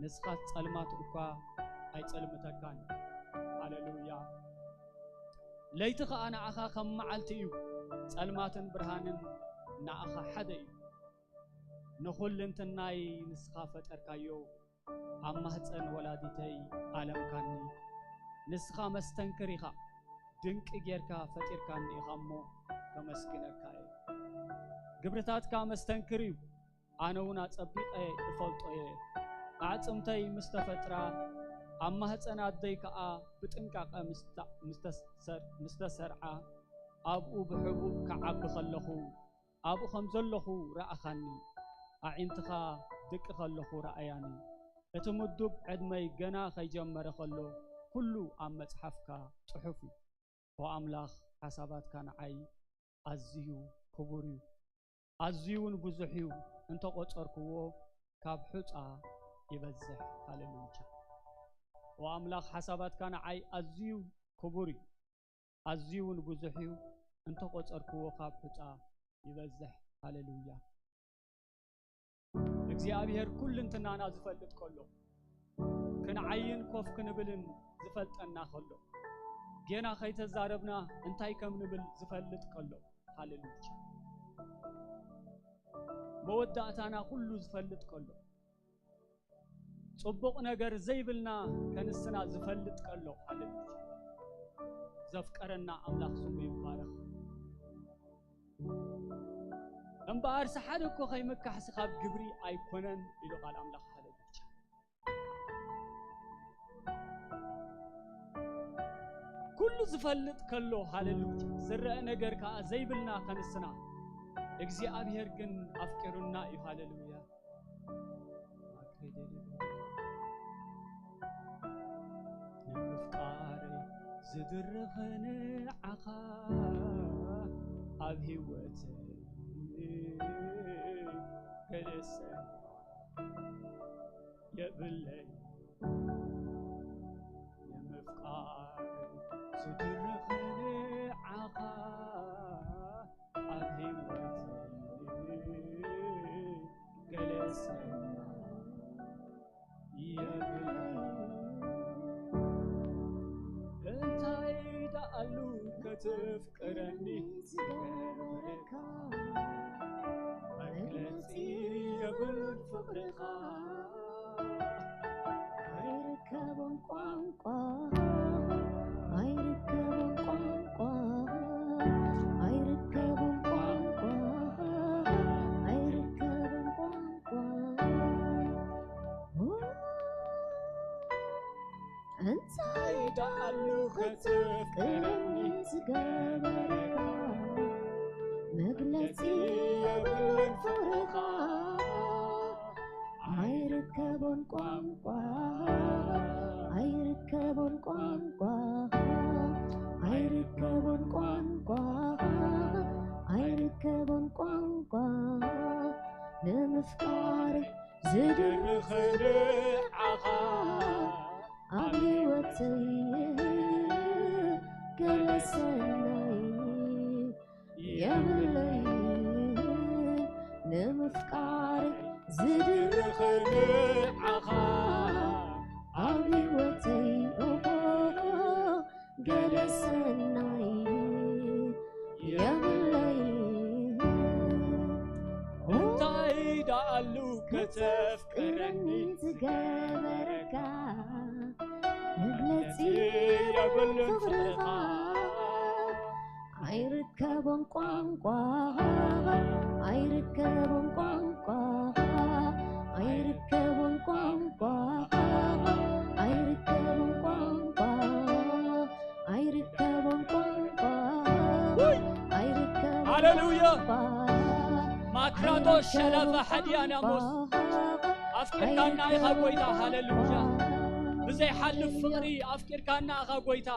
ንስኻስ ጸልማት እኳ ኣይጸልምተካን። ሃሌሉያ። ለይቲ ኸኣ ንዓኻ ከም መዓልቲ እዩ፣ ጸልማትን ብርሃንን ንዓኻ ሓደ እዩ። ንኹልንትናይ ንስኻ ፈጠርካዮ፣ ኣብ ማህጸን ወላዲተይ ኣለምካኒ። ንስኻ መስተንክር ኢኻ፣ ድንቂ ጌርካ ፈጢርካኒ ኢኻ እሞ ከመስግነካ እየ። ግብርታትካ መስተንክር እዩ፣ ኣነ እውን ኣጸቢቐ እፈልጦ እየ። ኣዕጽምተይ ምስ ተፈጥራ፣ ኣብ ማህጸን ኣደይ ከኣ ብጥንቃቐ ምስ ተ-፣ ምስ ተሰር-፣ ምስ ተሰርዓ፣ ኣብኡ ብሕቡእ ክዓቢ ከለኹ፣ ኣብኡ ከም ዘለኹ ረኣኻኒ። ኣዒንትኻ ድቂ ከለኹ ረኣያኒ። እቲ ምዱብ ዕድመይ ገና ከይጀመረ ከሎ፣ ኩሉ ኣብ መጽሓፍካ ጽሑፍ እዩ። ኦ ኣምላኽ፣ ሓሳባትካ ንዓይ ኣዝዩ ክቡር እዩ፣ ኣዝዩ እውን ብዙሕ እዩ፣ እንተቖጸርክዎ ካብ ሑጻ ይበዝሕ። ሃሌሉያ። ኦ ኣምላኽ፣ ሓሳባትካ ንዓይ ኣዝዩ ክቡር እዩ፣ ኣዝዩ እውን ብዙሕ እዩ፣ እንተቖጸርክዎ ካብ ሑጻ ይበዝሕ። ሃሌሉያ። እግዚኣብሔር ኩልንትናና ዝፈልጥ ከሎ፣ ክንዓይን ኮፍ ክንብልን ዝፈልጠና ከሎ፣ ጌና ከይተዛረብና እንታይ ከም ንብል ዝፈልጥ ከሎ፣ ሃሌሉያ። መወዳእታና ኩሉ ዝፈልጥ ከሎ፣ ጽቡቕ ነገር ዘይብልና ከንስና ዝፈልጥ ከሎ፣ ሃሌሉያ። ዘፍቀረና ኣምላኽ ስሙ ይባረኽ። እምበኣርሲ ሓደ እኮ ከይምካሕሲ ካብ ግብሪ ኣይኮነን ኢሉ ቃል ኣምላኽ። ሃሌሉያ። ኩሉ ዝፈልጥ ከሎ፣ ሃሌሉያ፣ ዝረአ ነገር ከኣ ዘይብልና ከንስና፣ እግዚኣብሔር ግን ኣፍቂሩና እዩ። ሃሌሉያ። ንምፍቃር ዝድርኽ ንዓኻ ኣብ ህይወት ገለሰ የብለይ። ንምፍቃር ዝድርኽ ንዓኻ ኣብ ህይወት ገለሰ የብለይ። እንታይ ደኣሉ ከተፍቅረኒ ዝገበረካ፣ መግለጺ የብሉን ፍቕርኻ። ኣይርከቦን ቋንቋ፣ ኣይርከቦን ቋንቋ፣ ኣይርከቦን ቋንቋ፣ ኣይርከቦን ቋንቋ። እንታይ ደኣሉ ከተፍቅረኒ ዝገበረካ፣ መግለጺ የብሉን ፍቕርኻ። ኣይርከቦን ቋንቋ፣ ኣይርከቦን ቋንቋ፣ ኣይርከቦን ቋንቋ፣ ኣይርከቦን ቋንቋ ንምፍቃር ዝድርኽ ንዓኻ ኣብ ህይወተይ ገለ ሰናይ የብለይ። ንምፍቃር ዝድርኽ ንዓኻ ኣብ ህይወተይ ኦሆ ገለ ሰናይ የብለይ። እንታይ ደኣሉ ከተፍቅረኒ ዝገበረካ፣ መግለጺ የብሉን ፍቕርኻ። ኣይርከቦን ቋንቋ፣ ኣይርከቦን ቋንቋ፣ ኣይርከቦን ቋንቋ፣ ኣይርከቦን ቋንቋ፣ ኣይርከቦን ቋንቋ፣ ኣይርከቦን ሃሌሉያ። ቋንቋ፣ ማክራቶ ሸለፈ ሓዲያና ሞስ። ኣፍቂርካና ኢኻ ጎይታ፣ ሃሌሉያ። ብዘይሓልፍ ፍቕሪ ኣፍቂርካና ኢኻ ጎይታ።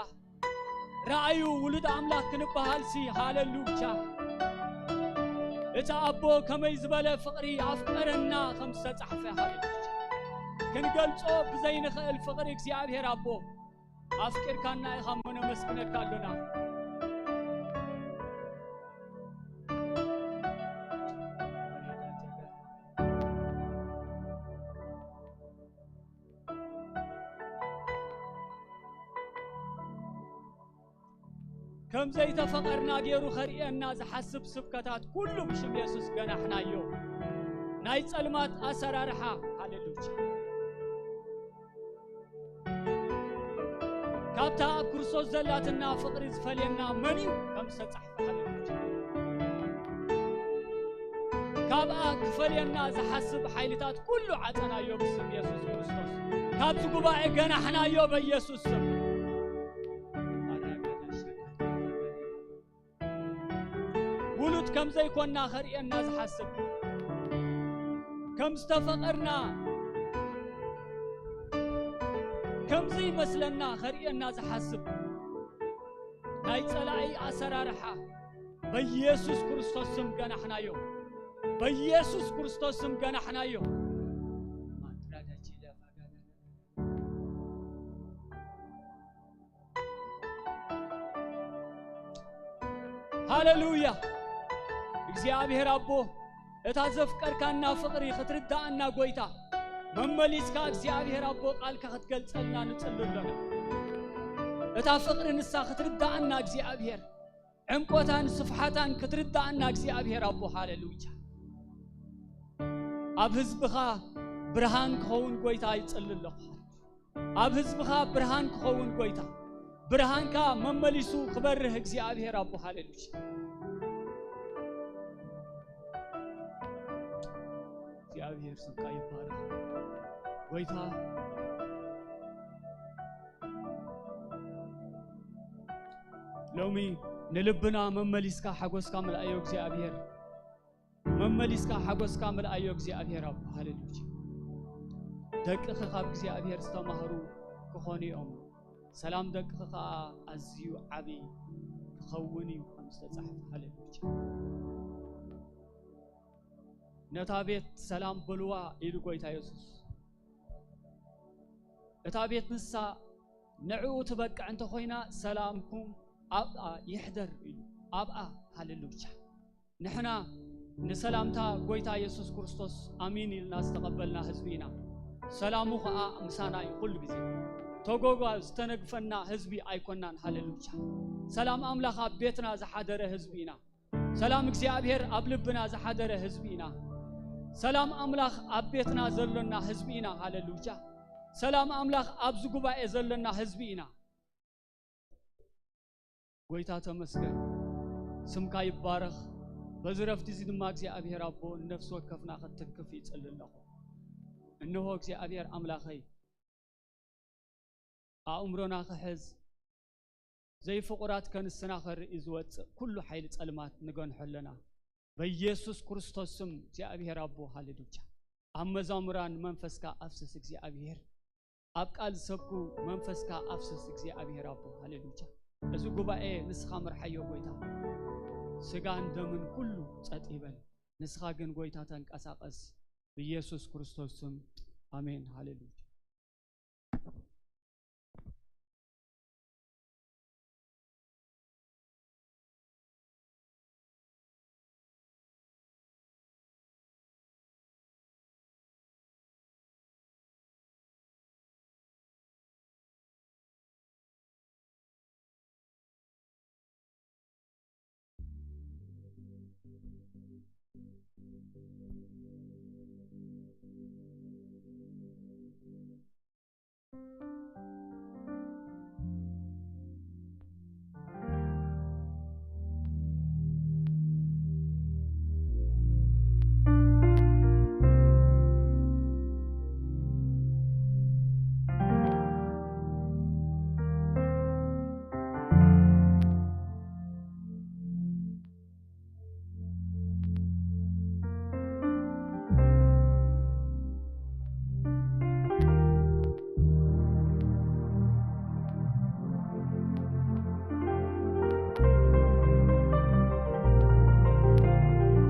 ረኣዩ ውሉድ ኣምላኽ ክንበሃልሲ፣ ሃሌሉያ። እቲ ኣቦ ከመይ ዝበለ ፍቕሪ ኣፍቀረና ከም ዝተጻሕፈ፣ ሃሌሉያ። ክንገልጾ ብዘይንኽእል ፍቕሪ እግዚኣብሔር ኣቦ ኣፍቂርካና ኢኻ እሞ ነመስግነካ ኣሎና። ከም ዘይተፈቐርና ገይሩ ከርእየና ዝሓስብ ስብከታት ኩሉ ብሽም የሱስ ገናሕናዮ። ናይ ጸልማት ኣሰራርሓ፣ ሃሌሉያ። ካብታ ኣብ ክርስቶስ ዘላትና ፍቕሪ ዝፈልየና መን እዩ? ከም ዝተጻሕፈ፣ ሃሌሉያ። ካብኣ ክፈልየና ዝሓስብ ሓይልታት ኩሉ ዓጸናዮ ብስም የሱስ ክርስቶስ። ካብዚ ጉባኤ ገናሕናዮ በኢየሱስ ስም። ውሉድ ከም ዘይኮንና ከርእየና ዝሓስብ፣ ከም ዝተፈቐርና፣ ከም ዘይመስለና ከርእየና ዝሓስብ ናይ ጸላኢ ኣሰራርሓ በኢየሱስ ክርስቶስ ስም ገናሕናዮ። በኢየሱስ ክርስቶስ ስም ገናሕናዮ። ሃሌሉያ። እግዚኣብሔር ኣቦ፣ እታ ዘፍቀርካና ፍቕሪ ክትርዳኣና ጎይታ፣ መመሊስካ እግዚኣብሔር ኣቦ ቃልካ ክትገልጸልና ንጽሊ ኣለና። እታ ፍቕሪ ንሳ ክትርዳኣና እግዚኣብሔር፣ ዕምቆታን ስፍሓታን ክትርዳኣና እግዚኣብሔር ኣቦ፣ ሃሌሉያ። ኣብ ህዝብኻ ብርሃን ክኸውን ጎይታ ይጽሊ ኣለኹ። ኣብ ህዝብኻ ብርሃን ክኸውን ጎይታ፣ ብርሃንካ መመሊሱ ክበርህ እግዚኣብሔር ኣቦ፣ ሃሌሉያ። እግዚኣብሔር ስምካ ይባረኽ ጎይታ። ሎሚ ንልብና መመሊስካ ሓጎስካ ምልኣዮ እግዚኣብሔር። መመሊስካ ሓጎስካ ምልኣዮ እግዚኣብሔር ኣቦ፣ ሃሌሉያ። ደቅኺ ካብ እግዚኣብሔር ዝተማህሩ ክኾኑ እዮም። ሰላም ደቅኺ ከኣ ኣዝዩ ዓቢ ክኸውን እዩ ከም ዝተጻሕፈ፣ ሃሌሉያ። ነታ ቤት ሰላም በልዋ ኢሉ ጎይታ የሱስ። እታ ቤት ንሳ ንዕኡ ትበቅዕ እንተኾይና ሰላምኩም ኣብኣ ይሕደር ኢሉ። ኣብኣ፣ ሃሌሉያ። ንሕና ንሰላምታ ጎይታ የሱስ ክርስቶስ ኣሚን ኢልና ዝተቐበልና ህዝቢ ኢና። ሰላሙ ኸኣ ምሳና እዩ ኩሉ ግዜ። ተጎጓ ዝተነግፈና ህዝቢ ኣይኮናን። ሃሌሉያ። ሰላም ኣምላኽ ኣብ ቤትና ዝሓደረ ህዝቢ ኢና። ሰላም እግዚኣብሔር ኣብ ልብና ዝሓደረ ህዝቢ ኢና። ሰላም ኣምላኽ ኣብ ቤትና ዘሎና ህዝቢ ኢና። ሃሌሉያ። ሰላም ኣምላኽ ኣብዚ ጉባኤ ዘሎና ህዝቢ ኢና። ጎይታ ተመስገን፣ ስምካ ይባረኽ። በዚ ረፍቲ እዚ ድማ እግዚኣብሔር ኣቦ ንነፍሲ ወከፍና ክትትንክፍ ይጽሊ ኣለኹ። እንሆ እግዚኣብሔር ኣምላኸይ፣ ኣእምሮና ክሕዝ፣ ዘይፍቑራት ከንስና ከርኢ ዝወጽእ ኩሉ ሓይሊ ጸልማት ንገንሖ ኣለና። በኢየሱስ ክርስቶስ ስም እግዚኣብሔር ኣቦ፣ ሃሌሉያ። ኣብ መዛሙራን መንፈስካ ኣፍስስ እግዚኣብሔር። ኣብ ቃል ዝሰብኩ መንፈስካ ኣፍስስ እግዚኣብሔር ኣቦ፣ ሃሌሉያ። እዚ ጉባኤ ንስኻ ምርሓዮ ጎይታ። ስጋን ደምን ኩሉ ጸጥ ይበል። ንስኻ ግን ጎይታ ተንቀሳቐስ። ብኢየሱስ ክርስቶስ ስም ኣሜን። ሃሌሉያ።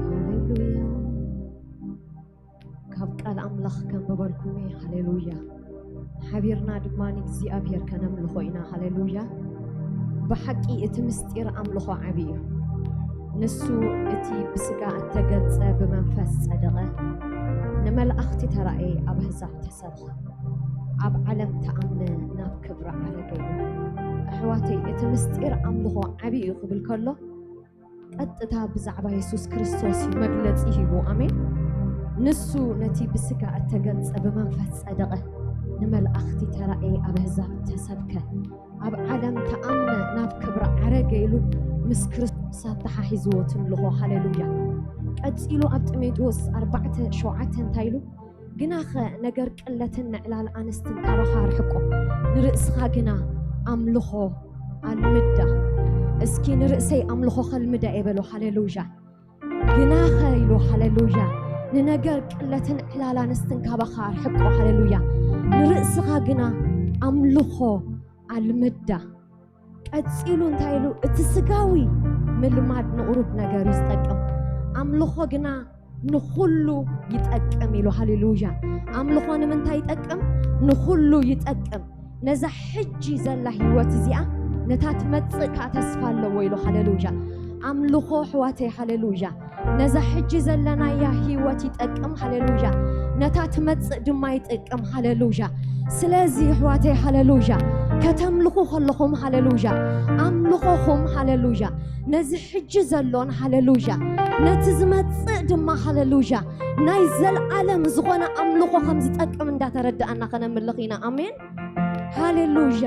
ሃሌሉያ። ካብ ቃል ኣምላኽ ከንብበልኩም እየ። ሃሌሉያ። ሓቢርና ድማ ንእግዚኣብሔር ከነምልኾ ኢና። ሃሌሉያ። ብሓቂ እቲ ምስጢር ኣምልኾ ዓቢ እዩ። ንሱ እቲ ብስጋ እተገልጸ ብመንፈስ ጸደቐ፣ ንመላእኽቲ ተራእየ፣ ኣብ ኣህዛብ ተሰብኸ፣ ኣብ ዓለም ተኣምነ፣ ናብ ክብሪ ዓረገ እዩ። ኣሕዋተይ፣ እቲ ምስጢር ኣምልኾ ዓብዪ እዩ ክብል ከሎ፣ ቀጥታ ብዛዕባ የሱስ ክርስቶስ እዩ መግለጺ ሂቡ። ኣሜን። ንሱ ነቲ ብስጋ እተገልጸ፣ ብመንፈስ ጸደቐ፣ ንመላእኽቲ ተራእየ፣ ኣብ ኣህዛብ ተሰብከ፣ ኣብ ዓለም ተኣምነ፣ ናብ ክብሪ ዓረገ ኢሉ ምስ ክርስቶስ ኣተሓሒዝዎ ትምልኾ። ሃሌሉያ። ቀጺሉ ኣብ ጢሞቴዎስ ኣርባዕተ ሸውዓተ እንታይ ኢሉ? ግናኸ ነገር ቅለትን ንዕላል ኣንስትን ካባኻ ኣርሕቆ፣ ንርእስኻ ግና ኣምልኾ ኣልምዳ። እስኪ ንርእሰይ ኣምልኾ ከልምዳ እየ በሎ። ሃሌሉያ። ግናኸ ኢሉ፣ ሃሌሉያ፣ ንነገር ቅለትን ዕላል ኣንስትን ካባኻ ኣርሕቆ። ሃሌሉያ። ንርእስኻ ግና ኣምልኾ ኣልምዳ። ቀጺሉ እንታይ ኢሉ? እቲ ስጋዊ ምልማድ ንቑሩብ ነገር እዩ ዝጠቅም፣ ኣምልኾ ግና ንኹሉ ይጠቅም ኢሉ። ሃሌሉያ። ኣምልኾ ንምንታይ ይጠቅም? ንኹሉ ይጠቅም። ነዛ ሕጂ ዘላ ህይወት እዚኣ፣ ነታ ትመጽእ ከኣ ተስፋ ኣለዎ ኢሉ። ሃሌሉያ። ኣምልኾ ኣሕዋተይ፣ ሃሌሉያ፣ ነዛ ሕጂ ዘለናያ ህይወት ይጠቅም። ሃሌሉያ። ነታ ትመጽእ ድማ ይጠቅም። ሃሌሉያ። ስለዚ ኣሕዋተይ፣ ሃሌሉያ፣ ከተምልኹ ከለኹም፣ ሃሌሉያ፣ ኣምልኾኹም፣ ሃሌሉያ፣ ነዚ ሕጂ ዘሎን፣ ሃሌሉያ፣ ነቲ ዝመጽእ ድማ፣ ሃሌሉያ፣ ናይ ዘልኣለም ዝኾነ ኣምልኾ ከም ዝጠቅም እንዳተረዳእና ከነምልኽ ኢና። ኣሜን። ሃሌሉያ።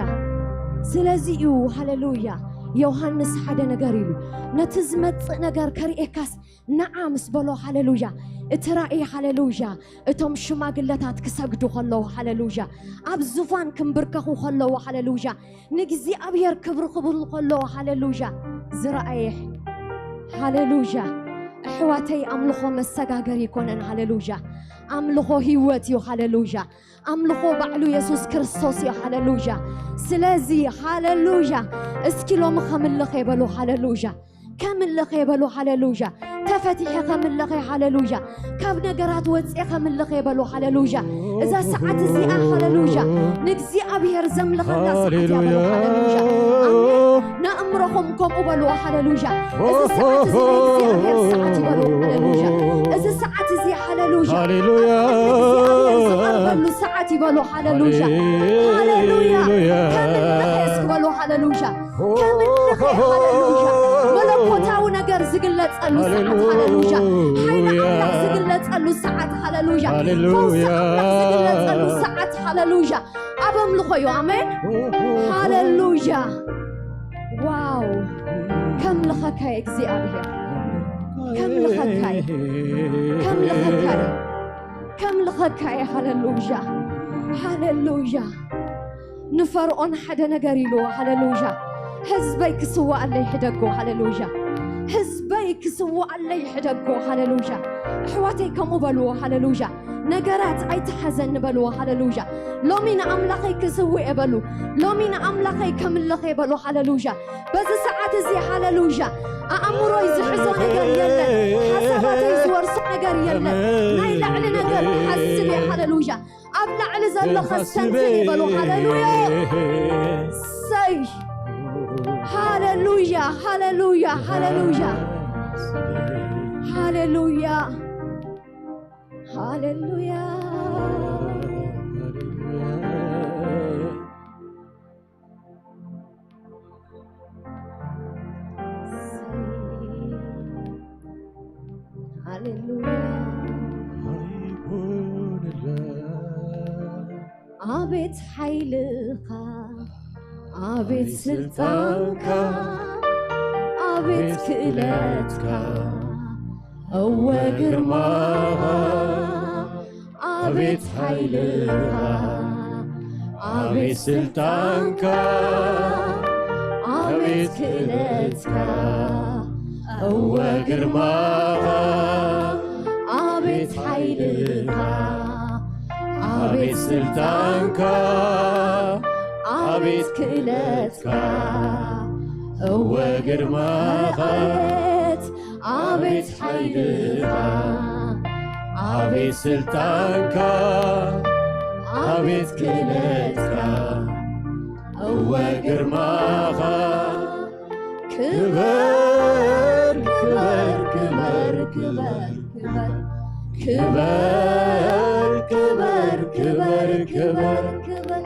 ስለዚ እዩ፣ ሃሌሉያ፣ ዮሃንስ ሓደ ነገር ኢሉ፣ ነቲ ዝመጽእ ነገር ከርእየካስ ንዓ ምስ በሎ፣ ሃሌሉያ፣ እቲ ራእይ፣ ሃሌሉያ፣ እቶም ሽማግለታት ክሰግዱ ከለዉ፣ ሃሌሉያ፣ ኣብ ዙፋን ክምብርከኹ ከለዉ፣ ሃሌሉያ፣ ንእግዚኣብሔር ክብሪ ክብሉ ከለዉ፣ ሃሌሉያ፣ ዝረኣየ፣ ሃሌሉያ። ኣሕዋተይ፣ ኣምልኾ መሰጋገሪ ኣይኮነን። ሃሌሉያ። ኣምልኾ ህይወት እዩ። ሃሌሉያ። ኣምልኾ ባዕሉ የሱስ ክርስቶስ እዩ። ሃሌሉያ። ስለዚ ሃሌሉያ፣ እስኪ ሎሚ ከምልኽ የበሉ። ሃሌሉያ። ከምልኽ የበሉ። ሃሌሉያ። ተፈቲሐ ከምልኽ፣ ሃሌሉያ። ካብ ነገራት ወፅኤ ከምልኽ የበሉ። ሃሌሉያ። እዛ ሰዓት እዚኣ፣ ሃሌሉያ፣ ንእግዚኣብሔር ዘምልኸላ ሰዓት እያ በሉ። ሃሌሉያ። ኣሜን። ንኣእምሮኹም ከምኡ በልዎ። ሃሌሉያ። እዚ ሰዓት እዚ ናይ እግዚኣብሔር ሰዓት ይበሉ። ሃሌሉያ። እዚ ሰዓት እዚ፣ ሃሌሉያ፣ ሃሌሉያ። ኣብ እግዚኣብሔር ዝቐርበሉ ሰዓት ይበሉ። ሃሌሉያ። ሃሌሉያ። ሃሌሉያ። ከምልኽ እስኪ በሉ። ሃሌሉያ። ከምልኽ፣ ሃሌሉያ። መለኮታዊ ነገር ዝግለጸሉ ሰዓት፣ ሃሌሉያ። ሓይሊ ኣምላኽ ዝግለጸሉ ሰዓት፣ ሃሌሉያ። ሃሌሉያ። ፈውሲ ኣምላኽ ዝግለጸሉ ሰዓት፣ ሃሌሉያ። ኣብ ኣምልኾ እዩ። ኣሜን። ሃሌሉያ። ዋው። ከምልኸካ እየ እግዚኣብሔር። ከምልኸካ እየ። ከምልኸካ እየ። ከምልኸካ እየ። ሃሌሉያ። ሃሌሉያ። ንፈርዖን ሓደ ነገር ኢልዎ። ሃሌሉያ። ህዝበይ ክስዋኣለይ ሕደጎ። ሃሌሉያ። ህዝበይ ክስዋኣለይ ሕደጎ። ሃሌሉያ። ኣሕዋተይ ከምኡ በልዎ። ሃሌሉያ። ነገራት ኣይትሓዘኒ በልዎ። ሃሌሉያ። ሎሚ ንኣምላኸይ ክስውእ እየ በሉ። ሎሚ ንኣምላኸይ ከምልኽ እየ በሉ። ሃሌሉያ። በዚ ሰዓት እዚ፣ ሃሌሉያ፣ ኣእምሮይ ዝሕዞ ነገር የለን። ሓሳባተይ ዝወርሶ ነገር የለን። ናይ ላዕሊ ነገር ክሓስብ እየ። ሃሌሉያ። ኣብ ላዕሊ ዘሎ ከስተንትን እየ በሉ። ሃሌሉያ። ሰይ። ሃሌሉያ፣ ሃሌሉያ፣ ሃሌሉያ። ሃሌሉያ። ሃሌሉያ። ሃሌሉያ። ኣቤት ሓይልኻ፣ ኣቤት ስልጣንካ፣ ኣቤት ክእለትካ፣ እወ ግርማኻ፣ ኣቤት ሓይልኻ፣ ኣቤት ስልጣንካ፣ ኣቤት ክእለትካ፣ እወ ግርማኻ፣ ኣቤት ሓይልኻ፣ ኣቤት ስልጣንካ፣ ኣቤት ክእለትካ፣ እወ ግርማኻ፣ ኣቤት ሓይልኻ፣ ኣቤት ስልጣንካ፣ ኣቤት ክእለትካ፣ እወ ግርማኻ። ክበር፣ ክበር፣ ክበር፣ ክበር፣ ክበር፣ ክበር፣ ክበር፣ ክበር፣ ክበር፣ ክበር፣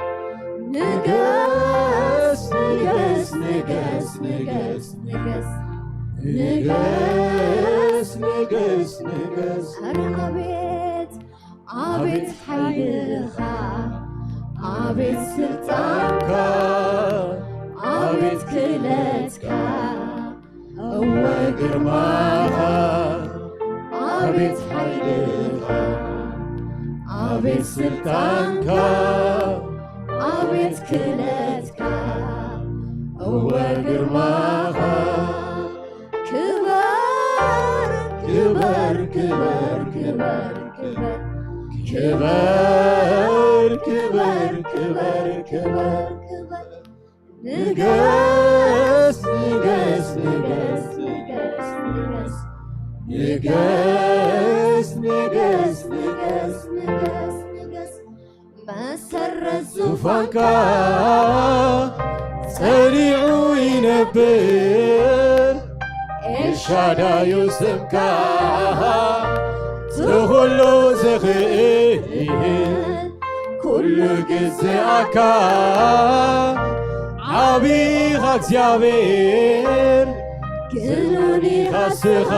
ንገስ፣ ንገስ፣ ንገስ፣ ንገስ፣ ንገስ፣ ንገስ፣ ንገስ፣ ንገስ። ኧረ ኣቤት፣ ኣቤት ሓይልኻ፣ ኣቤት ስልጣንካ፣ ኣቤት ክእለትካ፣ እወ ግርማኻ፣ ኣቤት ሓይልኻ፣ ኣቤት ስልጣንካ፣ ኣቤት ክእለትካ፣ እወ ግርማኻ። ክበር፣ ክበር፣ ክበር፣ ክበር፣ ክበር። ክበር፣ ክበር፣ ክበር፣ ክበር፣ ክበር። ንገስ፣ ንገስ፣ ንገስ፣ ንገስ፣ ንገስ። ንገስ፣ ንገስ፣ ንገስ፣ ንገስ፣ ንገስ። መሰረት ዙፋንካ ጸኒዑ ይነብር። ኤልሻዳዩ ስምካ ትኹሉ ዝኽእል ኩሉ ግዝኣካ ዓቢኻ እግዚኣብሔር ክኑን ኢኻ ስኻ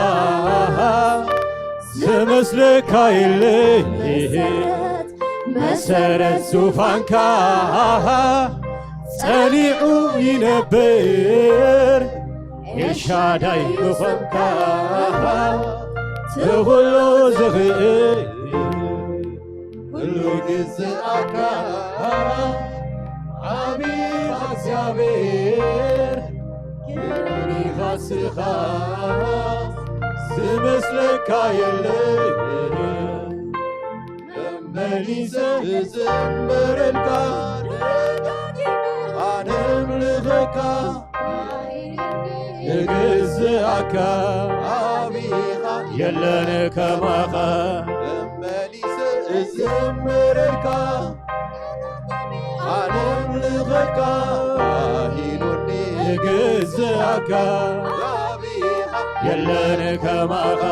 ዝመስለካ የለን። መሰረት ዙፋንካ ጸኒዑ ይነብር። ኤልሻዳይ ምዃንካ ትኹሉ ዝኽእል ኩሉ ግዝኣካ ዓቢኻ እግዚኣብሔር ክብሪ ኻስኻ ዝመስለካ የለን። መመሊሰ እዝምረልካ ደጋጊመ ኣነምልኸካ እግዝኣካ ዓቢኻ የለን ከማኻ። መመሊሰ እዝምረልካ ኣነምልኸካ ኢሉኒ እግዝኣካ ዓቢኻ የለን ከማኻ።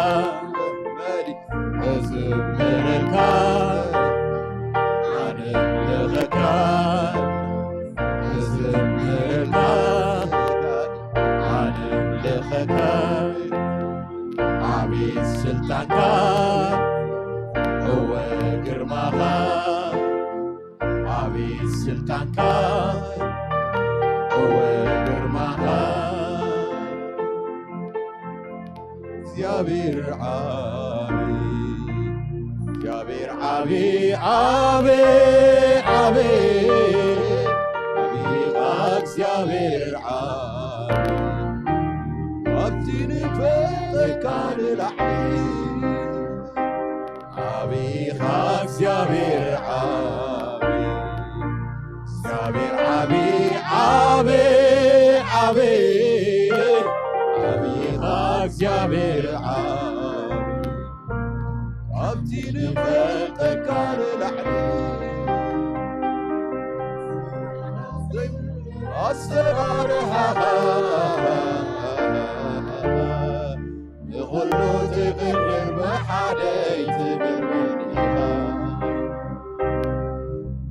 እዝምረልካ ኣነምልኸካ እዝምረልካ ኣነምልኸካ። ዓቢ ስልጣንካ እወ ግርማኻ። ዓቢ ስልጣንካ እወ ግርማኻ። እግዚኣብሔር ዓቢ፣ እግዚኣብሔር ዓቢ፣ ዓቢ፣ ዓቢ፣ ዓቢኻ እግዚኣብሔር ዓቢ፣ ካብቲ ንፈልጠካ ንላዕሊ ዓቢኻ እግዚኣብሔር ዓቢ፣ እግዚኣብሔር ዓቢ፣ ዓቢ፣ ዓቢ፣ ዓቢኻ እግዚኣብሔር ዓቢ፣ ካብቲ ንፈልጠካ ንላዕሊ ኣሰራርሓኻ ንኹሉ ትቕድር ብሓደ ኣይትምርምር ኢኻ።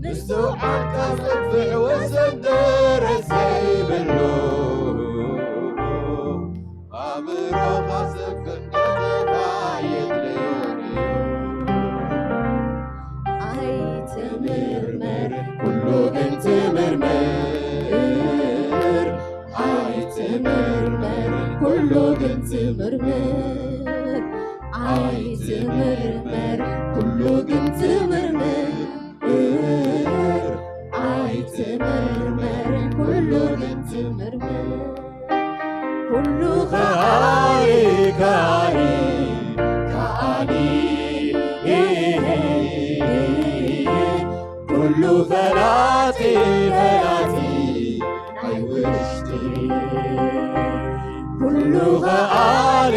ምስትውዓልካ ሰፊሕ ወሰን ደረት ዘይብሉ ኣእምሮኻ ሰፊሕ ነተኻ የድልዮን እዩ። ኣይትምርመር ኩሉ ግን ትምርምር፣ ኣይትምርመር ኩሉ ግን ትምርምር፣ ኣይትምርመር ኩሉ ግን ትምርምር፣ ኣይትምርመር ኩሉ ግን ትምርምር። ኩሉ ከኣሊ፣ ከኣሊ፣ ከኣሊ፣ ኩሉ ፈላጢ፣ ፈላጢ ናይ ውሽጢ። ኩሉ ከኣሊ፣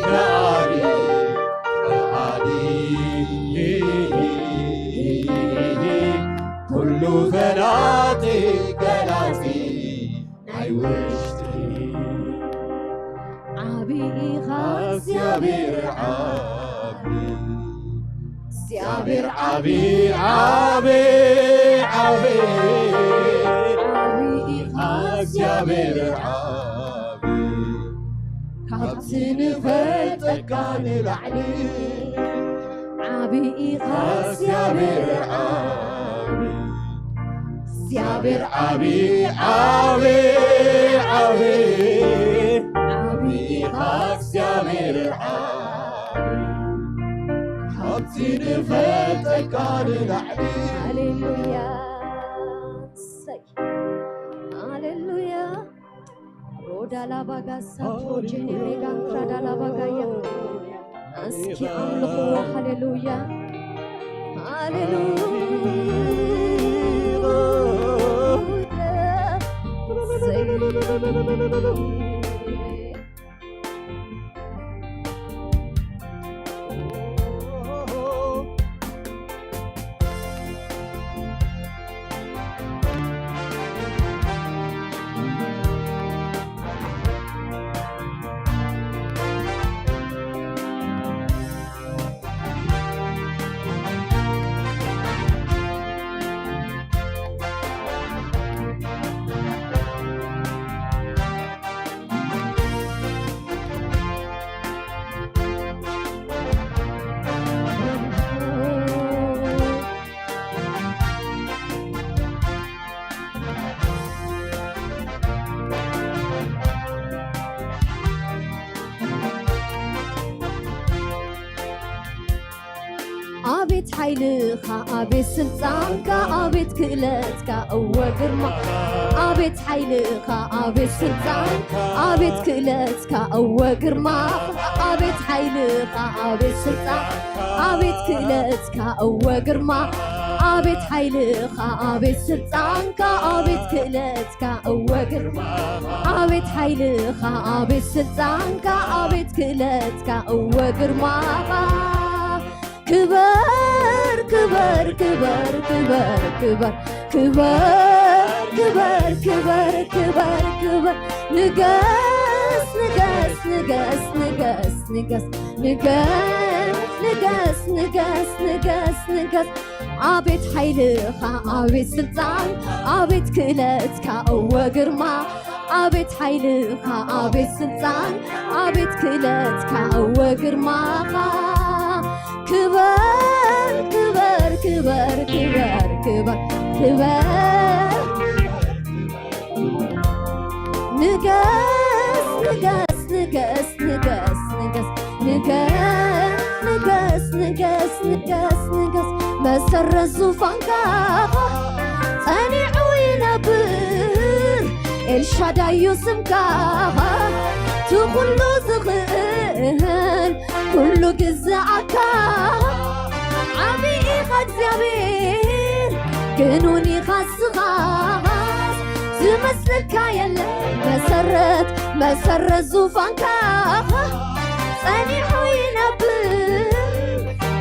ከኣሊ፣ ከኣሊ፣ ኩሉ ፈላጢ፣ ገላጺ ናይ ውሽጢ። ዓቢ ኢኻ እግዚኣብሔር ዓቢ። እግዚኣብሔር ዓቢ፣ ዓቢ፣ ዓቢ። ዓቢ ኢኻ እግዚኣብሔር ዓቢ ካብቲ ንፈልጠካ ንላዕሊ ዓቢ ኢኻ እግዚኣብሔር ዓቢ እግዚኣብሔር ዓቢ ዓቢ ዓቢ ዓቢ ኢኻ እግዚኣብሔር ዓቢ ካብቲ ንፈልጠካ ንላዕሊ ሃሌሉያ። እሰይ። ሃሌሉያ። ሮዳላባጋሳ ፕሮጀኔሬጋን ትራዳላባጋያ። እስኪ ኣምልኽዎ። ሃሌሉያ። ሃሌሉያ። እሰይ። ኣቤት ሓይልኻ፣ ኣቤት ስልጣንካ፣ ኣቤት ክእለትካ፣ እወ ግርማ። ኣቤት ሓይልኻ፣ ኣቤት ስልጣንካ፣ ኣቤት ክእለትካ፣ እወ ግርማ። ኣቤት ሓይልኻ፣ ኣቤት ስልጣንካ፣ ኣቤት ክእለትካ፣ እወ ግርማ። ኣቤት ሓይልኻ፣ ኣቤት ስልጣንካ፣ ኣቤት ክእለትካ፣ እወ ግርማ። ኣቤት ሓይልኻ፣ ኣቤት ስልጣንካ፣ ኣቤት ክእለትካ፣ እወ ግርማኻ። ክበር፣ ክበር፣ ክበር፣ ክበር፣ ክበር፣ ክበር፣ ክበር፣ ክበር፣ ክበር፣ ክበር። ንገስ፣ ንገስ፣ ንገስ፣ ንገስ፣ ንገስ፣ ንገስ፣ ንገስ፣ ንገስ፣ ንገስ፣ ንገስ። ኣቤት ሓይልኻ፣ ኣቤት ስልጣን፣ ኣቤት ክእለትካ፣ እወ ግርማ። ኣቤት ሓይልኻ፣ ኣቤት ስልጣን፣ ኣቤት ክእለትካ፣ እወ ግርማኻ። ክበር፣ ክበር፣ ክበር፣ ክበር፣ ክበር፣ ክበር። ንገስ፣ ንገስ፣ ንገስ፣ ንገስ፣ ንገስ፣ ንገስ፣ ንገስ፣ ንገስ፣ ንገስ፣ ንገስ። መሰረት ዙፋንካ ጸኒዑ ይነብር ኤልሻዳዩ ስምካ፣ እቲ ኩሉ ዝኽእል ኩሉ ግዝኣካ። ዓቢ ኢኻ እግዚኣብሔር፣ ግኑን ኢኻ ንስኻስ፣ ዝመስለካ የለን። መሰረት፣ መሰረት ዙፋንካ ጸኒሑ ይነብር።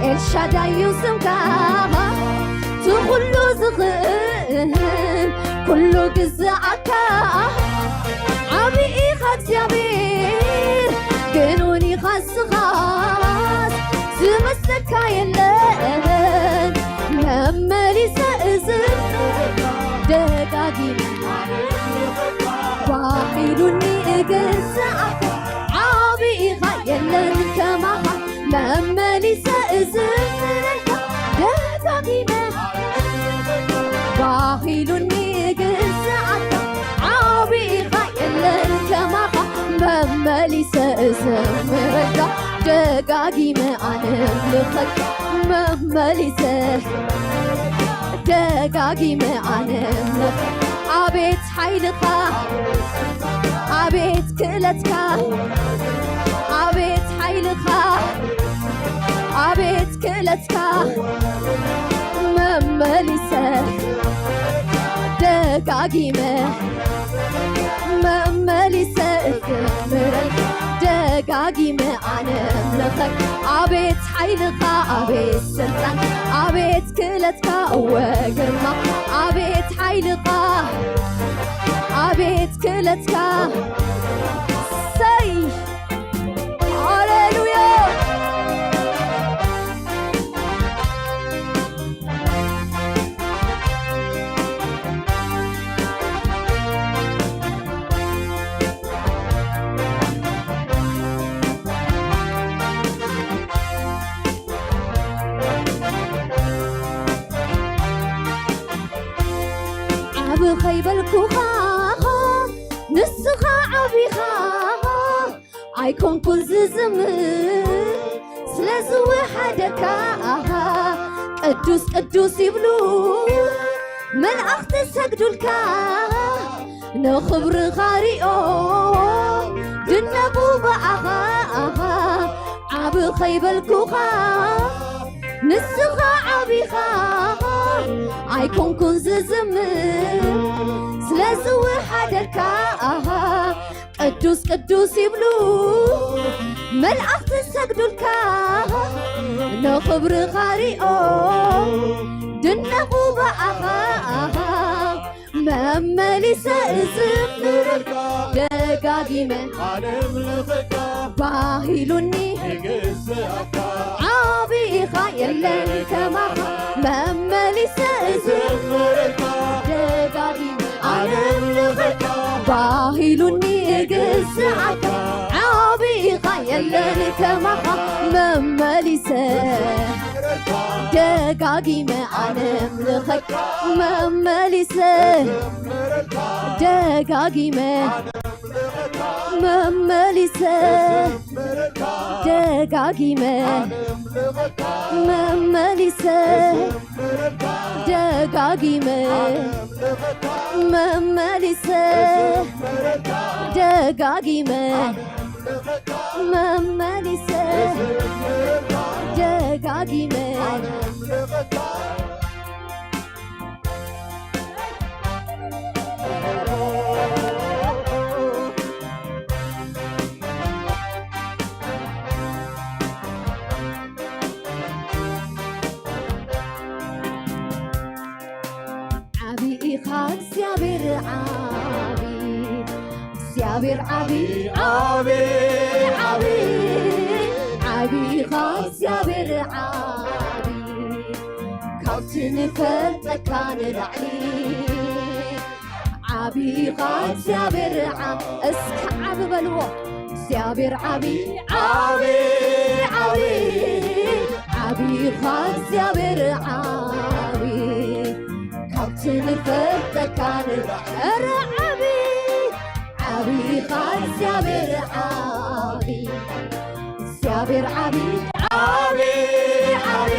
ኤልሻዳዩ ስምካ፣ እቲ ኩሉ ዝኽእል ኩሉ ግዝኣካ። ዓቢ ኢኻ እግዚኣብሔር፣ ግኑን ኢኻ ንስኻስ፣ ዝመስለካ የለን። መመሊሰ እዝምር ደጋጊመ፣ ጓሂሉኒ እግዝኣካ። ዓቢ ኢኻ የለን ከማኻ፣ መመሊሰ እዝምረልካ ደጋጊመ። ጓሂሉኒ እግዝኣካ፣ ዓቢ ኢኻ የለን ከማኻ፣ መመሊሰ እዝምረልካ ደጋጊመ ኣነምልኸካ፣ መመሊሰ ደጋጊመ ኣነምልኸካ። ኣቤት ሓይልኻ፣ ኣቤት ክእለትካ፣ ኣቤት ሓይልኻ፣ ኣቤት ክእለትካ፣ መመሊሰ ደጋጊመ፣ መመሊሰ እዝምረልካ፣ ደጋጊመ ኣነምልኸካ። ኣቤት ሓይልኻ፣ ኣቤት ስልጣን፣ ኣቤት ክእለትካ፣ እወ ግርማ፣ ኣቤት ሓይልኻ፣ ኣቤት ክእለትካ። ሰይ ሃሌሉያ። ዓቢ ኸይበልኩኻ ንስኻ ዓቢኻ ኣይኮንኩን ዝዝምር ስለ ዝወሓደካ ቅዱስ ቅዱስ ይብሉ መላእኽቲ ሰግዱልካ ንኽብርኻ ሪኦ ድነቑ ብኣኻ ዓቢ ኸይበልኩኻ ንስኻ ዓቢኻ ኣይኮንኩን ዝዝምር ስለ ዝወሓደካ ቅዱስ ቅዱስ ይብሉ መላእኽቲ ሰግዱልካ ንኽብርኻ ሪኦ ድነቑ ብኣኻ መመሊሰ እዝምረልካ ደጋጊመ ኣነምልኸካ ባሂሉኒ ንግስኣካ ዓቢ ኢኻ የለን ከማኻ መመሊሰ እዝምረልካ ደጋጊመ ኣነምልኸካ ባሂሉኒ እግስኣካ ዓቢ ኢኻ የለን ከማኻ መመሊሰ ደጋጊመ ኣነምልኸካ መመሊሰ ደጋጊመ መመሊሰ ደጋጊመ መመሊሰ ደጋጊመ መመሊሰ ደጋጊመ መመሊሰ ደጋጊመ ዓቢ ኢኻ እግዚኣብሔር ዓቢ እግዚኣብሔር ዓቢ ዓቢ ዓቢ ዓቢ ኢኻ እግዚኣብሔር ዓቢ ካብቲ ንፈልጠካ ንላዕሊ ዓቢ ኢኻ እግዚኣብሔር ዓቢ እስከ ዓቢ በልዎ እግዚኣብሔር ዓቢ ዓቢ ዓቢ ዓቢ ኢኻ እግዚኣብሔር ዓቢ ካብቲ ንፈልጠካ ንላዕሊ ኧረ ዓቢ ዓቢ ኢኻ እግዚኣብሔር ዓቢ እግዚኣብሔር ዓቢ ዓቢ ዓቢ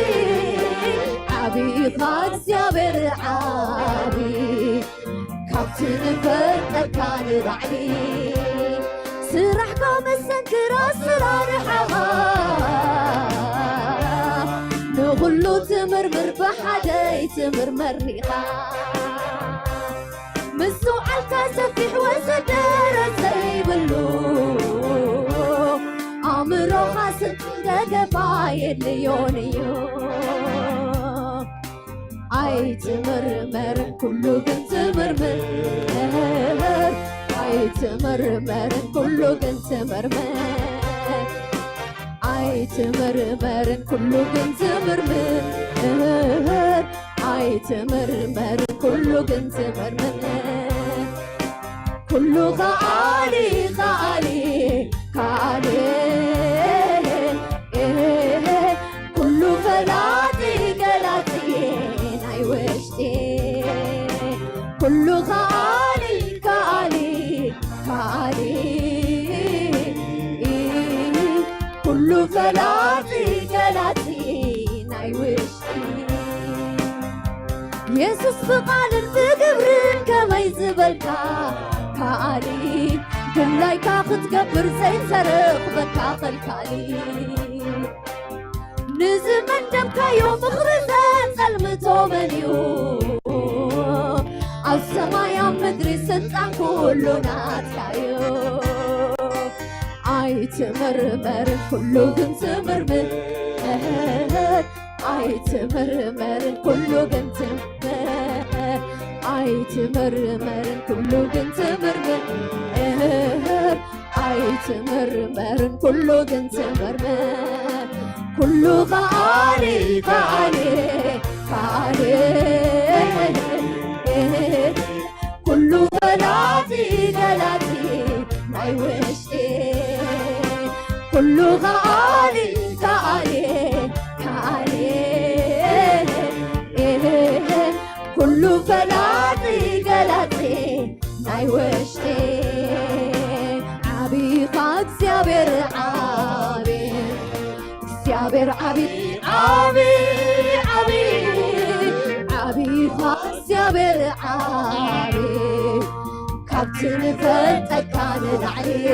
ዓቢ ኢኻ እግዚኣብሔር ዓቢ ካብቲ ንፈልጠካ ንላዕሊ ስራሕካ መሰንክር ኣሰራርሓኻ ንኹሉ ትምርምር ብሓደ ይትምርመር ኢኻ ምስትውዓልካ ሰፊሕ ወሰደረ ዘይብሉ ኣእምሮኻ ስልጡን ደገፋ የድልዮን እዩ ኣይትምርመርን ኩሉ ግን ትምርምር ኣይትምርመርን ኩሉ ግን ትምርምር ኣይትምርመርን ኩሉ ግን ትምርምር ኣይትምርመርን ኩሉ ግን ትምርምር ኩሉ ከኣሊ ከኣሊ ከኣሊ ኩሉ ፈላጢ ገላጢ ናይ ውሽጢ ኩሉ ከኣሊ ከኣሊ ከኣሊ ኩሉ ፈላጢ ገላጢ ናይ ውሽጢ የሱስ ብቓልን ብግብርን ከመይ ዝበልካ ከኣሊ ድላይካ ክትገብር ዘይተረኽበካ ኸልካሊ ንዝመደብካዮ ምኽሪ ዘጸልምቶ መን እዩ ኣብ ሰማይ ኣብ ምድሪ ስልጣን ኩሉ ናትካዩ ኣይትምርመርን ኩሉ ግን ትምርምር ኣይትምርመርን ኩሉ ግን ትምርምር ኣይትምርመርን ኩሉ ግን ትምርምር ኣይትምርመርን ኩሉ ግን ትምርምር ኩሉ ከኣሊ ከኣሊ ከኣሊ ኩሉ ገላጺ ገላጺ ናይ ውሽጢ ኩሉ ከኣሊ ከኣሊ ከኣሊ ኩሉ ፈላጢ ገላጺ ናይ ውሽጢ። ዓቢኻ እግዚኣብሔር ዓቢ፣ እግዚኣብሔር ዓቢ፣ ዓቢ፣ ዓቢ፣ ዓቢኻ እግዚኣብሔር ዓቢ፣ ካብቲ ንፈልጠካ ንላዕሊ።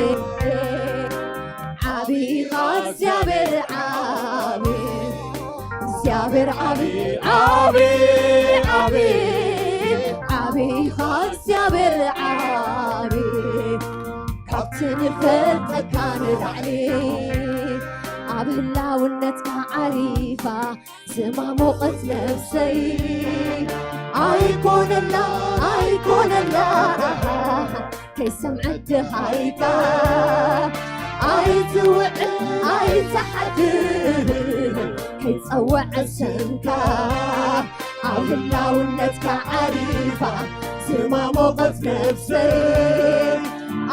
ዓቢኻ እግዚኣብሔር ዓቢ፣ እግዚኣብሔር ዓቢ፣ ዓቢ፣ ዓቢ፣ ዓቢኻ እግዚኣብሔር ዓቢ፣ ካብቲ ንፈልጠካ ንላዕሊ። ኣብ ህላውነትካ ዓሪፋ ዝማሞቐት ነፍሰይ። ኣይኮነላ፣ ኣይኮነላ፣ ከይሰምዐት ድሃይካ። ኣይትውዕል፣ ኣይትሓድር፣ ከይጸውዐ ስምካ። ኣብ ህላውነትካ ዓሪፋ ዝማሞቐት ነፍሰይ።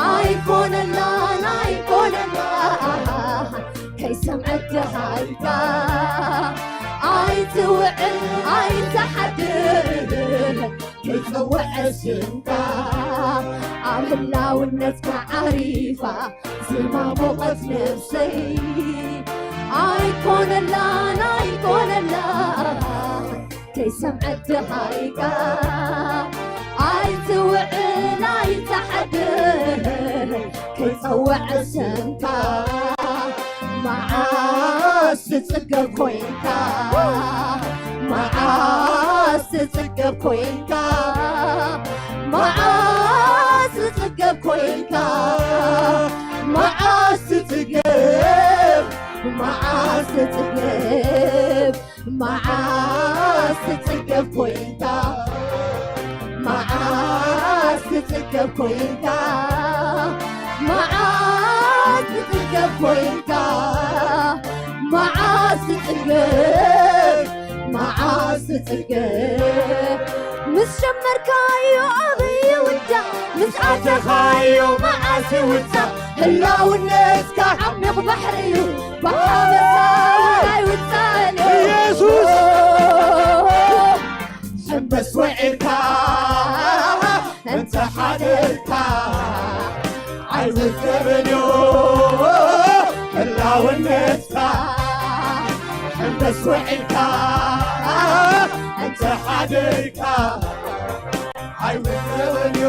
ኣይኮነላን፣ ኣይኮነላን፣ ከይሰምዐት ድሃይካ። ኣይትውዕል፣ ኣይትሓድር፣ ከይጸውዐ ስምካ። ኣብ ህላውነትካ ዓሪፋ ዝማሞቐት ነፍሰይ። ኣይኮነላን፣ ኣይኮነላን፣ ከይሰምዐት ድሃይካ። ኣይትውዕል፣ ኣይትሓድር፣ ከይጸውዐ ስምካ። መዓስ ትጽገብ ኮይንካ፣ መዓስ ትጽገብ ኮይንካ፣ መዓስ ትጽገብ ኮይንካ፣ መዓስ ትጽገብ፣ መዓስ ትጽገብ፣ መዓስ ትጽገብ ኮይንካ፣ መዓስ ትጽገብ ኮይንካ፣ መዓስ ትጽገብ ኮይንካ፣ መዓስ ትጽገብ፣ መዓስ ትጽገብ። ምስ ጀመርካዮ ኣበይ ይውዳእ፣ ምስ ኣተኻዮ መዓስ ይውጻእ፣ ህላውነትካ ዓሚቕ ባሕሪ እዩ፣ ብሓበሳ እውን ኣይውጻእን እዩ። ኢየሱስ! ሕምበስ ውዒልካ እንተ ሓደርካ ኣይውደብን እዩ ህላውነትካ። ሕምበስ ውዒልካ እንተ ሓደርካ ኣይውደብን እዩ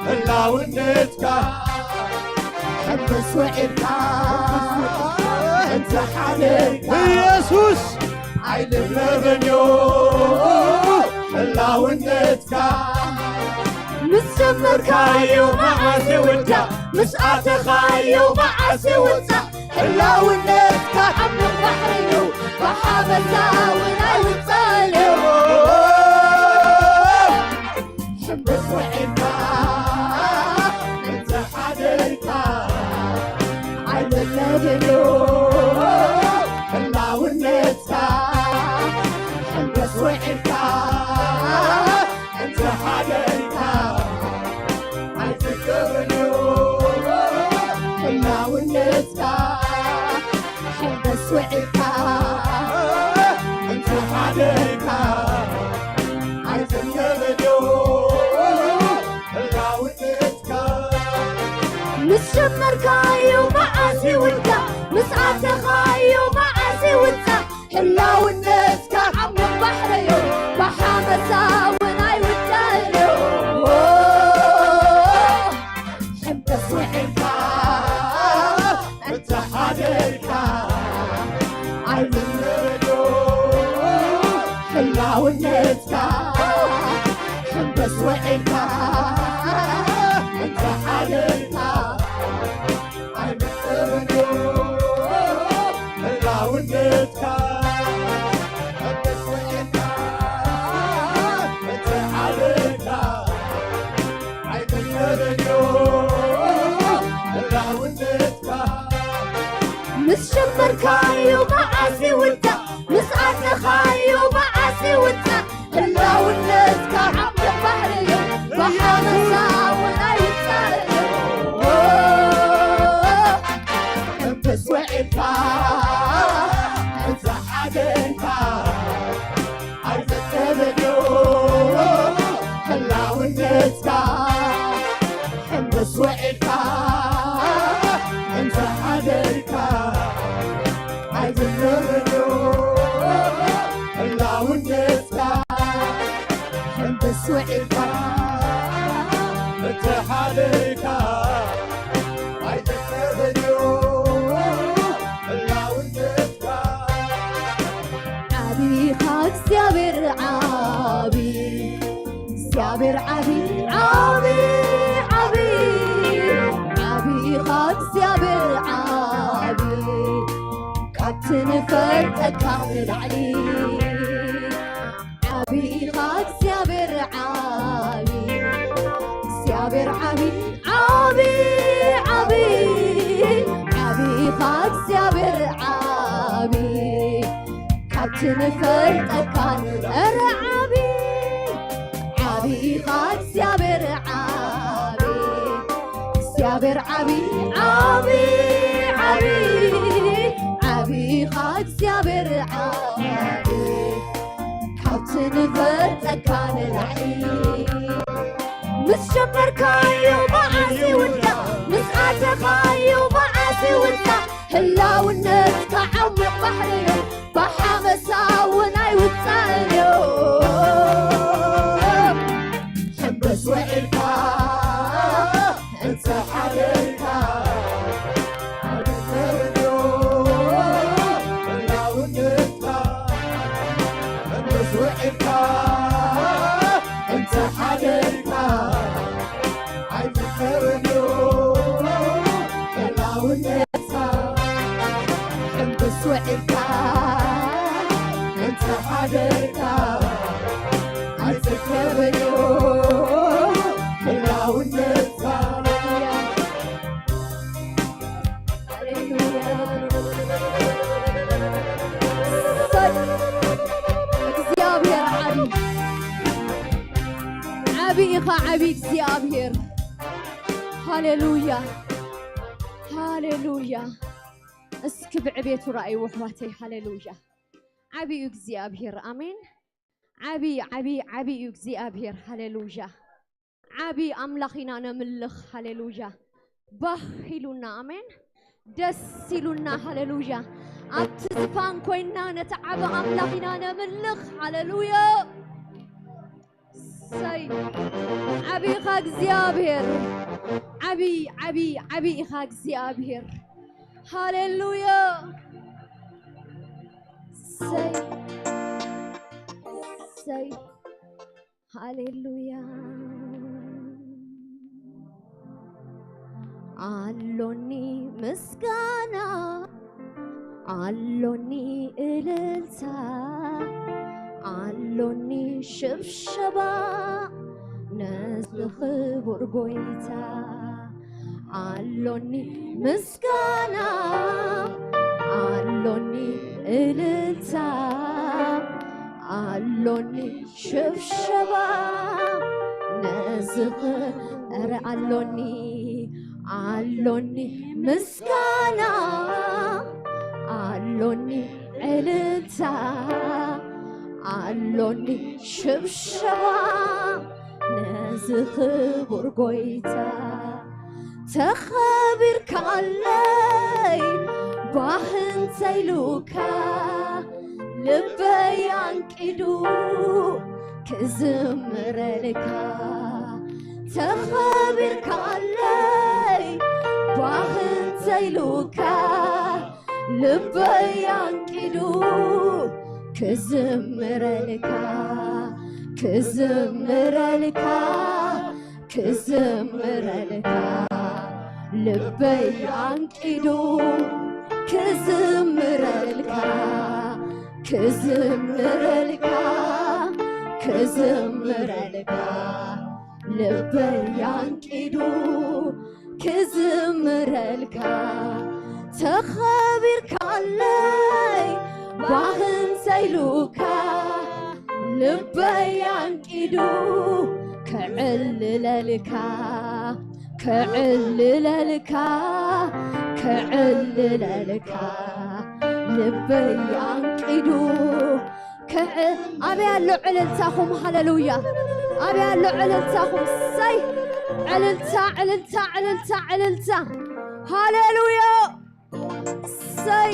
ህላውነትካ። ሕምበስ ውዒልካ እንተ ሓደርካ ኢየሱስ! ኣይልብለብን እዩ ህላውነትካ። ምስ ጀመርካዮ መዓስ ይውዳእ፣ ምስ ኣተኻዮ መዓስ ይውጻእ፣ ህላውነትካ ዓሚቕ ባሕሪ እዩ፣ ብሓበሳ እውን ኣይውጻእን እዩ። ሕምበስ ውዒልካ እንተ ሓደርካ ኣይልብለብን እዩ ህላውነትካ። ሕምበስ ውዒልካ እንተ ሓደርካ ኣይልብለብን እዩ ህላውነትካ። ሕምበስ ውዒልካ እንተ ሓደርካ ኣይልብለብን እዩ ህላውነትካ። ምስ ጀመርካዮ መዓስ ይውዳእ፣ ምስ ኣተኻዮ መዓስ ይውጻእ፣ ህላውነትካ ዓሚቕ ባሕሪ እዩ፣ ብሓበሳ እውን ኣይውዳእን እዩ። ሕምበስ ውዒልካ እንተ ሓደርካ ኣይልብለብን እዩ ህላውነትካ። ሕምበስ ውዒልካ እንተ ሓደርካ ኣይልብለብን እዩ ህላውነትካ። ሕምበስ ውዒልካ እንተ ሓደርካ ኣይልብለብን እዩ ህላውነትካ። ምስ ጀመርካዮ መዓስ ይውዳእ፣ ምስ ኣተኻዮ መዓስ ይውጻእ፣ ህላውነትካ ዓሚቕ ባሕሪ እዩ፣ ብሓበሳ እውን ኣይውጻእን እዩ። ሕምበስ ውዒልካ እንተ ሓደርካ ኣይልብለብን እዩ እንተስ ውዒልካ፣ እንተ ሓደርካ፣ ኣይትጥበብን እዩ ህላውነትካ። ዓቢኻ እግዚኣብሔር ዓቢ፣ እግዚኣብሔር ዓቢ፣ ዓቢ፣ ዓቢ፣ ዓቢኻ እግዚኣብሔር ዓቢ፣ ካብቲ ንፈልጠካ ንላዕሊ። ዓቢኻ እግዚኣብሔር ዓቢ፣ እግዚኣብሔር ዓቢ፣ ዓቢ፣ ዓቢ፣ ዓቢኻ እግዚኣብሔር ዓቢ፣ ካብቲ ንፈልጠካ ኧረ ዓቢ፣ ዓቢኻ እግዚኣብሔር ዓቢ፣ እግዚኣብሔር ዓቢ፣ ዓቢ፣ ዓቢ፣ ዓቢኻ እግዚኣብሔር ዓቢ፣ ካብቲ ንፈልጠካ ንላዕሊ። ምስ ጀመርካዮ መዓስ ይውዳእ፣ ምስ ኣተኻዮ መዓስ ይውዳእ፣ ህላውነትካ ዓሚቕ ባሕሪ እዩ፣ ብሓመሳ እውን ኣይውጻእን እዩ። ሕምብስ ውዒልካ፣ እንተ ሓደርካ፣ ኣይትተርዮ ህላውነትካ። ሕምብስ ውዒልካ፣ እንተ ሓደርካ፣ ኣይትተርዮ ህላውነትካ። ሕምብስ ውዒልካ፣ እንተ ሓደርካ፣ ኣይትተርዮ ህላውነትካ። ሃሌሉያ። እሰይ። እግዚኣብሔር ዓቢ፣ ዓቢ ኢኻ፣ ዓቢ እግዚኣብሔር። ሃሌሉያ፣ ሃሌሉያ። እስኪ ብዕቤቱ ረኣይዎ ኣሕዋተይ። ሃሌሉያ። ዓቢ እዩ እግዚኣብሔር። ኣሜን። ዓቢ፣ ዓቢ፣ ዓቢ እዩ እግዚኣብሔር። ሃሌሉያ። ዓቢ ኣምላኽ ኢና ነምልኽ። ሃሌሉያ። ባህ ኢሉና። ኣሜን። ደስ ኢሉና። ሃሌሉያ። ኣብቲ ዝፋን ኮይንና ነቲ ዓቢ ኣምላኽ ኢና ነምልኽ። ሃሌሉያ። ሰይ። ዓቢ ኢኻ እግዚኣብሔር። ዓቢ፣ ዓቢ፣ ዓቢ ኢኻ እግዚኣብሔር። ሃሌሉያ። ሰይ። ሰይ። ሃሌሉያ። ኣሎኒ ምስጋና፣ ኣሎኒ እልልታ፣ ኣሎኒ ሽብሸባ ነዚ ክቡር ጎይታ። ኣሎኒ ምስጋና፣ ኣሎኒ እልልታ፣ ኣሎኒ ሽብሸባ ነዚ ኸ-፣ ኧረ ኣሎኒ፣ ኣሎኒ ምስጋና፣ ኣሎኒ ዕልልታ፣ ኣሎኒ ሽብሸባ ነዚ ክቡር ጎይታ። ተኸቢርካለይ ባህ እንተኢሉካ፣ ልበይ ኣንቂዱ ክዝምረልካ። ተኸቢርካለይ ባህ እንተኢሉካ፣ ልበይ ኣንቂዱ ክዝምረልካ፣ ክዝምረልካ፣ ክዝምረልካ። ልበይ ኣንቂዱ ክዝምረልካ፣ ክዝምረልካ፣ ክዝምረልካ። ልበይ ኣንቂዱ ክዝምረልካ። ተኸቢርካለይ ባህ እንተኢሉካ፣ ልበይ ኣንቂዱ ክዕልለልካ፣ ክዕልለልካ፣ ክዕልለልካ። ልበይ ኣንቂዱ ክዕ-፣ ኣበይ ኣሎ ዕልልታኹም? ሃሌሉያ። ኣበይ ኣሎ ዕልልታኹም? ሰይ! ዕልልታ፣ ዕልልታ፣ ዕልልታ፣ ዕልልታ። ሃሌሉያ። ሰይ!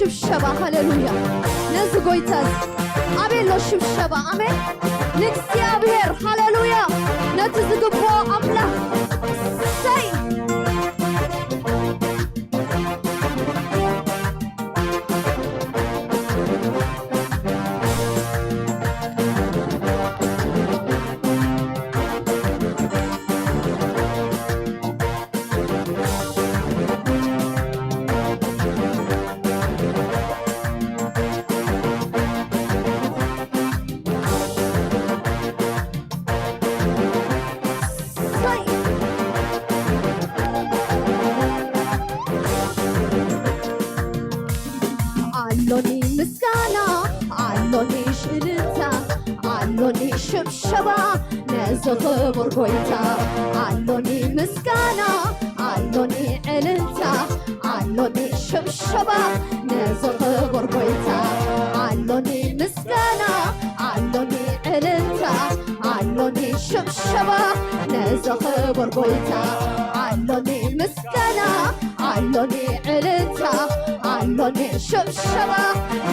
ሽብሸባ፣ ሃሌሉያ። ነዚ ጎይታ እዚ ኣበይ ኣሎ ሽብሸባ? ኣሜን። ንእግዚኣብሔር፣ ሃሌሉያ። ነቲ ዝግብኦ ኣምላኽ። ሰይ! ኣሎኒ ምስጋና፣ ኣሎኒ ሽልታ፣ ኣሎኒ ሽብሸባ፣ ነዚ ክቡር ጎይታ። ኣሎኒ ምስጋና፣ ኣሎኒ ዕልልታ፣ ኣሎኒ ሽብሸባ፣ ነዚ ክቡር ጎይታ። ኣሎኒ ምስጋና፣ ኣሎኒ ዕልልታ፣ ኣሎኒ ሽብሸባ፣ ነዚ ክቡር ጎይታ። ኣሎኒ ምስጋና፣ ኣሎኒ ዕልልታ፣ ኣሎኒ ሽብሸባ፣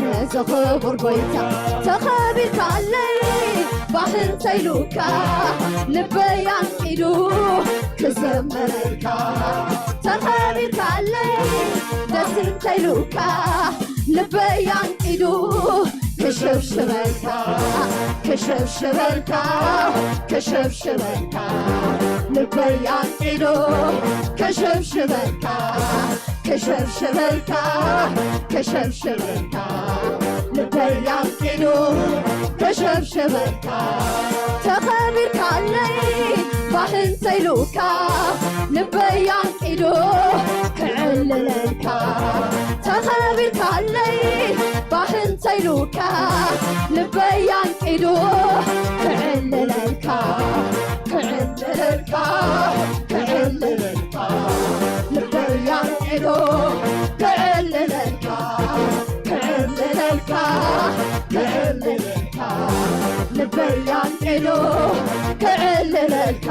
ነዚ ክቡር ጎይታ። ተኸቢርካለይ ባህ እንተኢሉካ፣ ልበይ ኣንቂዱ ክዘምረልካ። ተኸቢርካለይ ደስ እንተኢሉካ፣ ልበይ ኣንቂዱ ክሽብሽበልካ፣ ክሽብሽበልካ፣ ክሽብሽበልካ፣ ልበይ ኣንቂዱ ክሽብሽበልካ፣ ክሽብሽበልካ፣ ክሽብሽበልካ፣ ልበይ ኣንቂዱ ክሽብሽበልካ። ተኸቢርካለይ ባህ እንተኢሉካ፣ ልበይ ኣንቂዱ ክዕልለልካ። ተኸቢርካለይ ባህ እንተኢሉካ፣ ልበይ ኣንቂዱ ክዕልለልካ፣ ክዕልለልካ፣ ክዕልለልካ። ልበይ ኣንቂዱ ክዕልለልካ፣ ክዕልለልካ፣ ክዕልለልካ። ልበይ ኣንቂዱ ክዕልለልካ።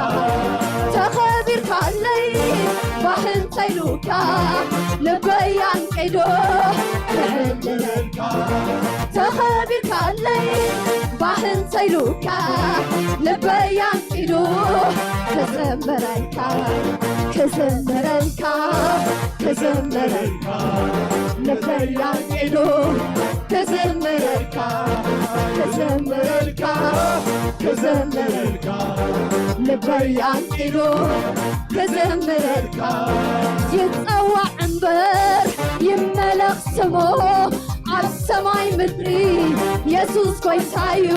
ተኸቢርካለይ ባህ እንተኢሉካ፣ ልበይ ኣንቂዱ ክዕልለልካ። ተኸቢርካለይ ባህ እንተኢሉካ፣ ልበይ ኣንቂዱ ክዘምረልካ፣ ክዘምረልካ፣ ክዘምረልካ። ልበይ ኣንቂዱ ክዘምረልካ፣ ክዘምረልካ፣ ክዘምረልካ። ልበይ ኣንቂዱ ክዘምረልካ። ይጸዋዕ እምበር ይመለኽ ስሙ፣ ኣብ ሰማይ ምድሪ የሱስ ጎይታዩ።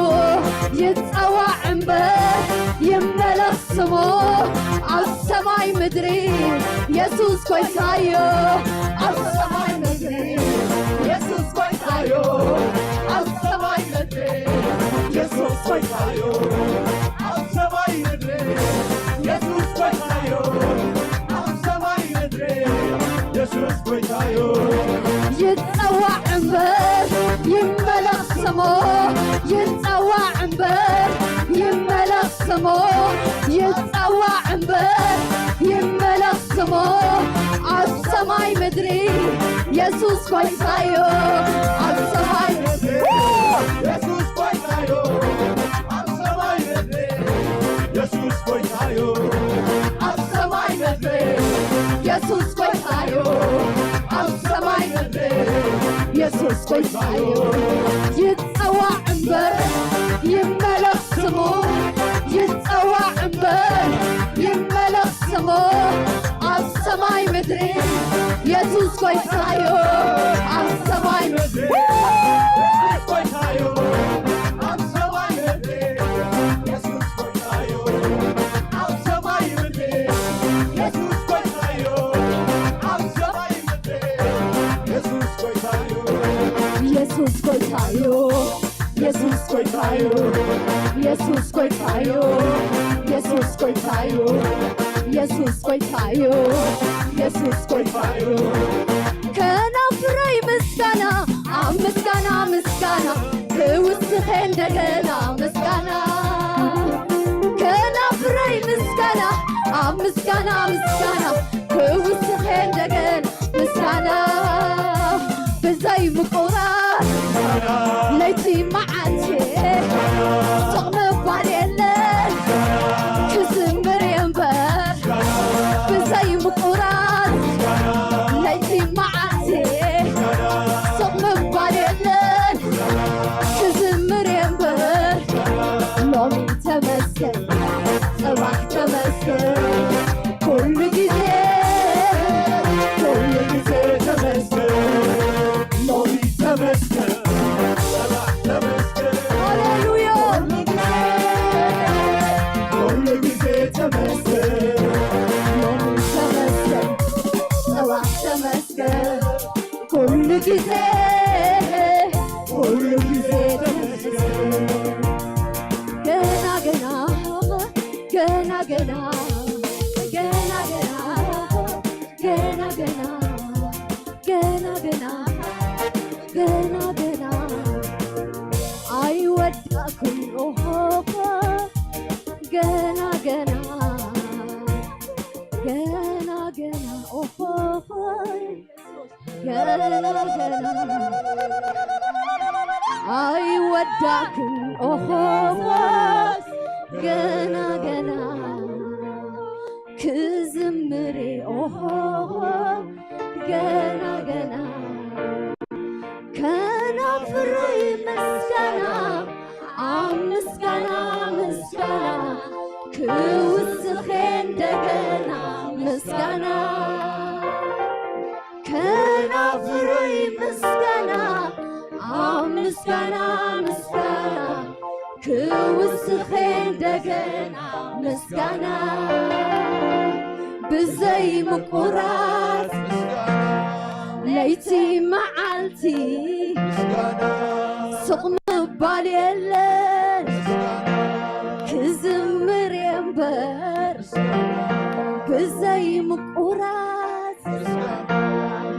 ይጸዋዕ እምበር ይመለኽ ስሙ፣ ኣብ ሰማይ ምድሪ የሱስ ጎይታዩ። ኣብ ሰማይ ምድሪ የሱስ ጎይታዩ። ኣብ ሰማይ ምድሪ የሱስ ጎይታዩ። ኣብ ሰማይ ምድሪ የሱስ ጎይታዩ። ኣብ ሰማይ ምድሪ የሱስ ጎይታዩ። ይጸዋዕ እምበር ይመለኽ ስሙ፣ ይጸዋዕ እምበር ይመለኽ ስሙ፣ ይጸዋዕ እምበር ይመለኽ ስሙ። ኣብ ሰማይ ምድሪ የሱስ ጎይታዩ። ኣብ ሰማይ ምድሪ የሱስ ጎይታዩ። ኣብ ሰማይ ምድሪ የሱስ ጎይታዩ። ኣብ ሰማይ ምድሪ የሱስ ጎይታዩ። ኣብ ሰማይ ምድሪ የሱስ ጎይታዩ። ይጸዋዕ እምበር ይመለኽ ስሙ፣ ይጸዋዕ እምበር ይመለኽ ስሙ። ኣብ ሰማይ ምድሪ የሱስ ጎይታዩ። ኣብ ሰማይ ምድሪ የሱስ ጎይታዩ። ኣብ ሰማይ ምድሪ የሱስ ጎይታዩ። ኣብ ሰማይ ምድሪ የሱስ ጎይታዩ። ኣብ ሰማይ ምድሪ የሱስ ጎይታዩ። የሱስ ጎይታዩ። የሱስ ጎይታዩ። የሱስ ጎይታዩ። የሱስ ጎይታዩ። የሱስ ጎይታዩ። የሱስ ጎይታዩ። ከናፍረይ ምስጋና ኣብ ምስጋና ምስጋና ክውስኸ እንደገና ምስጋና። ከናፍረይ ምስጋና ኣብ ምስጋና ምስጋና ክውስኸ እንደገና ምስጋና። ብዘይ ምቁራጽ ለይቲ መዓልቲ ስቕ ምባል የለን፣ ክዝምር እየ እምበር። ብዘይ ምቁራጽ ለይቲ መዓልቲ ስቕ ምባል የለን፣ ክዝምር እየ እምበር። ሎሚ ተመስገን፣ ጽባሕ ተመስገን፣ ኩሉ ግዜ፣ ኩሉ ግዜ ተመስገን። ሎሚ ተመስገን፣ ጽባሕ ተመስገን። ሃሌሉያ። ኩሉ ግዜ፣ ኩሉ ግዜ ተመስገን። ሎሚ ተመስገን፣ ጽባሕ ተመስገን። ኩሉ ግዜ፣ ኩሉ ግዜ ተመስገን። ገና፣ ገና፣ ገና፣ ገና፣ ገና፣ ገና፣ ገና፣ ገና፣ ገና፣ ገና፣ ገና፣ ገና፣ ኣይወዳእኩን፣ ኦሆ፣ ገና፣ ገና፣ ገና፣ ገና፣ ኦሆ፣ ገና፣ ገና፣ ኣይወዳእኩን፣ ኦሆ፣ ገና፣ ገና፣ ክዝምር፣ ኦሆ፣ ገና፣ ገና፣ ከናፍረይ ምስጋና ኣብ ምስጋና፣ ምስጋና ክውስኸ እንደገና፣ ምስጋና ከናፍረይ ምስጋና ኣብ ምስጋና፣ ምስጋና ክውስኸ እንደገና፣ ምስጋና ብዘይ ምቁራጽ ለይቲ መዓልቲ ስቕ ምባል የለን፣ ክዝምር እየ እምበር። ብዘይ ምቁራጽ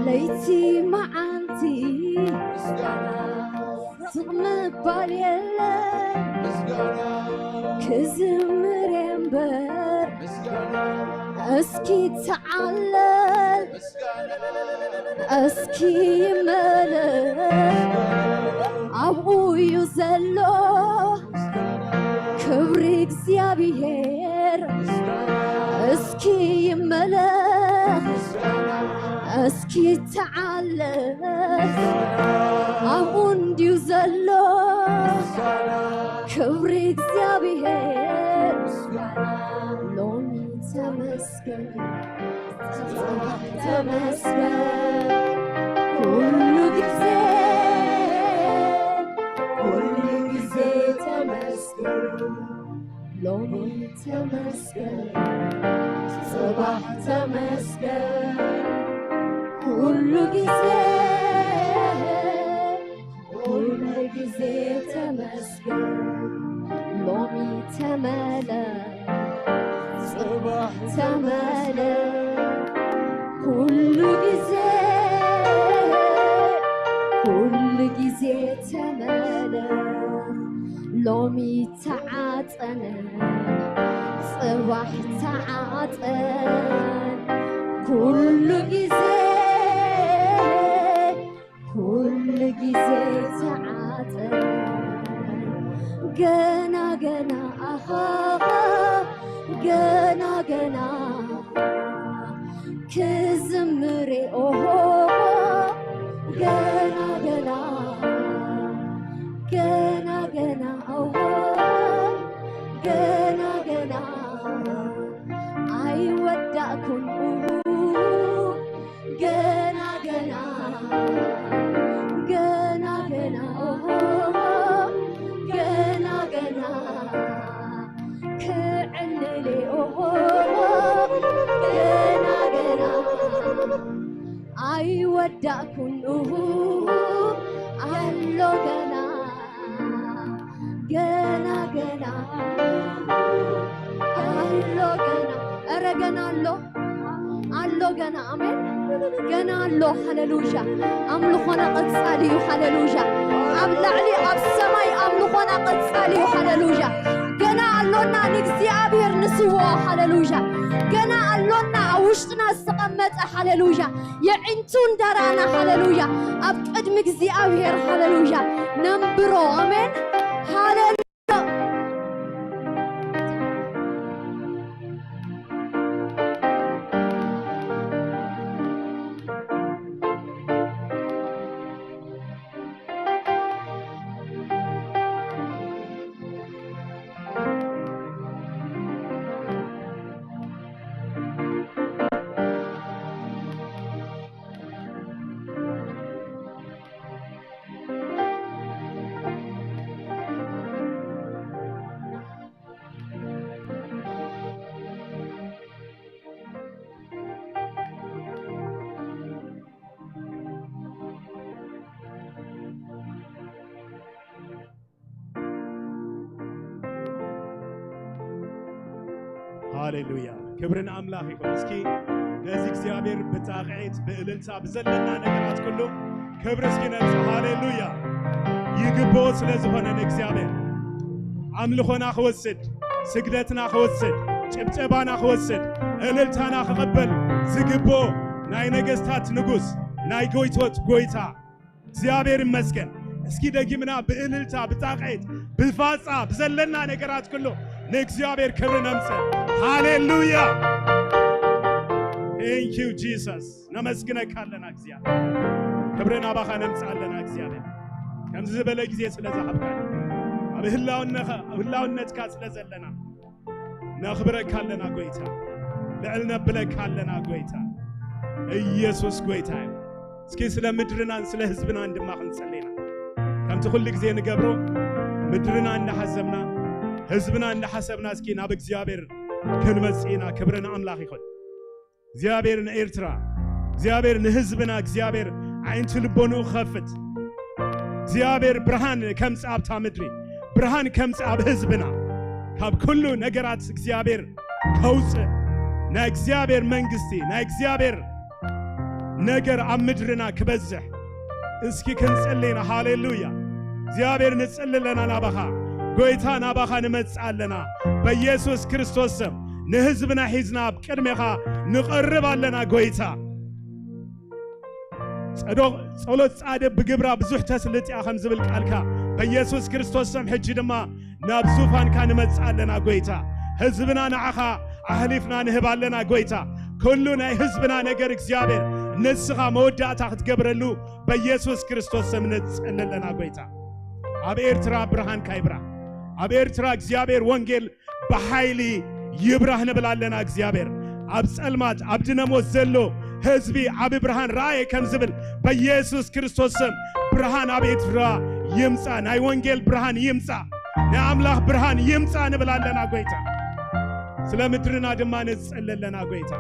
ለይቲ መዓልቲ ስቕ ምባል የለን፣ ክዝምር እየ እምበር። እስኪ ተዓለል፣ እስኪ ይመለስ፣ ኣብኡ እዩ ዘሎ ክብሪ እግዚኣብሔር። እስኪ ይመለስ፣ እስኪ ተዓለል፣ ኣብኡ እንድዩ ዘሎ ክብሪ እግዚኣብሔር። ሎሚ ተመስገን፣ ጽባሕ ተመስገን፣ ኩሉ ግዜ፣ ኩሉ ግዜ ተመስገን። ሎሚ ተመስገን፣ ጽባሕ ተመስገን፣ ኩሉ ግዜ፣ ኩሉ ግዜ ተመስገን። ሎሚ ተመለ፣ ጽባሕ ተመለ፣ ኩሉ ግዜ፣ ኩሉ ግዜ ተመለ። ሎሚ ተዓጸነ፣ ጽባሕ ተዓጸን፣ ኩሉ ግዜ፣ ኩሉ ግዜ ተዓጸን። ገና፣ ገና፣ ኣሃ፣ ገና፣ ገና ክዝምር፣ ኦሆ፣ ገና፣ ገና፣ ገና፣ ገና፣ ኦሆ፣ ገና፣ ገና፣ ኣይወዳእኩን፣ ኡሁ፣ ገና፣ ገና፣ ገና፣ ገና፣ ኦሆ፣ ገና፣ ገና፣ ክዕልል፣ ኦሆ፣ ገና፣ ገና፣ ኣይወዳእኩን፣ ኡሁ፣ ኣሎ ገና፣ ገና፣ ገና፣ ኣሎ ገና። ኧረ ገና ኣሎ፣ ኣሎ ገና። ኣሜን። ገና ኣሎ። ሃሌሉያ። ኣምልኾና ቀጻሊ እዩ። ሃሌሉያ። ኣብ ላዕሊ ኣብ ሰማይ ኣምልኾና ቀጻሊ እዩ። ሃሌሉያ። ገና ኣሎና ንእግዚኣብሔር ንስውኦ። ሃሌሉያ። ገና ኣሎና ኣብ ውሽጥና ዝተቐመጠ። ሃሌሉያ። የዒንቱ እንዳራና። ሃሌሉያ። ኣብ ቅድሚ እግዚኣብሔር። ሃሌሉያ። ነንብሮ። ኣሜን። ሃሌሉያ። ሃሌሉያ። ክብሪ ንኣምላኽ ይኹን። እስኪ ነዚ እግዚኣብሔር ብጣቕዒት ብእልልታ ብዘለና ነገራት ኩሉ ክብሪ እስኪ ነብጽ። ሃሌሉያ። ይግብኦ ስለ ዝኾነ ንእግዚኣብሔር ኣምልኾና ክወስድ፣ ስግደትና ክወስድ፣ ጭብጨባና ክወስድ፣ እልልታና ክቕበል ዝግብኦ ናይ ነገስታት ንጉስ፣ ናይ ጎይቶት ጎይታ እግዚኣብሔር ይመስገን። እስኪ ደጊምና ብእልልታ፣ ብጣቕዒት፣ ብፋጻ፣ ብዘለና ነገራት ኩሉ ንእግዚኣብሔር ክብሪ ነምጽእ። ሃሌሉያ። Thank you Jesus። ነመስግነካ ኣለና እግዚኣብሔር። ክብሪ ናባኻ ነምጽእ ኣለና እግዚኣብሔር። ከምዚ ዝበለ ግዜ ስለ ዝሃብካና፣ ኣብ ህላውነኻ፣ ኣብ ህላውነትካ ስለ ዘለና ነኽብረካ ኣለና ጎይታ። ልዕል ነብለካ ኣለና ጎይታ። ኢየሱስ ጎይታ እዩ። እስኪ ስለ ምድርናን ስለ ህዝብናን ድማ ክንጽሊ ኢና። ከምቲ ኩሉ ግዜ ንገብሮ ምድርና እንዳሓሰብና፣ ህዝብና እንዳሓሰብና እስኪ ናብ እግዚኣብሔር ክንመጽእ ኢና። ክብሪ ንኣምላኽ ይኹን። እግዚኣብሔር ንኤርትራ፣ እግዚኣብሔር ንህዝብና፣ እግዚኣብሔር ኣዒንቲ ልቦንኡ ክኸፍት፣ እግዚኣብሔር ብርሃን ከምጽእ ኣብታ ምድሪ፣ ብርሃን ከምጽእ ኣብ ህዝብና፣ ካብ ኩሉ ነገራት እግዚኣብሔር ከውጽእ፣ ናይ እግዚኣብሔር መንግስቲ፣ ናይ እግዚኣብሔር ነገር ኣብ ምድርና ክበዝሕ እስኪ ክንጽሊ ኢና። ሃሌሉያ። እግዚኣብሔር ንጽሊ ኣለና ናባኻ። ጎይታ ናባኻ ንመጽእ ኣለና። በኢየሱስ ክርስቶስ ስም ንህዝብና ሒዝና ኣብ ቅድሜኻ ንቐርብ ኣለና ጎይታ። ጸዶ-፣ ጸሎት ጻድቅ ብግብራ ብዙሕ ተስልጥ እያ ከም ዝብል ቃልካ በኢየሱስ ክርስቶስ ስም ሕጂ ድማ ናብ ዙፋንካ ንመጽእ ኣለና ጎይታ። ህዝብና ንዓኻ ኣሕሊፍና ንህብ ኣለና ጎይታ። ኩሉ ናይ ህዝብና ነገር እግዚኣብሔር ንስኻ መወዳእታ ክትገብረሉ በኢየሱስ ክርስቶስ ስም ንጽሊ ኣለና ጎይታ። ኣብ ኤርትራ ብርሃንካ ይብራህ። ኣብ ኤርትራ እግዚኣብሔር ወንጌል ብሓይሊ ይብራህ ንብል ኣለና እግዚኣብሔር። ኣብ ጸልማት ኣብ ድነሞት ዘሎ ህዝቢ ዓቢ ብርሃን ረኣየ ከም ዝብል በኢየሱስ ክርስቶስ ስም ብርሃን ኣብ ኤርትራ ይምጻእ። ናይ ወንጌል ብርሃን ይምጻእ። ናይ ኣምላኽ ብርሃን ይምጻእ ንብል ኣለና ጎይታ። ስለ ምድርና ድማ ንጽሊ ኣለና ጎይታ።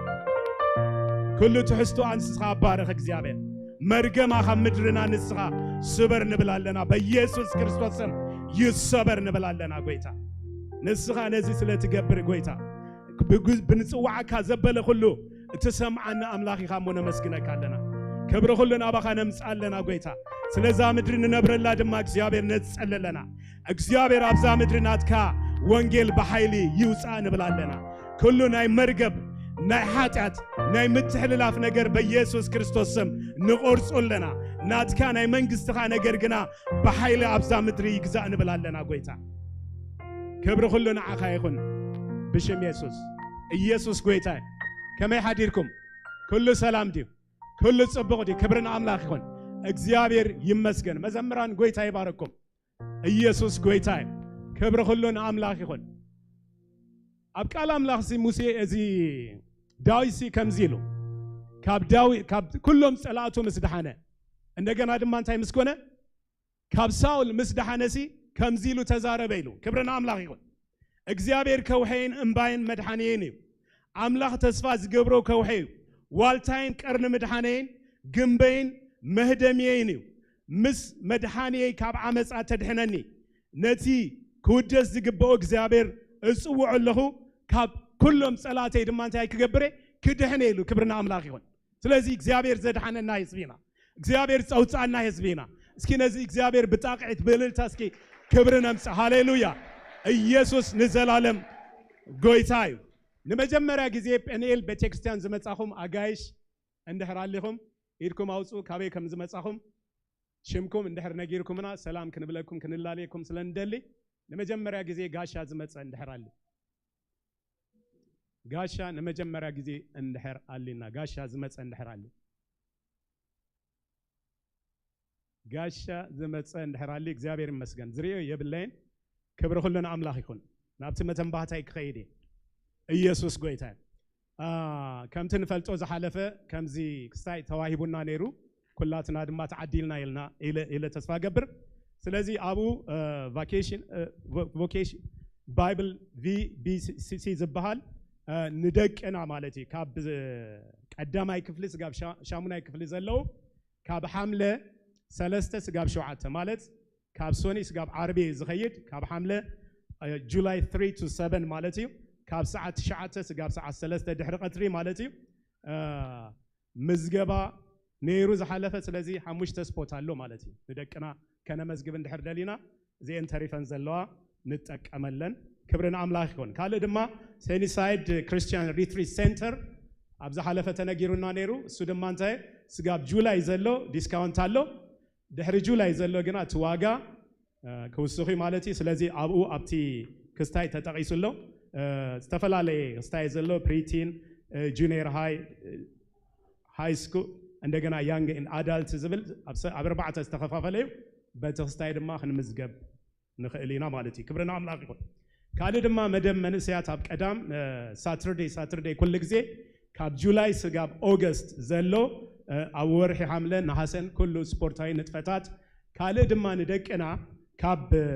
ኩሉ ትሕዝቶኣ ንስኻ ባርኽ እግዚኣብሔር። መርገማ ካብ ምድርና ንስኻ ስበር ንብል ኣለና። በኢየሱስ ክርስቶስ ስም ይሰበር ንብል ኣለና ጎይታ። ንስኻ ነዚ ስለ ትገብር ጎይታ፣ ብጉ-፣ ብንጽዋዓካ ዘበለ ኩሉ እትሰምዓና ኣምላኽ ኢኻ እሞ ነመስግነካ ኣለና። ክብሪ ኩሉ ናባኻ ነምጽእ ኣለና ጎይታ። ስለዛ ምድሪ ንነብረላ ድማ እግዚኣብሔር ነጽሊ ኣለና። እግዚኣብሔር ኣብዛ ምድሪ ናትካ ወንጌል ብሓይሊ ይውጻእ ንብል ኣለና። ኩሉ ናይ መርገም፣ ናይ ሓጢኣት፣ ናይ ምትሕልላፍ ነገር በኢየሱስ ክርስቶስ ስም ንቖርጾ ኣለና። ናትካ ናይ መንግስትኻ ነገር ግና ብሓይሊ ኣብዛ ምድሪ ይግዛእ ንብል ኣለና ጎይታ። ክብሪ ኩሉ ንዓኻ ይኹን ብሽም የሱስ። ኢየሱስ ጎይታ እዩ። ከመይ ሓዲርኩም? ኩሉ ሰላም ድዩ? ኩሉ ጽቡቕ ድዩ? ክብሪ ንኣምላኽ ይኹን። እግዚኣብሔር ይመስገን። መዘምራን ጎይታ ይባረኩም። ኢየሱስ ጎይታ እዩ። ክብሪ ኩሉ ንኣምላኽ ይኹን። ኣብ ቃል ኣምላኽ እዚ ሙሴ፣ እዚ ዳዊት ሲ ከምዚ ኢሉ፣ ካብ ዳዊት፣ ካብ ኩሎም ጸላእቱ ምስ ደሓነ፣ እንደገና ድማ እንታይ ምስ ኮነ? ካብ ሳውል ምስ ደሓነ ሲ ከምዚ ኢሉ ተዛረበ ኢሉ። ክብሪ ንኣምላኽ ይኹን። እግዚኣብሔር ከውሐይን እምባይን መድሓንየይን እዩ። ኣምላኽ ተስፋ ዝገብሮ ከውሐይ እዩ። ዋልታይን ቀርኒ ምድሓነይን ግምበይን መህደምየይን እዩ። ምስ መድሓንየይ ካብ ዓመጻ ተድሕነኒ። ነቲ ክውደስ ዝግብኦ እግዚኣብሔር እጽውዖ ኣለኹ። ካብ ኩሎም ጸላተይ ድማ እንታይ ክገብር እየ? ክድሕን እየ ኢሉ። ክብሪ ንኣምላኽ ይኹን። ስለዚ እግዚኣብሔር ዘድሓነና ህዝቢ ኢና። እግዚኣብሔር ጸውጻና ህዝቢ ኢና። እስኪ ነዚ እግዚኣብሔር ብጣቕዒት ብእልልታ እስኪ ክብሪ ነምጽእ። ሃሌሉያ! ኢየሱስ ንዘላለም ጎይታ እዩ። ንመጀመርያ ግዜ ጴንኤል ቤተክርስትያን ዝመጻኹም ኣጋይሽ እንድሕር ኣሊኹም ኢድኩም ኣውጽኡ። ካበይ ከም ዝመጻኹም ሽምኩም እንድሕር ነጊርኩምና ሰላም ክንብለኩም ክንላለየኩም ስለ እንደሊ፣ ንመጀመርያ ግዜ ጋሻ ዝመጸ እንድሕር ኣሊ፣ ጋሻ ንመጀመርያ ግዜ እንድሕር ኣሊና፣ ጋሻ ዝመጸ እንድሕር ኣሊ፣ ጋሻ ዝመጸ እንድሕር ኣሊ፣ እግዚኣብሔር ይመስገን። ዝርእዮ የብለይን። ክብሪ ኩሉ ንኣምላኽ ይኹን። ናብቲ መተንባህታይ ክኸይድ እየ። ኢየሱስ ጎይታ እዩ። አ፣ ከምቲ ንፈልጦ ዝሓለፈ ከምዚ ክስታይ ተዋሂቡና ነይሩ፣ ኩላትና ድማ ተዓዲልና ኢልና ኢለ፣ ኢለ ተስፋ ገብር። ስለዚ ኣብኡ፣ አ፣ ቫኬሽን፣ አ፣ ቮ-፣ ቮኬሽን ባይብል ቪ ቢ ሲ ሲ ዝበሃል፣ አ፣ ንደቅና ማለት እዩ፣ ካብ ቀዳማይ ክፍሊ ስጋብ ሻ-፣ ሻሙናይ ክፍሊ ዘለዉ ካብ ሓምለ ሰለስተ ስጋብ ሸውዓተ ማለት ካብ ሶኒ ስጋብ ዓርቢ ዝኸይድ፣ ካብ ሓምለ፣ እ፣ ጁላይ ትሪ ቱ ሰቨን ማለት እዩ። ካብ ሰዓት ትሽዓተ ስጋብ ሰዓት ሰለስተ ድሕሪ ቀትሪ ማለት እዩ። እ፣ ምዝገባ ነይሩ ዝሓለፈ፣ ስለዚ ሓሙሽተ ስፖት ኣሎ ማለት እዩ። ንደቅና ከነመዝግብ እንድሕር ደሊና እዚኤን ተሪፈን ዘለዋ ንጠቀመለን። ክብሪ ንኣምላኽ ይኹን። ካልእ ድማ ሰኒሳይድ ክርስቲያን ሪትሪት ሴንተር ኣብ ዝሓለፈ ተነጊሩና ነይሩ። እሱ ድማ እንታይ ስጋብ ጁላይ ዘሎ ዲስካውንት ኣሎ። ድሕሪ ጁላይ ዘሎ ግና እቲ ዋጋ፣ እ፣ ክውስኽ እዩ ማለት እዩ። ስለዚ ኣብኡ ኣብቲ ክስታይ ተጠቒሱ ኣሎ። እ፣ ዝተፈላለየ ክስታይ ዘሎ ፕሪቲን፣ እ፣ ጁኒየር ሃይ፣ እ፣ ሃይ ስኩል፣ እንደገና ያንግ ኤንድ ኣዳልት ዝብል ኣብ ሰ-፣ ኣብ ኣርባዕተ ዝተኸፋፈለ እዩ። በቲ ክስታይ ድማ ክንምዝገብ ንኽእል ኢና ማለት እዩ። ክብሪ ንኣምላኽ ይኹን። ካልእ ድማ መደብ መንእሰያት ኣብ ቀዳም፣ እ፣ ሳትርደይ፣ ሳትርደይ ኩሉ ግዜ ካብ ጁላይ ስጋብ ኦገስት ዘሎ፣ እ፣ ኣብ ወርሒ ሓምለ ነሃሰን ኩሉ ስፖርታዊ ንጥፈታት። ካልእ ድማ ንደቅና ካብ፣ እ፣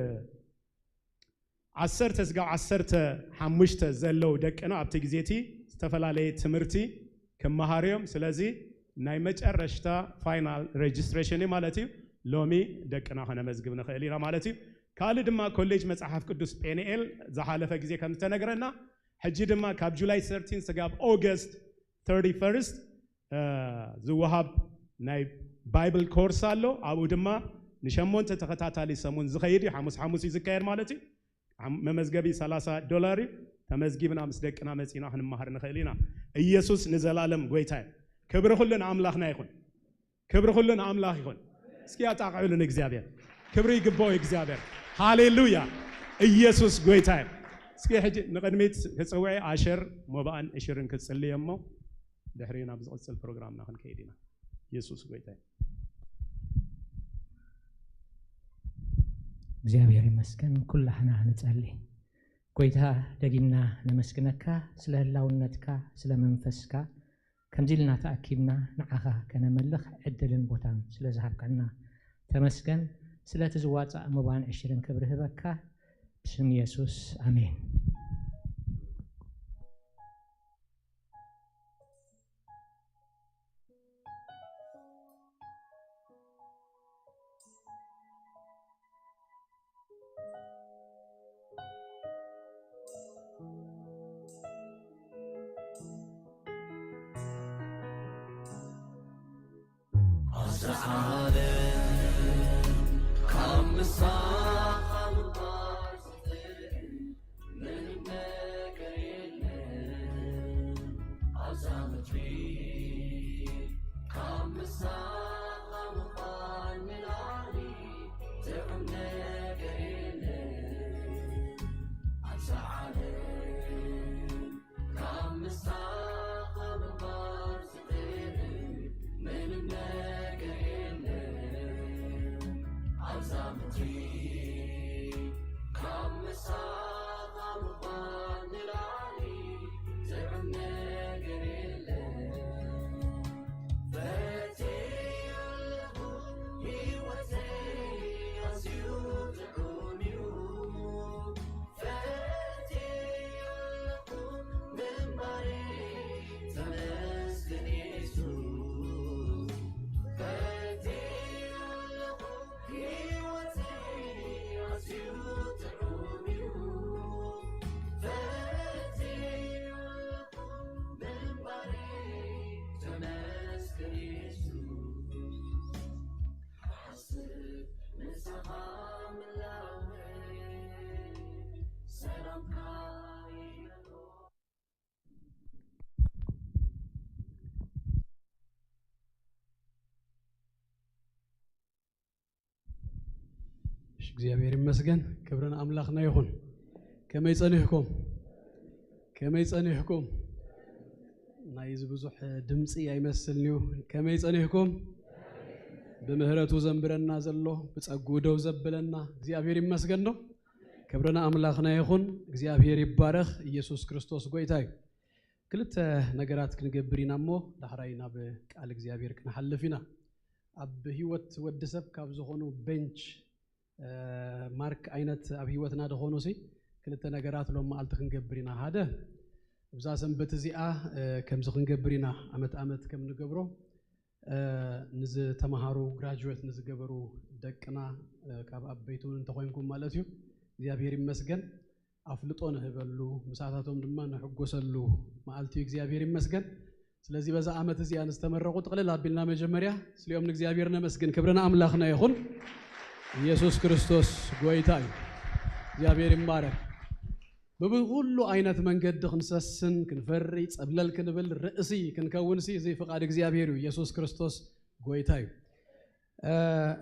ዓሰርተ ስጋብ ዓሰርተ ሓሙሽተ ዘለዉ ደቅና ኣብቲ ግዜ እቲ ዝተፈላለየ ትምህርቲ ክመሃሩ እዮም። ስለዚ ናይ መጨረሽታ ፋይናል ሬጅስትሬሽን እዩ ማለት እዩ። ሎሚ ደቅና ከነመዝግብ ንኽእል ኢና ማለት እዩ። ካልእ ድማ ኮሌጅ መጽሓፍ ቅዱስ ጴንኤል ዝሓለፈ ግዜ ከም ዝተነግረና፣ ሕጂ ድማ ካብ ጁላይ ሰርቲን ስጋብ ኦገስት ተርቲ ፈርስት፣ እ፣ ዝወሃብ ናይ ባይብል ኮርስ ኣሎ። ኣብኡ ድማ ንሸሞንተ ተኸታታሊ ሰሙን ዝኸይድ እዩ። ሓሙስ ሓሙስ እዩ ዝካየድ ማለት እዩ። ሓም-፣ መመዝገቢ ሰላሳ ዶላር እዩ። ተመዝጊብና ምስ ደቅና መጺና ክንመሃር ንኽእል ኢና። ኢየሱስ ንዘላለም ጎይታ እዩ። ክብሪ ኩሉ ንኣምላኽና ይኹን። ክብሪ ኩሉ ንኣምላኽ ይኹን። እስኪ ኣጣቕዕሉ ንእግዚኣብሔር። ክብሪ ይግባኦ እግዚኣብሔር። ሃሌሉያ። ኢየሱስ ጎይታ እዩ። እስኪ ሕጂ ንቕድሚት ክጽውዕ ኣሸር ሞባኣን እሽርን ክጽልይ እሞ ድሕሪ ናብ ዝቕጽል ፕሮግራምና ክንከይድ ኢና። ኢየሱስ ጎይታ እዩ። እግዚኣብሔር ይመስገን። ኩላህና ንጸሊ። ጎይታ፣ ደጊምና ነመስግነካ ስለ ህላውነትካ፣ ስለ መንፈስካ፣ ከምዚ ኢልና ተኣኪብና ንዓኻ ከነመልኽ ዕድልን ቦታን ስለ ዝሃብካና ተመስገን። ስለቲ ዝዋጻእ መባን ዕሽርን ክብሪ ህበካ፣ ብስም የሱስ ኣሜን። እግዚኣብሔር ይመስገን። ክብሪ ንኣምላኽና ይኹን። ከመይ ጸኒሕኩም? ከመይ ጸኒሕኩም? ናይዚ ብዙሕ ድምጺ ኣይመስልን'ዩ። ከመይ ጸኒሕኩም? ብምህረቱ ዘንብረና ዘሎ፣ ብጸግኡ ደው ዘብለና እግዚኣብሔር ይመስገን ዶ? ክብሪ ንኣምላኽና ይኹን። እግዚኣብሔር ይባረኽ። ኢየሱስ ክርስቶስ ጎይታ እዩ። ክልተ ነገራት ክንገብር ኢና እሞ ዳሕራይ ናብ ቃል እግዚኣብሔር ክንሓልፍ ኢና። ኣብ ህይወት ወዲ ሰብ ካብ ዝኾኑ ቤንች ማርክ ዓይነት ኣብ ህይወትና ዝኾኑ ሲ ክልተ ነገራት ሎም መዓልቲ ክንገብር ኢና። ሓደ እብዛ ሰንበት እዚኣ ከምዚ ክንገብር ኢና። ዓመት ዓመት ከም ንገብሮ ንዝተምሃሩ ግራጁዌት ንዝገበሩ ደቅና ካብ ኣበይቱ እውን እንተኾይንኩም ማለት እዩ እግዚኣብሔር ይመስገን ኣፍልጦ ንህበሉ ምሳታቶም ድማ ንሕጎሰሉ መዓልቲ እዩ እግዚኣብሔር ይመስገን። ስለዚህ በዛ ዓመት እዚኣ ንዝተመረቑ ጥቕልል ኣቢልና መጀመርያ ስሊኦም ንእግዚኣብሔር ነመስግን። ክብሪ ንኣምላኽና ይኹን። ኢየሱስ ክርስቶስ ጎይታ እዩ። እግዚኣብሔር ይባረክ። ብብኩሉ ዓይነት መንገዲ ክንሰስን ክንፈሪ ጸብለል ክንብል ርእሲ ክንከውን ሲ እዚ ፍቓድ እግዚኣብሔር እዩ። ኢየሱስ ክርስቶስ ጎይታ እዩ።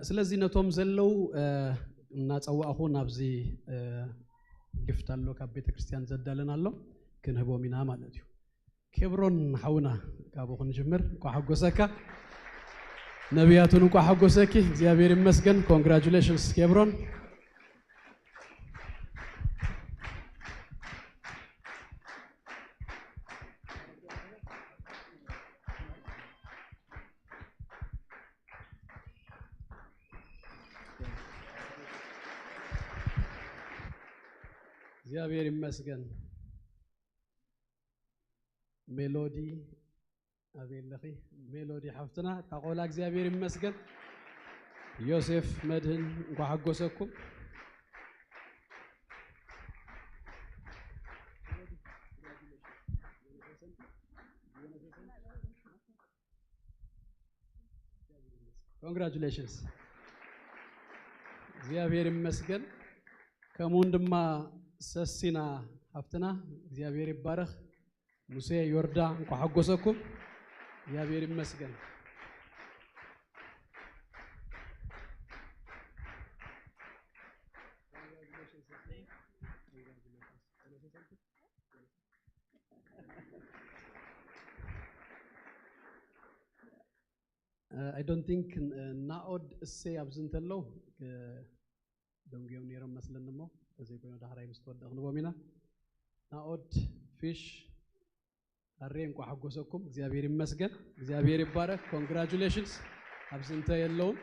ስለዚህ ነቶም ዘለዉ እናጸዋእኹ ናብዚ ግፍት ኣሎ ካብ ቤተ ክርስቲያን ዘዳለን ኣሎ ክንህቦም ኢና ማለት እዩ። ኬብሮን ሓውና ካብኡ ክንጅምር እንኳ ሓጎሰካ። ነቢያቱን እንኳ ሓጎሰኪ። እግዚኣብሔር ይመስገን። ኮንግራጁሌሽንስ ኬብሮን። እግዚኣብሔር ይመስገን። ሜሎዲ ኣበይ ኣለኺ? ሜሎዲ ሓፍትና እታ ቆላ እግዚኣብሔር ይመስገን። ዮሴፍ መድህን እንኳ ሓጎሰኩም። ኮንግራጁሌሽንስ። እግዚኣብሔር ይመስገን። ከምኡውን ድማ ሰሲና ሓፍትና እግዚኣብሔር ይባረኽ። ሙሴ ዮርዳ እንኳ ሓጎሰኩም። እግዚኣብሔር ይመስገን። I don't think ናኦድ እሴ ኣብዚ እንተሎ ደንጉዮም ነይሮም መስለኒ እሞ ተዘይኮይኑ ዳሕራይ ምስ ተወደ ክንቦም ኢና። ናኦድ ፊሽ ኣሬ እንኳ ሓጎሰኩም። እግዚኣብሔር ይመስገን። እግዚኣብሔር ይባረክ። ኮንግራጁሌሽንስ። ኣብዚ እንተ የለውም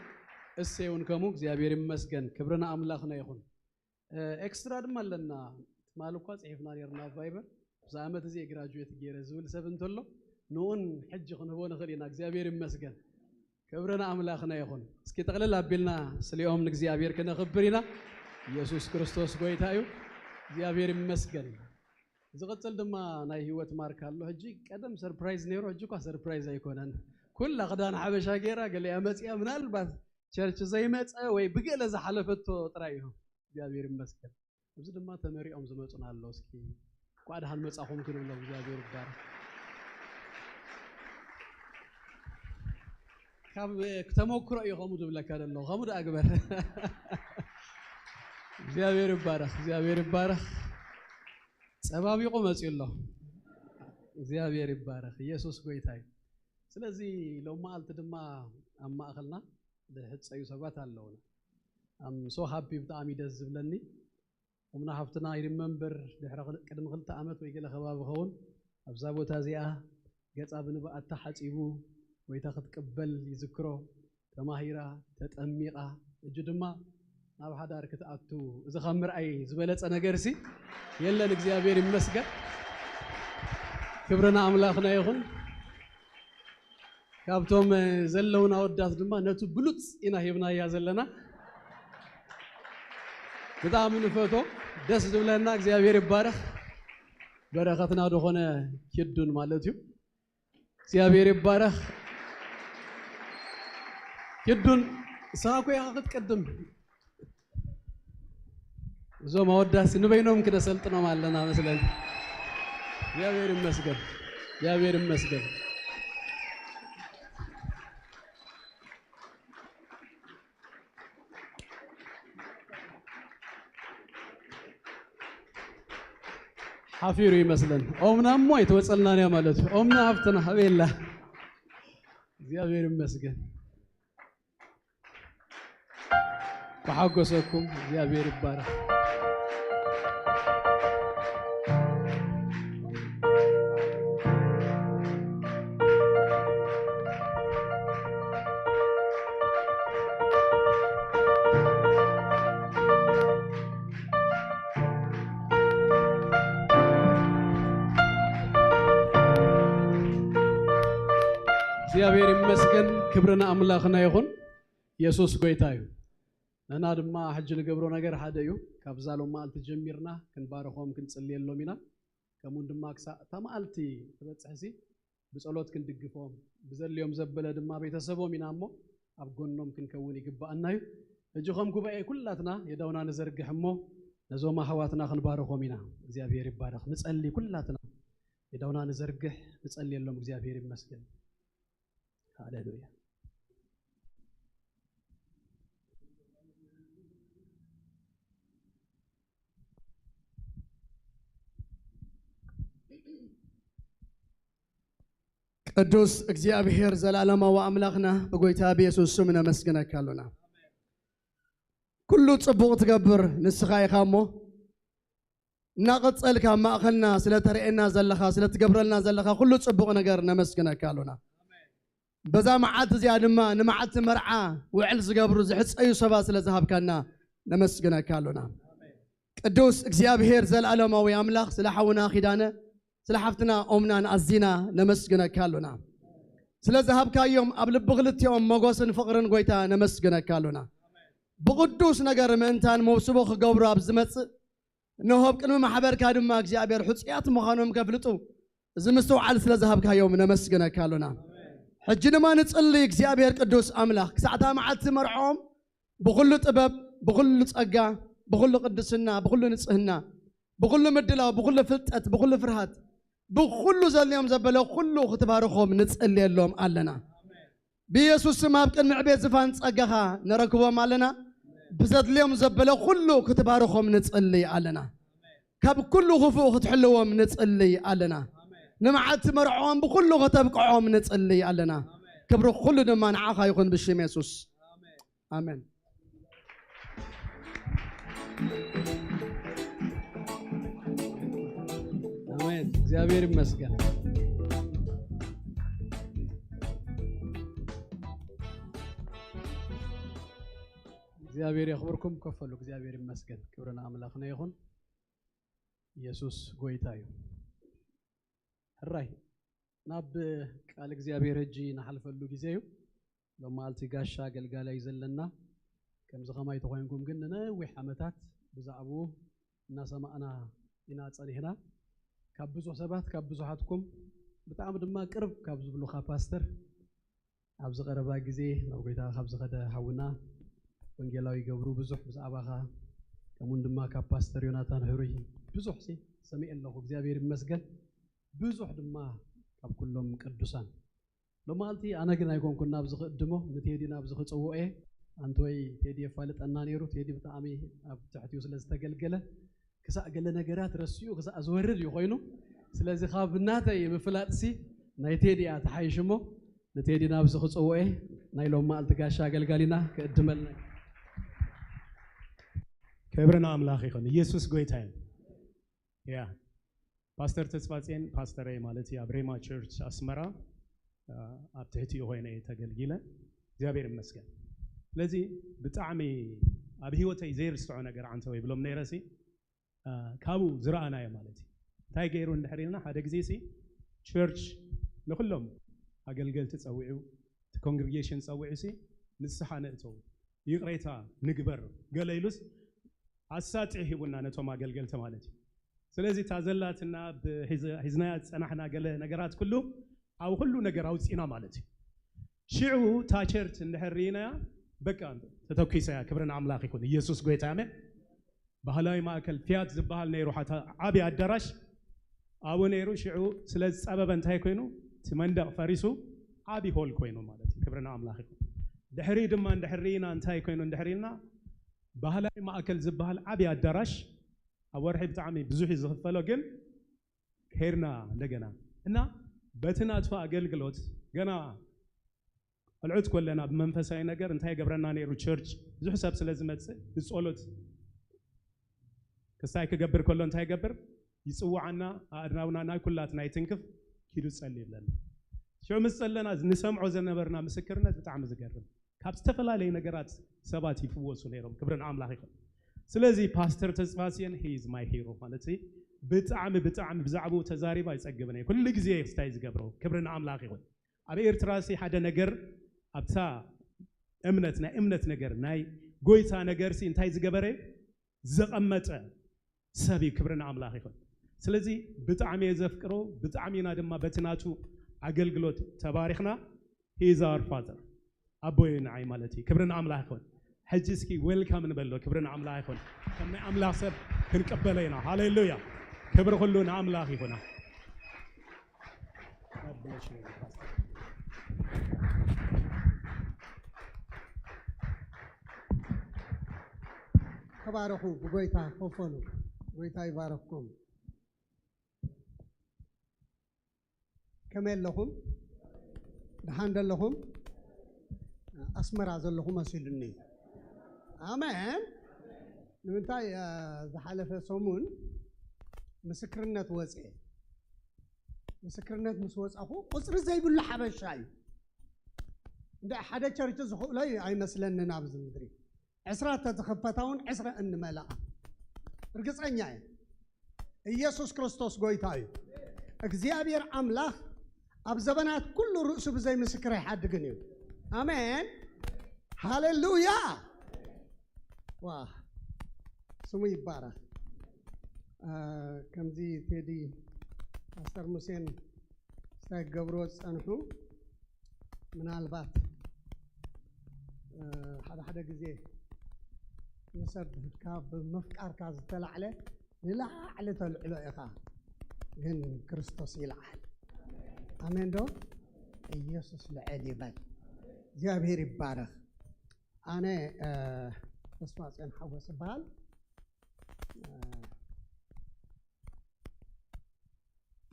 እሴ እውን ከሙ እግዚኣብሔር ይመስገን። ክብሪ ንኣምላኽና ይኹን። ኤክስትራ ድማ ኣለና። ትማል እኳ ጽሒፍና ነርና ኣብ ቫይበር። ኣብዚ ዓመት እዚ ግራጁዌት ገይረ ዝብል ሰብ እንተሎ ንኡን ሕጂ ክንህቦ ንኽእል ኢና። እግዚኣብሔር ይመስገን። ክብሪ ንኣምላኽና ይኹን። እስኪ ጠቕልል ኣቢልና ስሊኦም ንእግዚኣብሔር ክነኽብር ኢና። ኢየሱስ ክርስቶስ ጎይታ እዩ። እግዚኣብሔር ይመስገን። ዝቕጽል ድማ ናይ ህይወት ማርክ ኣሎ። ሕጂ ቀደም ሰርፕራይዝ ነይሩ፣ ሕጂ እኳ ሰርፕራይዝ ኣይኮነን። ኩላ ክዳን ሓበሻ ገይራ ገሊኣ መጺኣ ምናልባት ቸርች ዘይመጸ ወይ ብገለ ዝሓለፈቶ ጥራይ እዩ። እግዚኣብሔር ይመስገን። እዚ ድማ ተመሪዖም ዝመጹና ኣለዉ። እስኪ እንኳዕ ደሓን መጻኹም ክንብሎም እግዚኣብሔር ይባረክ። ካብ ተመክሮ እዩ ከምኡ ዝብለካ ዘሎ ከምኡ ደኣ ግበር። እግዚኣብሔር ይባረክ፣ እግዚኣብሔር ይባረክ። ጸባቢቑ መጺኡ ኣሎ። እግዚኣብሔር ይባረክ። ኢየሱስ ጎይታ እዩ። ስለዚ ሎም መዓልቲ ድማ ኣብ ማእኸልና ዝሕጸዩ ሰባት ኣለዉና። I'm so happy ብጣዕሚ ደስ ዝብለኒ። እምና ሃብትና ይድመንበር ድሕሪ ክል- ቅድሚ ክልተ ዓመት ወይ ገለ ከባቢ ኸውን ኣብዛ ቦታ እዚኣ ገጻ ብንብኣታ ሓጺቡ ወይታ ክትቅበል ይዝክሮ። ተማሂራ ተጠሚቓ እጂ ድማ ናብ ሓዳር ክትኣቱ እዚ ካብ ምርኣይ ዝበለጸ ነገርሲ የለን። እግዚኣብሔር ይመስገን። ክብርና ኣምላኽና ይኹን። ካብቶም ዘለውና ወዳት ድማ ነቱ ብሉጽ ኢና ሂብናያ ዘለና። ብጣዕሚ ንፈቶ ደስ ዝብለና። እግዚኣብሔር ይባረኽ። በረኸትና ዝኾነ ኪዱን ማለት እዩ። እግዚኣብሔር ይባረኽ። ኪዱን ንስኻ እኮ ኢኻ ክትቀድም። እዞም ኣወዳሲ ንበይኖም ክነሰልጥኖም ኣለና መስለኒ። እግዚኣብሔር ይመስገን። እግዚኣብሔር ይመስገን። ሓፊሩ ይመስለን። ኦምና እሞ ኣይትወጸልናን እያ ማለት እዩ። ኦምና ሃብትና ኣበይ ኣላ? እግዚኣብሔር ይመስገን። ተሓጎሰኩም። እግዚኣብሔር ይባረክ። እግዚኣብሔር ይመስገን። ክብሪ ንኣምላኽና ይኹን። የሱስ ጎይታ እዩ። ንሕና ድማ ሕጂ ንገብሮ ነገር ሓደ እዩ። ካብዛ ሎም መዓልቲ ጀሚርና ክንባርኾም ክንጽልየሎም ኢና። ከምኡውን ድማ ክሳዕ እታ መዓልቲ ትበጽሕሲ ብጸሎት ክንድግፎም፣ ብዘድልዮም ዘበለ ድማ ቤተሰቦም ኢና እሞ ኣብ ጎኖም ክንከውን ይግባኣና እዩ። ሕጂ ከም ጉባኤ ኩላትና የዳውና ንዘርግሕ እሞ ነዞም ኣሕዋትና ክንባርኾም ኢና። እግዚኣብሔር ይባረኽ። ንጸሊ ኩላትና የዳውና ንዘርግሕ፣ ንጸልየሎም። እግዚኣብሔር ይመስገን። ሃሌሉያ። ቅዱስ እግዚኣብሔር ዘላለማዊ ኣምላኽና ብጎይታ ብየሱስ ስም ነመስግነካ ኣሎና። ኩሉ ጽቡቕ ትገብር ንስኻ ኢኻ እሞ፣ እናቐጸልካ ኣብ ማእኸልና ስለ ተርእየና ዘለኻ፣ ስለ ትገብረልና ዘለኻ ኩሉ ጽቡቕ ነገር ነመስግነካ ኣሎና። በዛ መዓልቲ እዚኣ ድማ ንመዓልቲ መርዓ ውዕል ዝገብሩ ዝሕጸዩ ሰባት ስለ ዝሃብካና ነመስግነካ ኣሎና። ቅዱስ እግዚኣብሔር ዘላለማዊ ኣምላኽ ስለ ሓውና ኪዳነ፣ ስለ ሓፍትና ኦምናን ኣዚና ነመስግነካ ኣሎና። ስለ ዝሃብካዮም ኣብ ልቢ ክልቲኦም ሞጎስን ፍቕርን ጎይታ ነመስግነካ ኣሎና። ብቕዱስ ነገር ምእንታን መውስቦ ክገብሩ ኣብ ዝመጽእ እነሆ ኣብ ቅድሚ ማሕበርካ ድማ እግዚኣብሔር ሕጹያት ምዃኖም ከፍልጡ እዚ ምስትውዓል ስለ ዝሃብካዮም ነመስግነካ ኣሎና። ሕጂ ድማ ንጽሊ እግዚኣብሔር ቅዱስ ኣምላኽ ክሳዕታ መዓልቲ መርዖም ብኹሉ ጥበብ፣ ብኹሉ ጸጋ፣ ብኹሉ ቅድስና፣ ብኹሉ ንጽህና፣ ብኹሉ ምድላው፣ ብኹሉ ፍልጠት፣ ብኹሉ ፍርሃት፣ ብኹሉ ዘልዮም ዘበለ ኩሉ ክትባርኾም ንጽልየሎም ኣለና። ብየሱስ ስም ኣብ ቅድሚ ዕቤት ዝፋን ጸጋኻ ነረክቦም ኣለና። ብዘድልዮም ዘበለ ኩሉ ክትባርኾም ንጽልይ ኣለና። ካብ ኩሉ ክፉእ ክትሕልዎም ንጽልይ ኣለና። ንመዓልቲ መርዖም ብኩሉ ከተብቅዖም ንጽልይ ኣለና። ክብሪ ኩሉ ድማ ንዓኻ ይኹን ብሽም የሱስ። ኣሜን። ኣሜን። እግዚኣብሔር ይመስገን። እግዚኣብሔር የኽብርኩም። ከፈሉ። እግዚኣብሔር ይመስገን። ክብሪ ንኣምላኽና ይኹን። ኢየሱስ ጎይታ እዩ። ሕራይ ናብ ቃል እግዚኣብሔር ሕጂ ንሓልፈሉ ግዜ እዩ። ሎም መዓልቲ ጋሻ ኣገልጋላይ እዩ ዘለና። ከምዚ ከማይ ተኾይንኩም ግን ንነዊሕ ዓመታት ብዛዕባኡ እናሰማዕና ኢና ጸኒሕና። ካብ ብዙሕ ሰባት፣ ካብ ብዙሓትኩም ብጣዕሚ ድማ ቅርብ ካብ ዝብሉኻ ፓስተር፣ ኣብዚ ቀረባ ግዜ ናብ ጎይታ ካብ ዝኸደ ሓውና ወንጌላዊ ገብሩ ብዙሕ ብዛዕባኻ፣ ከምኡውን ድማ ካብ ፓስተር ዮናታን ህሩይ ብዙሕ ሲ ሰሚዐ ኣለኹ። እግዚኣብሔር ይመስገን። ብዙሕ ድማ ካብ ኩሎም ቅዱሳን። ሎማዓልቲ ኣነ ግን ኣይኮንኩን ናብዚ ክእድሞ፣ ንቴዲ ናብዚ ክጽውዖ እየ። ኣንተወይ ቴዲ የፋልጠና ነይሩ። ቴዲ ብጣዕሚ ኣብ ትሕቲኡ ስለ ዝተገልገለ፣ ክሳእ ገለ ነገራት ረሲኡ ክሳእ ዝወርድ እዩ ኮይኑ። ስለዚ ካብ ናተይ ምፍላጥሲ ናይ ቴዲ እያ ትሓይሽ እሞ፣ ንቴዲ ናብዚ ክጽውዖ እየ። ናይ ሎም መዓልቲ ጋሻ ኣገልጋሊና ክእድመልና። ክብሪ ንኣምላኽ ይኹን። ኢየሱስ ጎይታ እዩ። ያ፣ ፓስተር ተስፋጼን ፓስተረይ ማለት እዩ፣ ኣብ ሬማ ቸርች ኣስመራ፣ አ፣ ኣብ ትሕቲኡ ኮይነ እየ ተገልጊለ። እግዚኣብሔር ይመስገን። ስለዚ ብጣዕሚ ኣብ ህይወተይ ዘይርስዖ ነገር ዓንተወይ ብሎም ነይረሲ፣ አ፣ ካብኡ ዝረኣናዮ ማለት እዩ። እንታይ ገይሩ እንድሕር ኢልና፣ ሓደ ግዜ ሲ ቸርች ንኹሎም ኣገልገልቲ ጸዊዑ፣ እቲ ኮንግሪጌሽን ጸዊዑ ሲ ንስሓ ንእተው፣ ይቕሬታ ንግበር፣ ገለ ኢሉስ ኣሳጢሑ ሂቡና ነቶም ኣገልገልቲ ማለት እዩ። ስለዚ እታ ዘላትና ብሒዝ-፣ ሒዝናያ ዝጸናሕና ገለ ነገራት ኩሉ ኣብ ኩሉ ነገር ኣውጺእና ማለት እዩ። ሽዑ እታ ቸርች እንድሕር ርኢናያ በቃ ተተኲሰያ። ክብሪ ንኣምላኽ ይኹን። ኢየሱስ ጎይታ፣ ኣሜን። ባህላዊ ማእከል ፊያት ዝበሃል ነይሩ፣ ሓታ ዓቢ ኣዳራሽ ኣብኡ ነይሩ። ሽዑ ስለ ዝጸበበ እንታይ ኮይኑ፣ እቲ መንደቕ ፈሪሱ ዓቢ ሆል ኮይኑ ማለት እዩ። ክብሪ ንኣምላኽ ይኹን። ድሕሪ ድማ እንድሕር ርኢና እንታይ ኮይኑ እንድሕር ኢልና፣ ባህላዊ ማእከል ዝበሃል ዓቢ ኣዳራሽ ኣብ ወርሒ ብጣዕሚ ብዙሕ እዩ ዝኽፈሎ፣ ግን ከይርና እንደገና እና በቲ ናቱ ኣገልግሎት ገና ቆልዑት ኮለና ብመንፈሳዊ ነገር እንታይ ገብረና ነይሩ? ቸርች ብዙሕ ሰብ ስለ ዝመጽእ ብጸሎት ክስታይ ክገብር ከሎ እንታይ ይገብር? ይጽውዓና፣ ኣእድናውና ናይ ኩላት ናይ ትንክፍ ኪዱ ጸሊ ይብለና። ሽዑ ምስ ጸለና ንሰምዖ ዝነበርና ምስክርነት ብጣዕሚ ዝገርም፣ ካብ ዝተፈላለዩ ነገራት ሰባት ይፍወሱ ነይሮም። ክብሪ ንኣምላኽ ይኹን። ስለዚ ፓስተር ተስፋስየን he is my hero ማለት ብጣዕሚ ብጣዕሚ ብዛዕባኡ ተዛሪባ ይጸግብን እየ። ኩሉ ግዜ ስታይ ዝገብሮ ክብሪ ንኣምላኽ ይኹን። ኣብ ኤርትራ ሲ ሓደ ነገር ኣብታ እምነት ናይ እምነት ነገር ናይ ጎይታ ነገር ሲ እንታይ ዝገበረ ዘቐመጠ ሰብ እዩ። ክብሪ ንኣምላኽ ይኹን። ስለዚ ብጣዕሚ እየ ዘፍቅሮ፣ ብጣዕሚ ኢና ድማ በቲ ናቱ ኣገልግሎት ተባሪኽና። He is our father ኣቦይ ንዓይ ማለት እዩ። ክብሪ ንኣምላኽ ይኹን። ሕጂ እስኪ ዌልካም ንበሎ። ክብሪ ንኣምላኽ ይኹን። ከም ናይ ኣምላኽ ሰብ ክንቀበሎ ኢና። ሃሌሉያ። ክብሪ ኩሉ ንኣምላኽ ይኹና። God bless you, Pastor. ተባረኹ፣ ብጎይታ ኮፈሉ። ጎይታ ይባረኽኩም። ከመይ ኣለኹም? ደሓን ደለኹም? ኣስመራ ዘለኹ መሲሉኒ። ኣሜን። ንምንታይ? እ፣ ዝሓለፈ ሰሙን ምስክርነት ወፀ። ምስክርነት ምስ ወፃኹ ቁፅሪ ዘይብሉ ሓበሻ እዩ። እንደ ሓደ ቸርች ዝኽእሎ እዩ ኣይመስለንን ኣብዚ ምድሪ። ዕስራ ተዝኽፈታ እውን ዕስራ እንመልኣ። ርግፀኛ እየ። ኢየሱስ ክርስቶስ ጎይታ እዩ። እግዚኣብሔር ኣምላኽ ኣብ ዘበናት ኩሉ ርእሱ ብዘይ ምስክር ኣይሓድግን እዩ። ኣሜን። ሃሌሉያ። ዋ፣ ስሙ ይባረኽ። አ፣ ከምዚ ቴዲ ፓስተር ሙሴን ስታይ ክገብርዎ ዝጸንሑ፣ ምናልባት፣ እ፣ ሓደ ሓደ ግዜ ንሰብ ካብ ምፍቃርካ ዝተላዕለ ንላዕሊ ተልዕሎ ኢኻ፣ ግን ክርስቶስ ይልዓል። ኣሜን ዶ? ኢየሱስ ልዕል ይበል። እግዚኣብሔር ይባረኽ። ኣነ፣ እ፣ ተስፋጽዮን ሓጎስ እበሃል። እ፣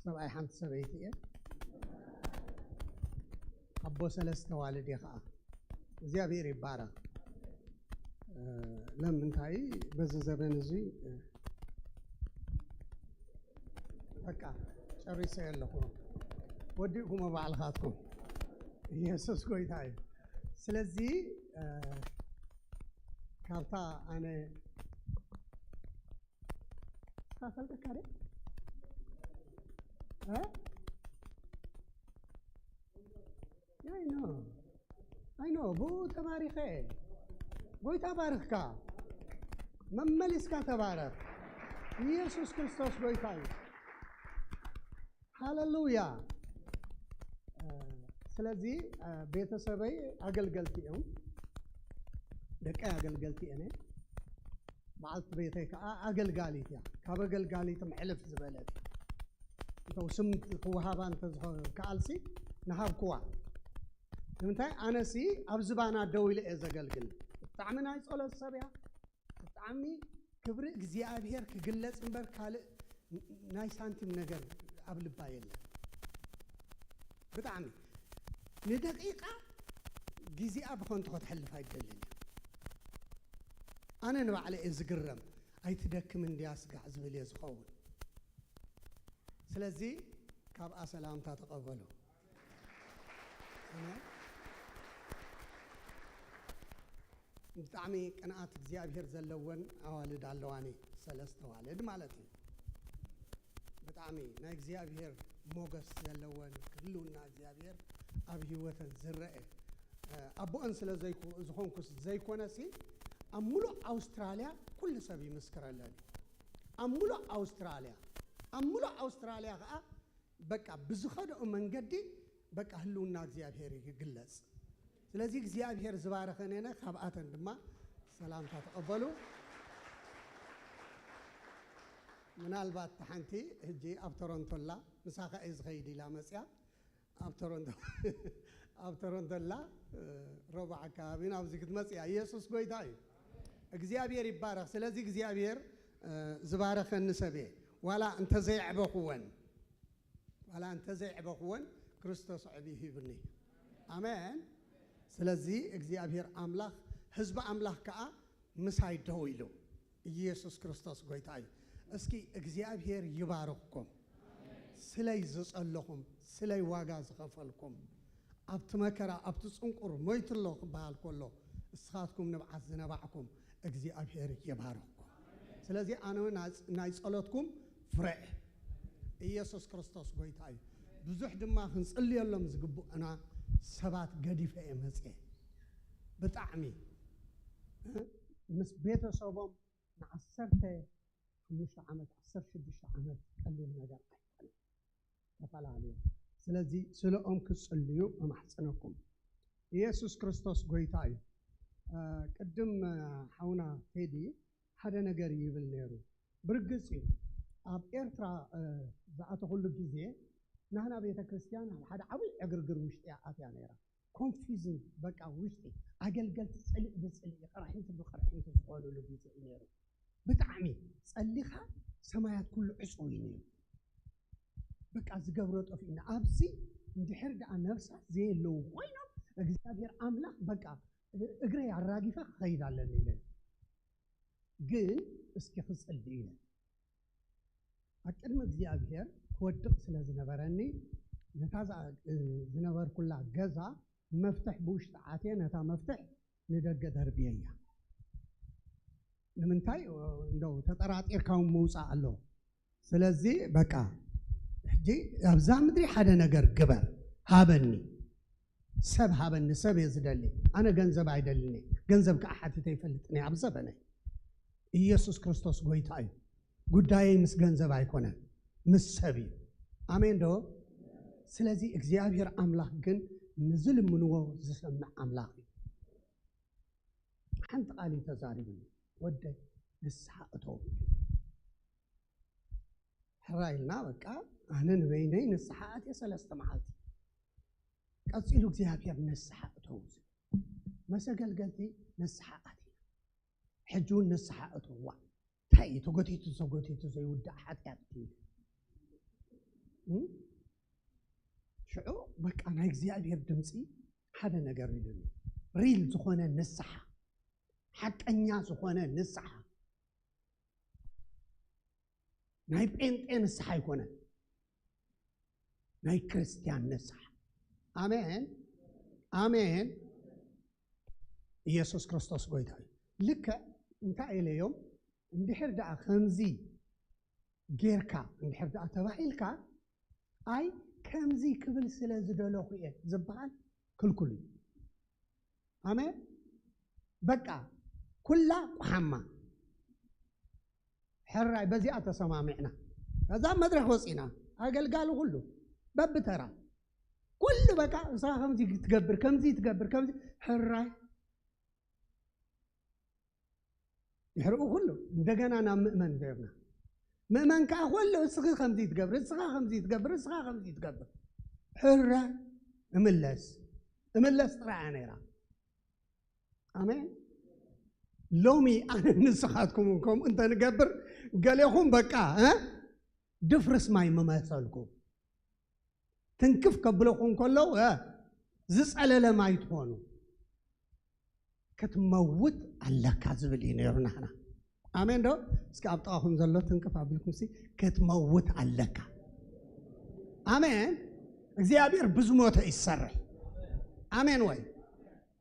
ሰብኣይ ሓንቲ ሰበይቲ እየ። ኣቦ ሰለስተ ዋልድ እየ ኸዓ። እግዚኣብሔር ይባረኽ። እ፣ ለምንታይ በዚ ዘበን እዚ፣ እ፣ በቃ ጨሪሰ ኣለኹ። ወዲእኩሞ ባዕልኻትኩም። ኢየሱስ ጎይታ እዩ። ስለዚ፣ እ፣ ካብታ ኣነ እስካ ፈልጠካ ደ? እ? ኣይ ኖ። ኣይ ኖ። ብኡ ተባሪኸ። ጎይታ ባርኽካ። መመሊስካ ተባረኽ። ኢየሱስ ክርስቶስ ጎይታ እዩ። ሃሌሉያ። እ፣ ስለዚ፣ እ፣ ቤተሰበይ ኣገልገልቲ እዮም። ደቀይ ኣገልገልቲ እየን። በዓልቲ ቤተይ ከዓ ኣገልጋሊት እያ። ካብ ኣገልጋሊት ሕልፍ ዝበለት። እንተው ስም ክወሃባ እንተዝኸ-፣ ከኣልሲ ንሃብክዋ። ንምንታይ? ኣነሲ ኣብ ዝባና ደው ኢለ እየ ዘገልግል። ብጣዕሚ ናይ ጸሎት ሰብ እያ። ብጣዕሚ ክብሪ እግዚኣብሔር ክግለጽ እምበር ካልእ ናይ ሳንቲም ነገር ኣብ ልባ የለን። ብጣዕሚ ንደቂቃ ግዜኣ ብኸንቱ ከተሕልፍ ኣይደልን እያ። ኣነ ንባዕለ እየ ዝግረም፣ ኣይትደክም እንድያ ስጋዕ ዝብል እየ ዝኸውን። ስለዚ ካብኣ ሰላምታ ተቐበሉ። ኣሜን። ብጣዕሚ ቅንኣት እግዚኣብሔር ዘለወን ኣዋልድ ኣለዋኒ፣ ሰለስተ ኣዋልድ ማለት እዩ። ብጣዕሚ ናይ እግዚኣብሔር ሞገስ ዘለወን፣ ህልውና እግዚኣብሔር ኣብ ህይወተን ዝረአ፣ እ፣ ኣቦአን ስለ ዘይኮ-፣ ዝኾንኩስ ዘይኮነሲ፣ ኣብ ሙሉእ ኣውስትራልያ ኩሉ ሰብ ይምስክረለን እዩ። ኣብ ሙሉእ ኣውስትራልያ፣ ኣብ ሙሉእ ኣውስትራልያ ኸዓ በቃ ብዝኸደኦ መንገዲ በቃ ህልውና እግዚኣብሔር ይግለጽ። ስለዚ እግዚኣብሔር ዝባረኸን እየን፣ ካብኣተን ድማ ሰላምታ ተቐበሉ። ምናልባት ሓንቲ ሕጂ ኣብ ቶሮንቶ ኣላ፣ ምሳኻ እየ ዝኸይድ ኢላ መጽያ። ኣብ ቶሮንቶ፣ ኣብ ቶሮንቶ ኣላ፣ እ፣ ረቡዕ ኣካባቢ ናብዚ ክትመጽእ እያ። ኢየሱስ ጎይታ እዩ። እግዚኣብሔር ይባረኽ። ስለዚ እግዚኣብሔር፣ እ፣ ዝባረኸኒ ሰብ እየ። ዋላ እንተዘየዕበኽወን፣ ዋላ እንተዘይዕበኽወን ክርስቶስ ዕብዩ ሂብኒ። ኣሜን። ስለዚ እግዚኣብሔር ኣምላኽ፣ ህዝቢ ኣምላኽ ከኣ ምሳይ ደው ኢሉ። ኢየሱስ ክርስቶስ ጎይታ እዩ። እስኪ እግዚኣብሔር ይባርኽኩም። ስለይ ዝጸለኹም፣ ስለይ ዋጋ ዝኸፈልኩም፣ ኣብቲ መከራ፣ ኣብቲ ጽንቁር ሞይቱ ኣሎ ክበሃል ከሎ፣ እስኻትኩም ንብዓት ዝነባዕኩም እግዚኣብሔር ይባርኽኩም። ስለዚ ኣነ እውን ናይ ጸሎትኩም ፍረ። ኢየሱስ ክርስቶስ ጎይታ እዩ። ብዙሕ ድማ ክንጽልየሎም ዝግብኡና ሰባት ገዲፈ እየ መጽየ። ብጣዕሚ ምስ ቤተሰቦም ንዓሰርተ ሓሙሽተ ዓመት፣ ዓሰርተ ሽዱሽተ ዓመት ቀሊል ነገር ኣይኮነን። ተፈላለዩ። ስለዚ ስለኦም ክትጽልዩ እማሕጽነኩም። ኢየሱስ ክርስቶስ ጎይታ እዩ። እ፣ ቅድም፣ እ፣ ሓውና ቴዲ ሓደ ነገር ይብል ነይሩ። ብርግጽ እዩ። ኣብ ኤርትራ፣ እ፣ ዝኣተኹሉ ግዜ ናህና ቤተ ክርስቲያን ኣብ ሓደ ዓብዪ ዕግርግር ውሽጢ እያ ኣትያ ነይራ። ኮንፊዝን በቃ ውሽጢ ኣገልገልቲ ጽልኢ ብጽልኢ፣ ቅርሕንቲ ብቅርሕንቲ ዝኾኑሉ ግዜ እዩ ነይሩ። ብጣዕሚ ጸሊኻ ሰማያት ኩሉ ዕጹው እዩ ነይሩ። በቃ ዝገብሮ ጠፊእና። ኣብዚ እንድሕር ደኣ ነፍሳት ዘየለዉ ኮይኖም እግዚኣብሔር ኣምላኽ በቃ እግረይ ኣራጊፈ ክኸይድ ኣለኒ ኢለ። ግን እስኪ ክጽሊ ኢለ። ኣብ ቅድሚ እግዚኣብሔር ክወድቕ ስለ ዝነበረኒ ነታ ዝኣ-፣ ዝነበርኩላ ገዛ መፍትሕ ብውሽጢ ዓትየ ነታ መፍትሕ ንደገ ደርብየያ። ንምንታይ? እንደው ተጠራጢርካ እውን ምውጻእ ኣሎ። ስለዚ በቃ ሕጂ ኣብዛ ምድሪ ሓደ ነገር ግበር፣ ሃበኒ፣ ሰብ ሃበኒ፣ ሰብ እየ ዝደሊ። ኣነ ገንዘብ ኣይደልን እየ፣ ገንዘብ ከዓ ሓቲተ ይፈልጥን እየ ኣብ ዘበነይ። ኢየሱስ ክርስቶስ ጎይታ እዩ። ጉዳየይ ምስ ገንዘብ ኣይኮነን፣ ምስ ሰብ እዩ። ኣሜን ዶ? ስለዚ እግዚኣብሔር ኣምላኽ ግን ንዝልምንዎ ዝሰምዕ ኣምላኽ እዩ። ሓንቲ ቃል እዩ ተዛሪቡኒ፣ "ወደይ ንስሓ እተው" ኢሉ። ሕራይ ኢልና በቃ ኣነ ንበይነይ ንስሓ ኣትየ ሰለስተ መዓልቲ። ቀጺሉ እግዚኣብሔር ንስሓ እተው ዝብል። መሰገልገልቲ ንስሓ ኣቲና። ሕጂ እውን ንስሓ እተውዋ። እንታይ እዩ ተጎቲቱ ተጎቲቱ ዘይውዳእ ሓጢኣት እዩ? እም? ሽዑ በቃ ናይ እግዚኣብሔር ድምፂ ሓደ ነገር ኢሉኒ። ሪል ዝኾነ ንስሓ፣ ሓቀኛ ዝኾነ ንስሓ፣ ናይ ጴንጤ ንስሓ ኣይኮነን፣ ናይ ክርስቲያን ንስሓ። ኣሜን፣ ኣሜን። ኢየሱስ ክርስቶስ ጎይታ እዩ። ልክዕ እንታይ ኢለዮም? እንድሕር ደኣ ከምዚ ጌርካ እንድሕር ደኣ ተባሂልካ፣ ኣይ ከምዚ ክብል ስለ ዝደለኹ እየ ዝበሃል ክልኩል እዩ። ኣሜን። በቃ ኩላ ቁሓማ ሕራይ በዚኣ ተሰማሚዕና። ከዛ መድረኽ ወፂና ኣገልጋሊ ኩሉ በብተራ ኩሉ በቃ ንስኻ ከምዚ ትገብር፣ ከምዚ ትገብር፣ ከምዚ ሕራይ ድሕሪኡ ኩሉ እንደገና ናብ ምእመን ዞርና። ምእመን ከኣ ኩሉ እስኺ ከምዚ ትገብር፣ እስኻ ከምዚ ትገብር፣ እስኻ ከምዚ ትገብር። ሕራይ እምለስ፣ እምለስ ጥራይ እያ ነይራ። ኣሜን። ሎሚ ኣነ ንስኻትኩም እውን ከምኡ እንተንገብር ገሌኹም በቃ፣ እ፣ ድፍርስ ማይ ምመሰልኩም። ትንክፍ ከብለኹም ከለዉ፣ እ፣ ዝጸለለ ማይ ትኾኑ። ክትመውት ኣለካ ዝብል እዩ ነይሩ ናህና። ኣሜን ዶ? እስኪ ኣብ ጥቓኹም ዘሎ ትንክፍ ኣቢልኩም ሲ፣ ክትመውት ኣለካ። ኣሜን። እግዚኣብሔር ብዝሞተ ይሰርሕ። ኣሜን ወይ?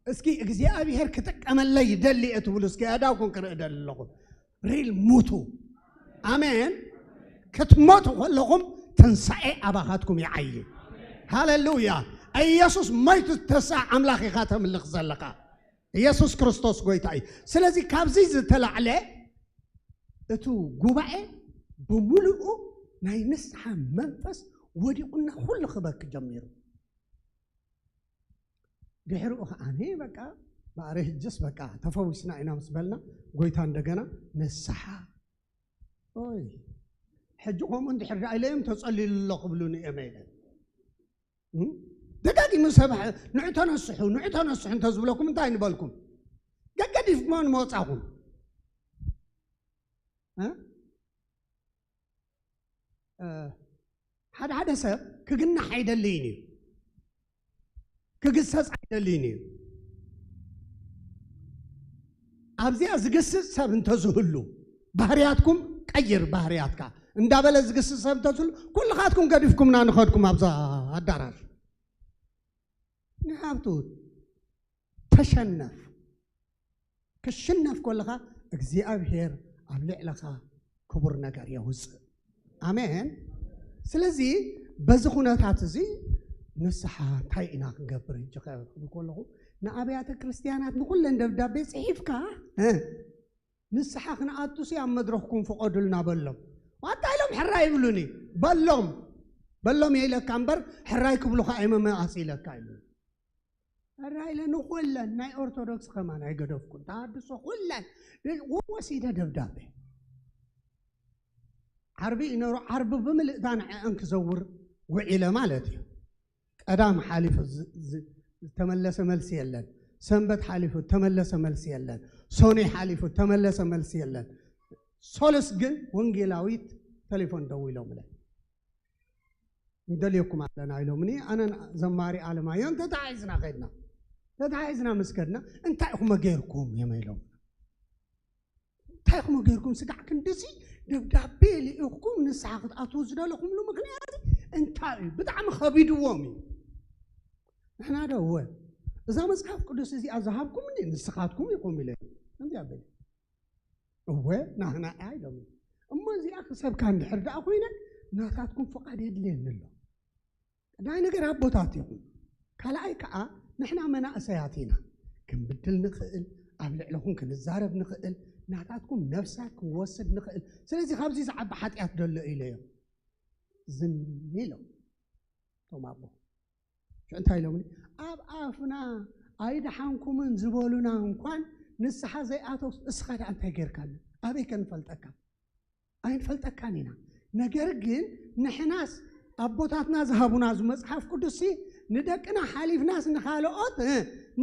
እስኪ እግዚኣብሔር ክጥቀመለይ ይደሊ እየ ትብሉ እስኪ ኣእዳውኩም ክርኢ ደሊ ኣለኹ። ሪል ሙቱ። ኣሜን። ክትሞቱ ከለኹም ትንሳኤ ኣባኻትኩም ይዓዪ። ሃሌሉያ። ኢየሱስ ሞይቱ ዝተንስኣ ኣምላኽ ኢኻ ተምልኽ ዘለኻ። ኢየሱስ ክርስቶስ ጎይታ እዩ። ስለዚ ካብዚ ዝተላዕለ እቱ ጉባኤ ብምሉኡ ናይ ንስሓ መንፈስ ወዲቑና ኩሉ ክበኪ ጀሚሩ። ድሕሪኡ ከዓኒ በቃ ማዕረ ሕጅስ በቃ ተፈዊስና ኢና ምስ በልና ጎይታ እንደገና ንስሓ። ኦይ፣ ሕጂ ከምኡ እንድሕር ደኣ ኢለዮም ተጸሊሉ ኣሎ ክብሉኒ እዮም ኢለ። እም? ደጋጊሙ ሰብ ሕ-፣ ንዑ ተነስሑ፣ ንዑ ተነስሑ እንተዝብለኩም እንታይ ንበልኩም? ገገዲፍኩሞ ንመወጻኹም። እ? እ፣ ሓደ ሓደ ሰብ ክግናሕ ኣይደልይን እዩ፣ ክግሰጽ ኣይደልይን እዩ። ኣብዚኣ ዝግስጽ ሰብ እንተዝህሉ፣ ባህርያትኩም ቀይር፣ ባህርያትካ እንዳበለ ዝግስጽ ሰብ እንተዝህሉ፣ ኩልኻትኩም ገዲፍኩምና ንኸድኩም ኣብዛ ኣዳራሽ። ንሃብቱ ተሸነፍ። ክሽነፍ ከለኻ እግዚኣብሔር ኣብ ልዕለኻ ክቡር ነገር የውፅእ። ኣሜን። ስለዚ በዚ ኩነታት እዚ ንስሓ እንታይ ኢና ክንገብር ሕጂ ክብል ከለኹ፣ ንኣብያተ ክርስቲያናት ንኩለን ደብዳቤ ፅሒፍካ፣ እ፣ ንስሓ ክንኣቱሲ ኣብ መድረኽኩም ፍቐዱልና በሎም። ዋታ ኢሎም ሕራይ ይብሉኒ። በሎም፣ በሎም እየ ኢለካ እምበር፣ ሕራይ ክብሉኻ እየ መመኣስ ኢለካ ኢሉኒ። ሕራይ ኢለ ንኹለን ናይ ኦርቶዶክስ ከማን ኣይገደፍኩን። ተሃድሶ ኩለን ወሲደ ደብዳቤ። ዓርቢ ይነሩ፣ ዓርቢ ብምልእታ ንዕአን ክዘውር ውዒለ ማለት እዩ። ቀዳም ሓሊፉ ዝ-፣ ዝ-፣ ዝተመለሰ መልሲ የለን። ሰንበት ሓሊፉ ተመለሰ መልሲ የለን። ሶኔ ሓሊፉ ተመለሰ መልሲ የለን። ሶለስ ግን ወንጌላዊት ቴሌፎን ደዊሎምለይ። "ንደልየኩም ኣለና" ኢሎምኒ። ኣነን ዘማሪ ኣለማዮን ተተሓሒዝና ከድና። ተተሓሒዝና ምስ ከድና፣ "እንታይ ኢኹም ጌርኩም?" እዮም ኢሎም። "እንታይ ኢኹም ጌርኩም? ስጋዕ ክንድዚ ደብዳቤ ልኢኽኩም ንስሓ ክትኣትዉ ዝደለኹምሉ ምኽንያት እንታይ እዩ?" ብጣዕሚ ከቢድዎም እዩ። ንሕና ዶ እወ፣ እዛ መጽሓፍ ቅዱስ እዚኣ ዝሃብኩምኒ ንስኻትኩም ኢኹም ኢለ። ከምዚ ኣበይ? እወ፣ ናህና እያ ኢሎም። እሞ እዚኣ ክሰብካ እንድሕር ደኣ ኮይነ፣ ናታትኩም ፍቓድ የድልየኒ ኣሎ። ቀዳማይ ነገር ኣቦታት ኢኹም። ካልኣይ ከኣ ንሕና መናእሰያት ኢና። ክንብድል ንኽእል፣ ኣብ ልዕለኹም ክንዛረብ ንኽእል፣ ናታትኩም ነፍሳት ክንወስድ ንኽእል። ስለዚ ካብዚ ዝዓቢ ሓጢኣት ደሎ ኢለዮም። ዝም ኢሎም። እቶም ኣቦ ሽዑ እንታይ ኢሎምኒ? ኣብ ኣፍና ኣይደሓንኩምን ዝበሉና እንኳን ንስሓ ዘይኣተው፣ እስኻ ደኣ እንታይ ጌርካና? ኣበይ ከ ንፈልጠካ? ኣይንፈልጠካን ኢና። ነገር ግን ንሕናስ ኣቦታትና ዝሃቡና እዚ መጽሓፍ ቅዱስሲ ንደቅና ሓሊፍናስ ንኻልኦት፣ እ፣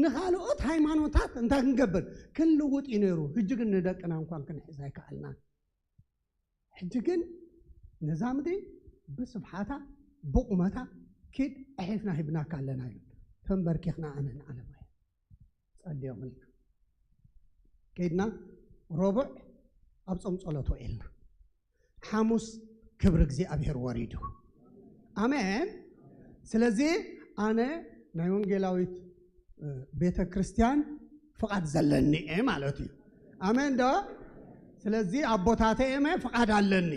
ንኻልኦት ሃይማኖታት እንታይ ክንገብር? ክንልውጥ እዩ ነይሩ። ሕጂ ግን ንደቅና እንኳን ክንሕዝ ኣይከኣልናን። ሕጂ ግን ነዛ ምድሪ ብስፍሓታ ብቑመታ ኪድ ኣሕሊፍና ሂብናካ ኣለና ኢሉ። ተንበርኪኽና ኣነን ኣለማየን ጸልዮምልና። ከይድና ረቡዕ ኣብ ጾም ጸሎት ውዒልና። ሓሙስ ክብሪ እግዚኣብሔር ወሪዱ። ኣሜን። ስለዚ ኣነ ናይ ወንጌላዊት፣ እ፣ ቤተ ክርስቲያን ፍቓድ ዘለኒ እየ ማለት እዩ። ኣሜን ዶ? ስለዚ ኣቦታተይ እየ ፍቓድ ኣለኒ።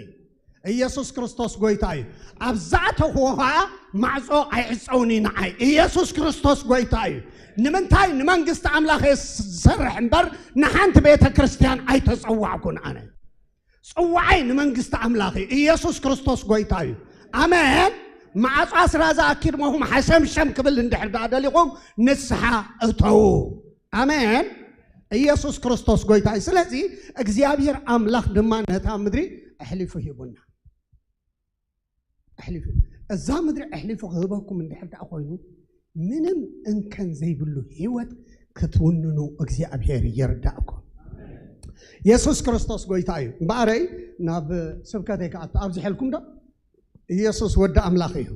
ኢየሱስ ክርስቶስ ጎይታ እዩ። ኣብ ዝኣተኽዎ ኸዓ ማዕጾ ኣይዕጸውኒ ንዓይ። ኢየሱስ ክርስቶስ ጎይታ እዩ። ንምንታይ? ንመንግስቲ ኣምላኽ እየ ዝሰርሕ እምበር ንሓንቲ ቤተ ክርስቲያን ኣይተጸዋዕኩን ኣነ። ጽዋዓይ ንመንግስቲ ኣምላኽ እዩ። ኢየሱስ ክርስቶስ ጎይታ እዩ። ኣሜን። ማዕጾ ኣስራዛ ኣኪድሞኹም ሓሸምሸም ክብል እንድሕር ደኣ ደሊኹም ንስሓ እተዉ። ኣሜን። ኢየሱስ ክርስቶስ ጎይታ እዩ። ስለዚ እግዚኣብሔር ኣምላኽ ድማ ነታ ምድሪ ኣሕሊፉ ሂቡና። ኣሕሊፉ፣ እዛ ምድሪ ኣሕሊፉ ክህበኩም እንድሕር ደኣ ኮይኑ፣ ምንም እንከን ዘይብሉ ህይወት ክትውንኑ እግዚኣብሔር ይርዳእኩም። የሱስ ክርስቶስ ጎይታ እዩ። እምበኣረይ ናብ ስብከተይ ክኣቱ ኣብዚሐልኩም ዶ? ኢየሱስ ወዲ ኣምላኽ እዩ።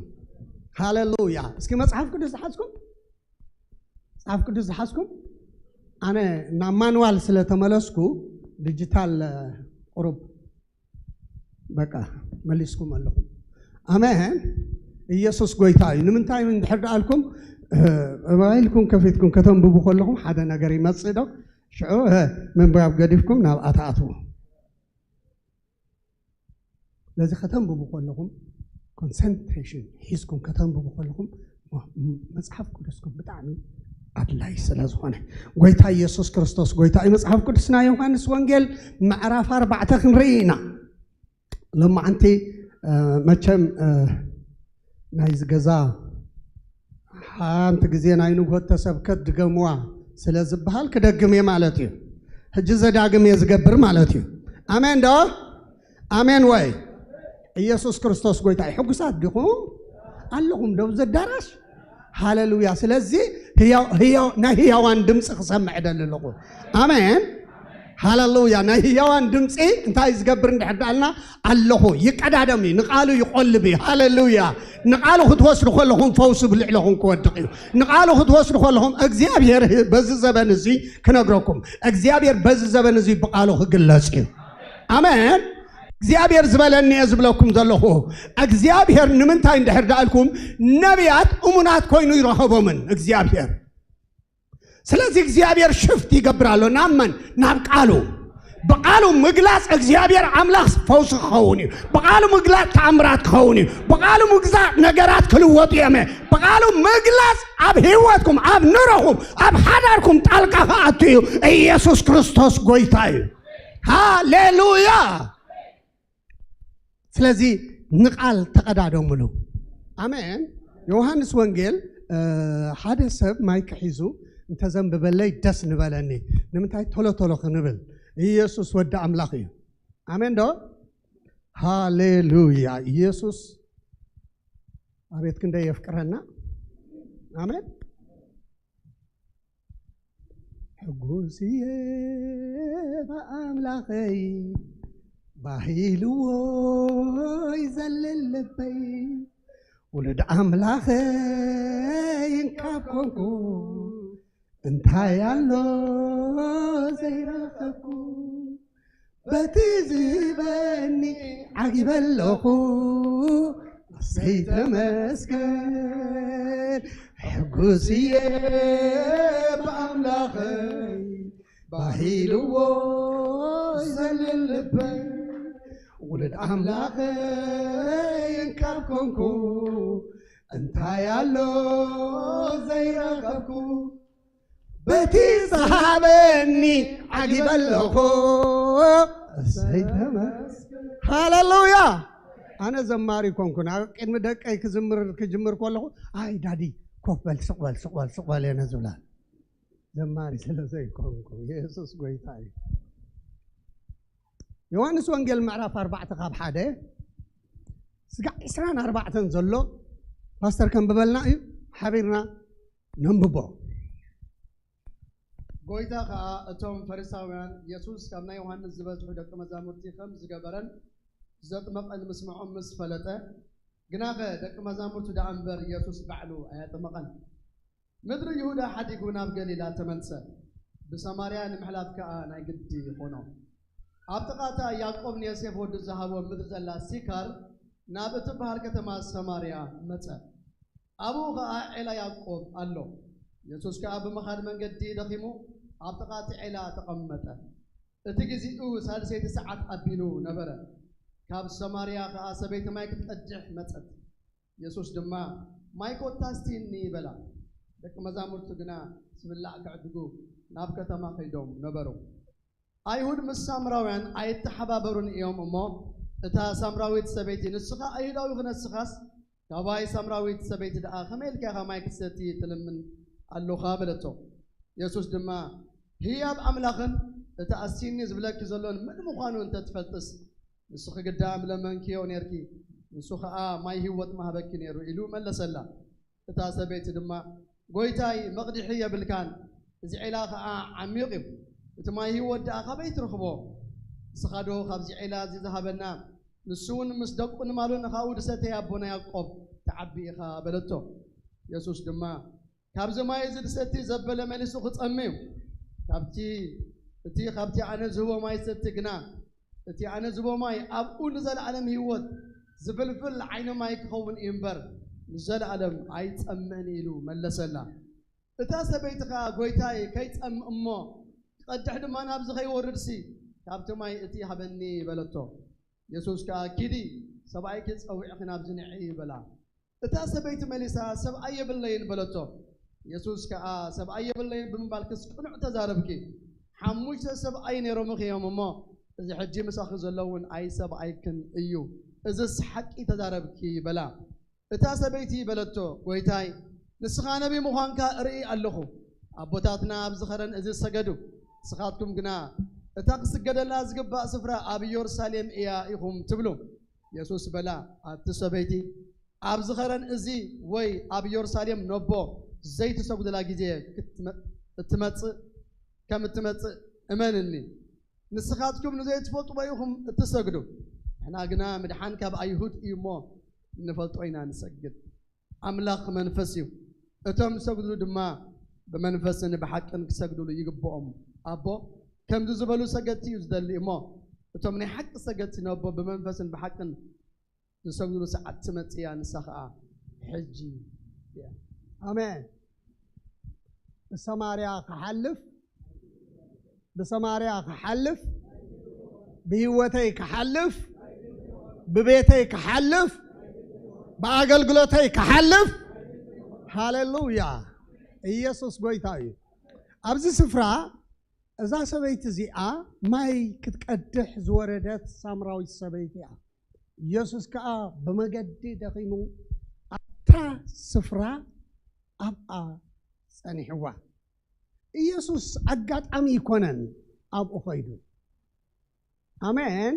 ሃሌሉያ። እስኪ መጽሓፍ ቅዱስ ዝሓዝኩም፣ መጽሓፍ ቅዱስ ዝሓዝኩም፣ ኣነ ናብ ማንዋል ስለ ተመለስኩ ዲጂታል፣ እ፣ ቁሩብ በቃ መሊስኩም ኣለኹም። ኣሜን። ኢየሱስ ጎይታ እዩ። ንምንታይ እንድሕር ደኣልኩም፣ እ፣ ሞባይልኩም ከፊትኩም ከተንብቡ ከለኹም ሓደ ነገር ይመጽእ ዶ? ሽዑ፣ እ፣ ምንባብ ገዲፍኩም ናብኣ ትኣትዉ። ነዚ ከተንብቡ ከለኹም፣ ኮንሰንትሬሽን ሒዝኩም ከተንብቡ ከለኹም፣ ሞ-፣ ም-፣ መጽሓፍ ቅዱስኩም ብጣዕሚ ኣድላይ ስለ ዝኾነ። ጎይታ ኢየሱስ ክርስቶስ ጎይታ እዩ። መጽሓፍ ቅዱስ ናይ ዮሃንስ ወንጌል ምዕራፍ ኣርባዕተ ክንርኢ ኢና። ሎማዓንቲ፣ እ፣ መቸም፣ እ፣ ናይዚ ገዛ ሓንቲ ግዜ ናይ ንግሆ ተሰብከት ድገምዋ ስለ ዝበሃል ክደግም እየ ማለት እዩ። ሕጂ ዘዳግም እየ ዝገብር ማለት እዩ። ኣሜን ዶ? ኣሜን ወይ? ኢየሱስ ክርስቶስ ጎይታ እዩ። ሕጉሳት ዲኹም? ኣለኹም ዶ ኣብዚ ኣዳራሽ? ሃሌሉያ። ስለዚ ህያው፣ ህያው፣ ናይ ህያዋን ድምፂ ክሰምዕ እደሊ ኣለኹ። ኣሜን። ሃለሉያ። ናይ ህያዋን ድምፂ እንታይ ዝገብር እንድሕር ዳልና? ኣለኹ፣ ይቀዳደም እዩ፣ ንቃሉ ይቆልብ እዩ። ሃለሉያ። ንቃሉ ክትወስዱ ከለኹም ፈውሲ ብልዕለኹም ክወድቕ እዩ። ንቃሉ ክትወስዱ ከለኹም እግዚኣብሔር በዚ ዘበን እዚ ክነግረኩም፣ እግዚኣብሔር በዚ ዘበን እዚ ብቃሉ ክግለጽ እዩ። ኣሜን። እግዚኣብሔር ዝበለኒ እየ ዝብለኩም ዘለኹ። እግዚኣብሔር ንምንታይ እንድሕር ዳልኩም፣ ነቢያት እሙናት ኮይኑ ይረኸቦምን እግዚኣብሔር። ስለዚ እግዚኣብሔር ሽፍት ይገብር ኣሎ። ናብ መን? ናብ ቃሉ። ብቃሉ ምግላጽ እግዚኣብሔር ኣምላኽ ፈውሲ ክኸውን እዩ። ብቃሉ ምግላጽ ተኣምራት ክኸውን እዩ። ብቃሉ ምግላጽ ነገራት ክልወጡ እዮም። ብቃሉ ምግላጽ ኣብ ህይወትኩም፣ ኣብ ኑሮኹም፣ ኣብ ሓዳርኩም ጣልቃ ክኣቱ እዩ። ኢየሱስ ክርስቶስ ጎይታ እዩ። ሃሌሉያ። ስለዚ ንቃል ተቐዳደምሉ። ኣሜን። ዮሃንስ ወንጌል፣ እ፣ ሓደ ሰብ ማይክ ሒዙ እንተዘንብበለይ ደስ ንበለኒ። ንምንታይ? ቶሎ ቶሎ ክንብል። ኢየሱስ ወዲ ኣምላኽ እዩ። ኣሜን ዶ? ሃሌሉያ። ኢየሱስ ኣቤት ክንደይ የፍቅረና። ኣሜን። ሕጉስ እየ ብኣምላኸይ፣ ባሂልዎ ይዘልል ልበይ። ውሉድ ኣምላኸይ እንካብ ኮንኩ፣ እንታይ ኣሎ ዘይረኸብኩ? በቲ ዝህበኒ ዓጊበ ኣለኹ፣ ኣሰይ ተመስገን። ሕጉስ እየ ብኣምላኸይ፣ ባሂልዎ ይዘልል ልበይ። ውሉድ ኣምላኸይ እንካብ ኮንኩ፣ እንታይ ኣሎ ዘይረኸብኩ? በቲ ዝሃበኒ ዓጊበ ኣለኹ። እሰይ ተመስገን። ሃሌሉያ። ኣነ ዘማሪ ኮንኩ፣ ናብ ቅድሚ ደቀይ ክዝምር፣ ክጅምር ከለኹ፣ "ኣይ ዳዲ፣ ኮፍ በል፣ ስቕ በል፣ ስቕ በል፣ ስቕ በል" እየ ነዝብላ። ዘማሪ ስለ ዘይኮንኩ፣ የሱስ ጎይታ እዩ። ዮሃንስ ወንጌል ምዕራፍ ኣርባዕተ ካብ ሓደ ስጋዕ ዕስራን ኣርባዕተን ዘሎ ፓስተር ከንብበልና እዩ። ሓቢርና ነንብቦ። ጎይታ ኸኣ እቶም ፈሪሳውያን የሱስ ካብ ናይ ዮሃንስ ዝበዝሑ ደቂ መዛሙርቲ ከም ዝገበረን ዘጥመቐን ምስምዖም ምስ ፈለጠ፣ ግናኸ ደቂ መዛሙርቱ ደኣ እምበር የሱስ ባዕሉ ኣየጠመቐን። ምድሪ ይሁዳ ሓዲጉ ናብ ገሊላ ተመልሰ። ብሰማርያ ንምሕላፍ ከኣ ናይ ግዲ ኾኖ። ኣብ ጥቓ እታ ያዕቆብ ንዮሴፍ ወዱ ዝሃቦ ምድሪ ዘላ ሲካር ናብ እትበሃል ከተማ ሰማርያ መጸ። ኣብኡ ኸኣ ዔላ ያዕቆብ ኣሎ። የሱስ ከኣ ብምኻድ መንገዲ ደኺሙ ኣብ ጥቓ እቲ ዔላ ተቐመጠ። እቲ ግዜኡ ሳልሰይቲ ሰዓት ኣቢሉ ነበረ። ካብ ሰማርያ ኸኣ ሰበይቲ ማይ ክትቀድሕ መጸት። የሱስ ድማ፣ "ማይ ኮታ ኣስትይኒ" በላ። ደቂ መዛሙርቱ ግና ዝብላዕ ክዕድጉ ናብ ከተማ ከይዶም ነበሩ። ኣይሁድ ምስ ሳምራውያን ኣይተሓባበሩን እዮም እሞ፣ እታ ሳምራዊት ሰበይቲ፣ "ንስኻ ኣይሁዳዊ ክነስኻስ፣ ካባይ ሳምራዊት ሰበይቲ ደኣ ከመይ ኢልካ ኢኻ ማይ ክትሰቲ ትልምን ኣሎኻ?" በለቶ። የሱስ ድማ፣ "ህያብ ኣምላኽን እቲ ኣስቲኒ ዝብለኪ ዘሎን መን ምዃኑ እንተ ትፈልጥስ፣ ንስኺ ግዳ ምለመንክዮ ኔርኪ፣ ንሱ ኸኣ ማይ ህይወት ምሃበኪ ኔሩ" ኢሉ መለሰላ። እታ ሰበይቲ ድማ፣ "ጐይታይ፣ መቕድሒ የብልካን፣ እዚ ዔላ ኸኣ ዓሚቕ እዩ። እቲ ማይ ህይወት ደኣ ካበይ ትረኽቦ? ንስኻዶ ካብዚ ዔላ እዚ ዝሃበና፣ ንሱ እውን ምስ ደቁ ንማሉን ንኻኡ ድሰተይ ኣቦና ያዕቆብ ትዓቢ ኢኻ" በለቶ። የሱስ ድማ፣ "ካብዚ ማይ እዚ ድሰቲ ዘበለ መሊሱ ክጸሚ እዩ። ካብቲ፣ እቲ ካብቲ ኣነ ዝህቦ ማይ ዝሰቲ ግና፣ እቲ ኣነ ዝህቦ ማይ ኣብኡ ንዘለኣለም ህይወት ዝፍልፍል ዓይኒ ማይ ክኸውን እዩ እምበር፣ ንዘለኣለም ኣይጸምእን" ኢሉ መለሰላ። እታ ሰበይቲ ኸኣ፣ "ጐይታይ፣ ከይጸምእ እሞ ክቐድሕ ድማ ናብዚ ከይወርድሲ፣ ካብቲ ማይ እቲ ሃበኒ" በለቶ። የሱስ ከኣ፣ "ኪዲ፣ ሰብኣይኪ ጸዊዕኺ ናብዚ ንዒ" በላ። እታ ሰበይቲ መሊሳ፣ "ሰብኣይ የብለይን" በለቶ። የሱስ ከኣ፣ "ሰብኣይ የብለይን ብምባልክስ ቅኑዕ ተዛረብኪ። ሓሙሽተ ሰብኣይ ነይሮምኺ እዮም እሞ፣ እዚ ሕጂ ምሳኺ ዘሎ እውን ኣይሰብኣይክን እዩ። እዝስ ሓቂ ተዛረብኪ" በላ። እታ ሰበይቲ በለቶ፣ "ጐይታይ፣ ንስኻ ነቢ ምዃንካ እርኢ ኣለኹ። ኣቦታትና ኣብዚ ኸረን እዚ ዝሰገዱ፣ ንስኻትኩም ግና እታ ክስገደላ ዝግባእ ስፍራ ኣብ ኢየሩሳሌም እያ ኢኹም ትብሉ።" የሱስ በላ፣ "ኣቲ ሰበይቲ፣ ኣብዚ ኸረን እዚ ወይ ኣብ ኢየሩሳሌም ነቦ ዘይትሰጉደላ ግዜ ክትመ-፣ እትመጽእ፣ ከም እትመጽእ እመንኒ። ንስኻትኩም ንዘይትፈልጥዎ ኢኹም እትሰግዱ፣ ንሕና ግና ምድሓን ካብ ኣይሁድ እዩ እሞ እንፈልጦ ኢና ንሰግድ። ኣምላኽ መንፈስ እዩ፣ እቶም ዝሰግድሉ ድማ ብመንፈስን ብሓቅን ክሰግድሉ ይግብኦም። ኣቦ ከምዚ ዝበሉ ሰገድቲ እዩ ዝደሊ እሞ፣ እቶም ናይ ሓቂ ሰገድቲ ነቦ ብመንፈስን ብሓቅን ዝሰግድሉ ሰዓት ትመጽእ እያ፣ ንሳ ኸኣ ሕጂ እያ። ኣሜን። ብሰማርያ ክሓልፍ፣ ብሰማርያ ክሓልፍ፣ ብህይወተይ ክሓልፍ፣ ብቤተይ ክሓልፍ፣ ብኣገልግሎተይ ክሓልፍ። ሃሌሉያ! ኢየሱስ ጎይታ እዩ። ኣብዚ ስፍራ እዛ ሰበይቲ እዚኣ ማይ ክትቀድሕ ዝወረደት ሳምራዊት ሰበይቲ እያ። ኢየሱስ ከኣ ብመገዲ ደኺሙ ኣብታ ስፍራ ኣብኣ ጸኒሕዋ። ኢየሱስ ኣጋጣሚ ኣይኮነን ኣብኡ ኸይዱ። ኣሜን።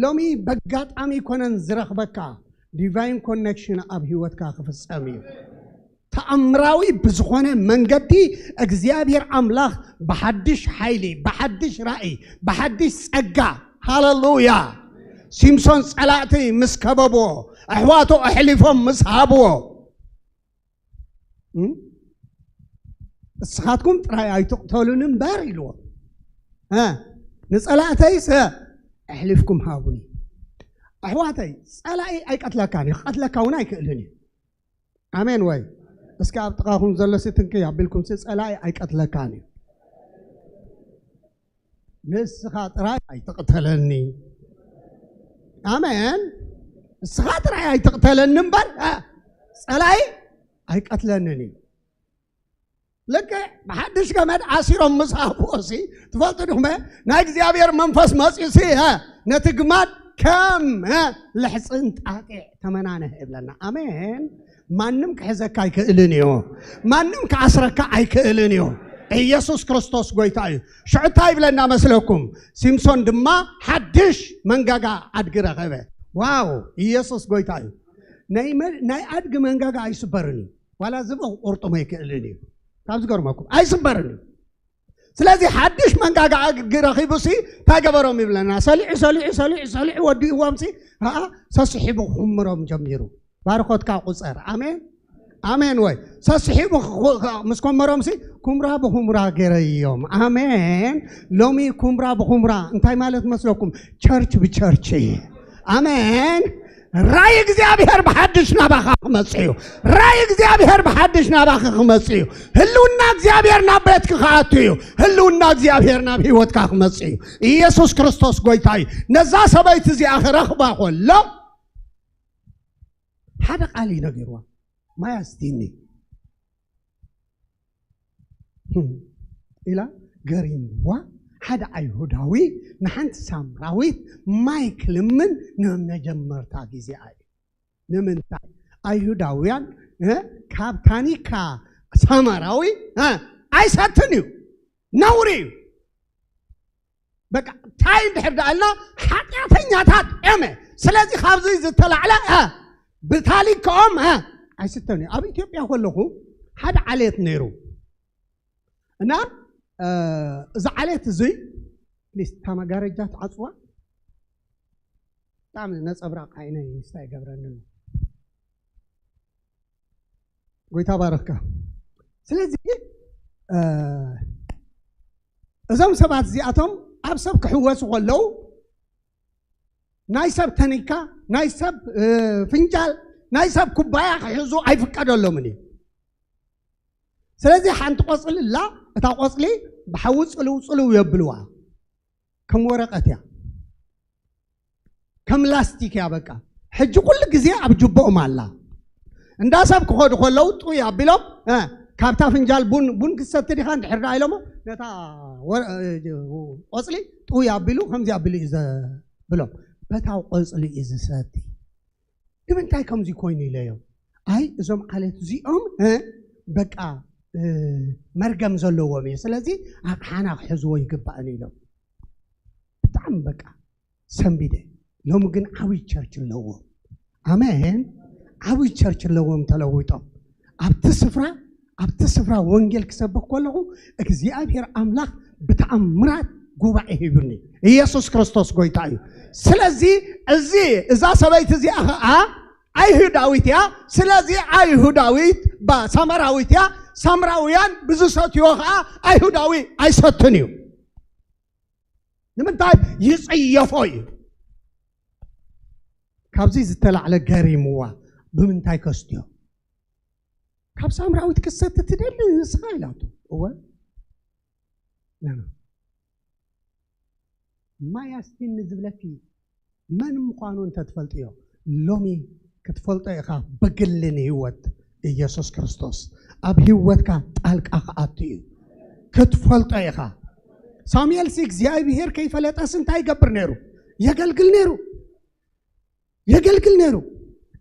ሎሚ በጋጣሚ ኣይኮነን ዝረኽበካ፣ ዲቫይን ኮኔክሽን ኣብ ህይወትካ ክፍጸም እዩ። ተኣምራዊ ብዝኾነ መንገዲ እግዚኣብሔር ኣምላኽ ብሓድሽ ሓይሊ፣ ብሓድሽ ራእይ፣ ብሓድሽ ጸጋ፣ ሃሌሉያ። ሲምሶን ጸላእቲ ምስ ከበብዎ፣ ኣሕዋቱ ኣሕሊፎም ምስ ሃብዎ፣ እም? እስኻትኩም ጥራይ ኣይትቕተሉኒ እምበር ኢልዎ። እ፣ ንጸላእተይስ ኣሕሊፍኩም ሃቡኒ። ኣሕዋተይ፣ ጸላኢ ኣይቀትለካን እዩ፣ ክቐትለካ እውን ኣይክእልን እዩ። ኣሜን ወይ? እስኪ ኣብ ጥቓኹም ዘሎ ሲ ትንክይ ኣቢልኩም ሲ፣ ጸላኢ ኣይቀትለካን እዩ። ንስኻ ጥራይ ኣይትቕተለኒ። ኣሜን። ንስኻ ጥራይ ኣይትቕተለኒ እምበር፣ እ፣ ጸላኢ ኣይቀትለንን እዩ። ልክዕ ብሓድሽ ገመድ ኣሲሮም ምስ ሃብዎ ሲ፣ ትፈልጡ ዲኹም? ናይ እግዚኣብሔር መንፈስ መጺኡ ሲ፣ እ፣ ነቲ ግማድ ከም፣ እ፣ ልሕጽን ጣጢዕ ተመናነህ ይብለና። ኣሜን። ማንም ክሕዘካ ኣይክእልን እዩ። ማንም ክኣስረካ ኣይክእልን እዩ። ኢየሱስ ክርስቶስ ጎይታ እዩ። ሽዑ እንታይ ይብለና መስለኩም? ሲምሶን ድማ ሓድሽ መንጋጋ ኣድጊ ረኸበ። ዋው! ኢየሱስ ጎይታ እዩ። ናይ መ-፣ ናይ ኣድጊ መንጋጋ ኣይስበርን እዩ። ዋላ ዝብኢ ክቁርጥሞ ኣይክእልን እዩ። ካብ ዝገርመኩም፣ ኣይስበርን እዩ። ስለዚ ሓድሽ መንጋጋ ኣድጊ ረኺቡ ሲ እንታይ ገበሮም ይብለና? ሰሊዑ፣ ሰሊዑ፣ ሰሊዑ፣ ሰሊዑ ወዲእዎም ሲ፣ ኸኣ ሰስሒቡ ክኹምሮም ጀሚሩ። ባርኾትካ ቁጸር። ኣሜን፣ ኣሜን ወይ? ሰስሒቡ ክኹ-፣ ምስ ኮመሮም ሲ፣ ኩምራ ብኹምራ ገረዮም። ኣሜን። ሎሚ ኩምራ ብኹምራ እንታይ ማለት መስለኩም? ቸርች ብቸርች። ኣሜን። ራእይ እግዚኣብሔር ብሓድሽ ናባኻ ክመጽእ እዩ። ራእይ እግዚኣብሔር ብሓድሽ ናባኺ ክመጽእ እዩ። ህልውና እግዚኣብሔር ናብ ቤትኪ ክኣቱ እዩ። ህልውና እግዚኣብሔር ናብ ህይወትካ ክመጽእ እዩ። ኢየሱስ ክርስቶስ ጎይታ እዩ። ነዛ ሰበይቲ እዚኣ ክረኽባ ከሎ ሓደ ቃል እዩ ነጊርዋ። ማይ ኣስትይኒ ኢላ ገሪምዋ። ሓደ ኣይሁዳዊ ንሓንቲ ሳምራዊት ማይ ክልምን ንመጀመርታ ግዜ እዩ። ንምንታይ? ኣይሁዳውያን፣ እ፣ ካብ ታኒካ ሳማራዊ፣ እ፣ ኣይሰትን እዩ፣ ነውሪ እዩ። በቃ እንታይ እንድሕር ደኣልና ሓጢኣተኛታት እዮመ። ስለዚ ካብዚ ዝተላዕለ፣ እ፣ ብታሊክኦም፣ እ፣ ኣይስተን እዩ። ኣብ ኢትዮጵያ ከለኹ ሓደ ዓሌት ነይሩ እና፣ እ፣ እዚ ዓሌት እዙይ ፕሊስ እታ መጋረጃ ትዓፅዋ። ብጣዕሚ ነፀብራቕ ዓይነይ ምስታይ ይገብረኒ ኣሎ። ጎይታ ባረኽካ። ስለዚ፣ እ፣ እዞም ሰባት እዚኣቶም ኣብ ሰብ ክሕወሱ ከለዉ ናይ ሰብ ተኒካ፣ ናይ ሰብ፣ እ፣ ፍንጃል፣ ናይ ሰብ ኩባያ ክሕዙ ኣይፍቀደሎምን እዩ። ስለዚ ሓንቲ ቆፅሊ ኣላ፣ እታ ቆፅሊ ብሓዊ ፅልው ፅልው የብልዋ። ከም ወረቐት እያ፣ ከም ላስቲክ እያ። በቃ ሕጂ ኩሉ ግዜ ኣብ ጅቦኦም ኣላ። እንዳ ሰብ ክኸዱ ከለዉ ጥውይ ኣቢሎም፣ እ፣ ካብታ ፍንጃል ቡን፣ ቡን ክትሰቲ ዲኻ እንድሕር ደኣ ኢሎሞ ነታ ወረ-፣ እ፣ ቆፅሊ ጥውይ ኣቢሉ ከምዚ ኣቢሉ እዩ ዘብሎም። በታ ቆፅሊ እዩ ዝሰቲ። ንምንታይ ከምዚ ኮይኑ ኢለዮም? ኣይ እዞም ዓሌት እዚኦም፣ እ፣ በቃ፣ እ፣ መርገም ዘለዎም እዩ። ስለዚ ኣቕሓና ክሕዝዎ ይግባእን ኢሎም። ብጣዕሚ በቃ ሰንቢደ። ሎሚ ግን ዓብይ ቸርች ኣለዎም። ኣሜን። ዓብይ ቸርች ኣለዎም ተለዊጦም። ኣብቲ ስፍራ፣ ኣብቲ ስፍራ ወንጌል ክሰብኽ ከለኹ እግዚኣብሔር ኣምላኽ ብተኣምራት ጉባኤ ሂቡኒ። ኢየሱስ ክርስቶስ ጎይታ እዩ። ስለዚ እዚ እዛ ሰበይቲ እዚኣ ኸዓ ኣይሁዳዊት እያ። ስለዚ ኣይሁዳዊት ባ ሳምራዊት እያ። ሳምራውያን ብዝሰትዮ ኸዓ ኣይሁዳዊ ኣይሰትን እዩ። ንምንታይ? ይጽየፎ እዩ። ካብዚ ዝተላዕለ ገሪምዋ። ብምንታይ ከስትዮ? ካብ ሳምራዊት ክሰቲ ትደሊ ንስኻ ኢላቶ። እወ። ማይ ኣስቲኒ ዝብለኪ መን ምዃኑ እንተትፈልጥዮ፣ ሎሚ ክትፈልጦ ኢኻ። ብግሊ ንህይወት ኢየሱስ ክርስቶስ ኣብ ህይወትካ ጣልቃ ክኣቱ እዩ። ክትፈልጦ ኢኻ። ሳሙኤልሲ እግዚኣብሔር ከይፈለጠስ እንታይ ይገብር ነይሩ? የገልግል ነይሩ። የገልግል ነይሩ።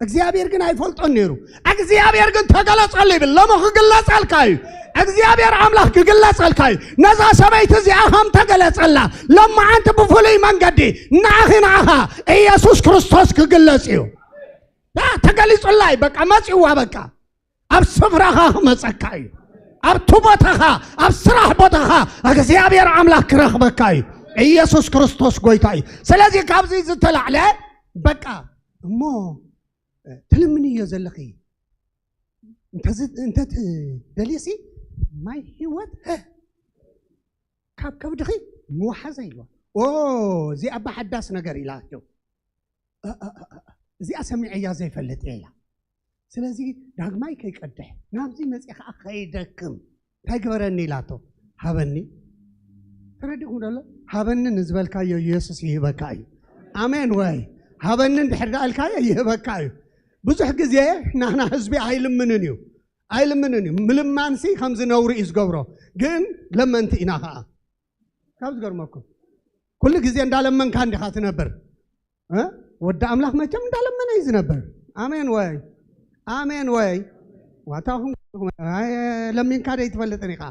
እግዚኣብሔር ግን ኣይፈልጦን ነይሩ። እግዚኣብሔር ግን ተገለጸሉ ይብል። ሎሚ ክግለጸልካ እዩ። እግዚኣብሔር ኣምላኽ ክግለጸልካ እዩ። ነዛ ሰበይቲ እዚኣ ከም ተገለጸላ ሎማዓንቲ ብፍሉይ መንገዲ ንኣኺ ንኣኻ ኢየሱስ ክርስቶስ ክግለጽ እዩ። ያ ተገሊጹላ እዩ። በቃ መጺዋ። በቃ ኣብ ስፍራኻ ክመጸካ እዩ። ኣብቲ ቦታኻ፣ ኣብ ስራሕ ቦታኻ እግዚኣብሔር ኣምላኽ ክረኽበካ እዩ። ኢየሱስ ክርስቶስ ጎይታ እዩ። ስለዚ ካብዚ ዝተላዕለ በቃ እሞ ትልምንዮ ዘለኺ እንተዚ-፣ እንተትደልየሲ ማይ ህይወት ካብ ከብድኺ ምወሓዘ ኢልዋ። ኦ፣ እዚ ኣባ ሓዳስ ነገር ኢላቶ። እ፣ እ፣ እ፣ እ፣ እዚኣ ሰሚዐያ ዘይፈልጥ እየ ኢላ። ስለዚ ዳግማይ ከይቀድሕ ናብዚ መፅእ ከዓ ከይደክም እንታይ ግበረኒ ኢላቶ። ሃበኒ። ተረዲኹም ደሎ? ሃበኒ ንዝበልካዮ ኢየሱስ ይህበካ እዩ። ኣሜን ወይ? ሃበኒ እንድሕር ደኣ ኢልካዮ ይህበካ እዩ። ብዙሕ ግዜ ናህና ህዝቢ ኣይልምንን እዩ። ኣይልምንን እዩ። ምልማንሲ ከምዚ ነውሪ እዩ ዝገብሮ። ግን ለመንቲ ኢና ከዓ። ካብ ዝገርመኩም፣ ኩሉ ግዜ እንዳለመንካ እንዲኻ ትነብር። እ? ወዲ ኣምላኽ መቸም እንዳለመነ እዩ ዝነብር። ኣሜን ወይ? ኣሜን ወይ? ዋታኹም ለሚንካ ደይ ትፈልጥን ኢኻ።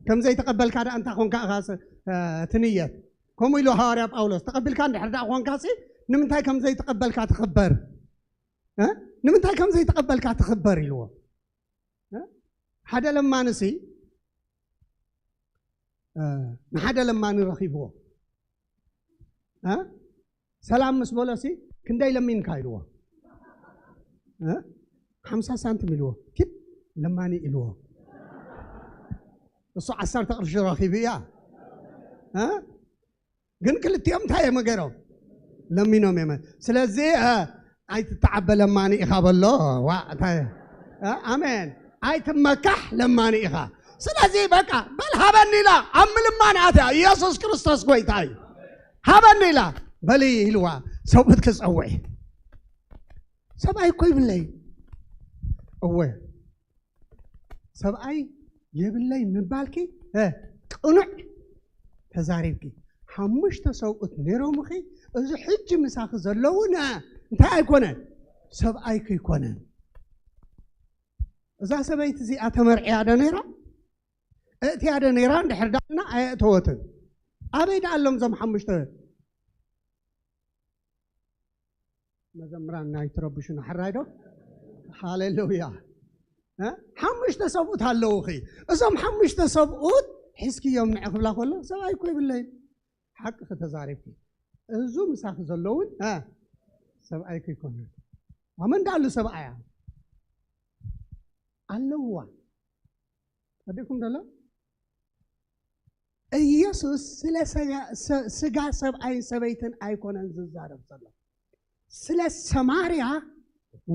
ከም ዘይተቐበልካ ደኣ እንታ ኾንካ ኢኻ ስ-፣ እ፣ ትንየት። ከምኡ ኢሉ ሃዋርያ ጳውሎስ፣ ተቐቢልካ እንድሕር ደኣ ኾንካ ሲ፣ ንምንታይ ከም ዘይተቐበልካ ትኽበር? እ? ንምንታይ ከም ዘይተቐበልካ ትኽበር ኢልዎ። እ? ሓደ ለማኒ ሲ፣ እ፣ ንሓደ ለማኒ ረኺብዎ። እ? ሰላም ምስ በሎ ሲ፣ ክንደይ ለሚንካ ኢልዎ። እ? ሓምሳ ሳንቲም ኢልዎ። ኪድ ለማኒ ኢልዎ። እሱ ዓሰርተ ቅርሺ ረኺቡ እያ። እ? ግን ክልቲኦም እንታይ እዮም ገይሮም? ለሚኖም እዮም። ስለዚ፣ እ፣ ኣይትተዓበ ለማኒ ኢኻ በሎ። ዋ፣ እንታይ፣ እ፣ ኣሜን። ኣይትመካሕ ለማኒ ኢኻ። ስለዚ በቃ በል ሃበኒ ኢላ ኣብ ምልማን ኣትያ። ኢየሱስ ክርስቶስ ጎይታ እዩ። ሃበኒ ኢላ በሊ ኢልዋ። ሰብኡት ክጸውዕ። ሰብኣይ እኮ ይብለይ። እወ። ሰብኣይ የብለይ ምባልኪ፣ እ፣ ቅኑዕ ተዛሪብኪ። ሓሙሽተ ሰብኡት ነይሮምኺ፣ እዚ ሕጂ ምሳኺ ዘለውን፣ እ፣ እንታይ ኣይኮነን? ሰብኣይኪ ኣይኮነን። እዛ ሰበይቲ እዚኣ ተመርዕያ ዶ ነይራ? እእትያ ዶ ነይራ? እንድሕር ዳልና ኣየእተወትን። ኣበይ ዳ ኣሎም እዞም ሓሙሽተ? መዘምራን ናይ ትረብሹ ንሕራይ ዶ? ሃሌሉያ። እ? ሓሙሽተ ሰብኡት ኣለውኺ። እዞም ሓሙሽተ ሰብኡት ሒዝክዮም ንዒ ክብላ ከሎ፣ ሰብኣይ እኮ የብለይን። ሓቂ ከተዛሪብኪ። እዙ ምሳኺ ዘለውን፣ እ፣ ሰብኣይኪ ኣይኮነን። ኣመን ዳኣሉ ሰብኣያ ኣለዋ። ኣዴኩም ደሎ? ኢየሱስ ስለ ሰጋ-፣ ሰ-፣ ስጋ ሰብኣይን ሰበይትን ኣይኮነን ዝዛረብ ዘሎ። ስለ ሰማርያ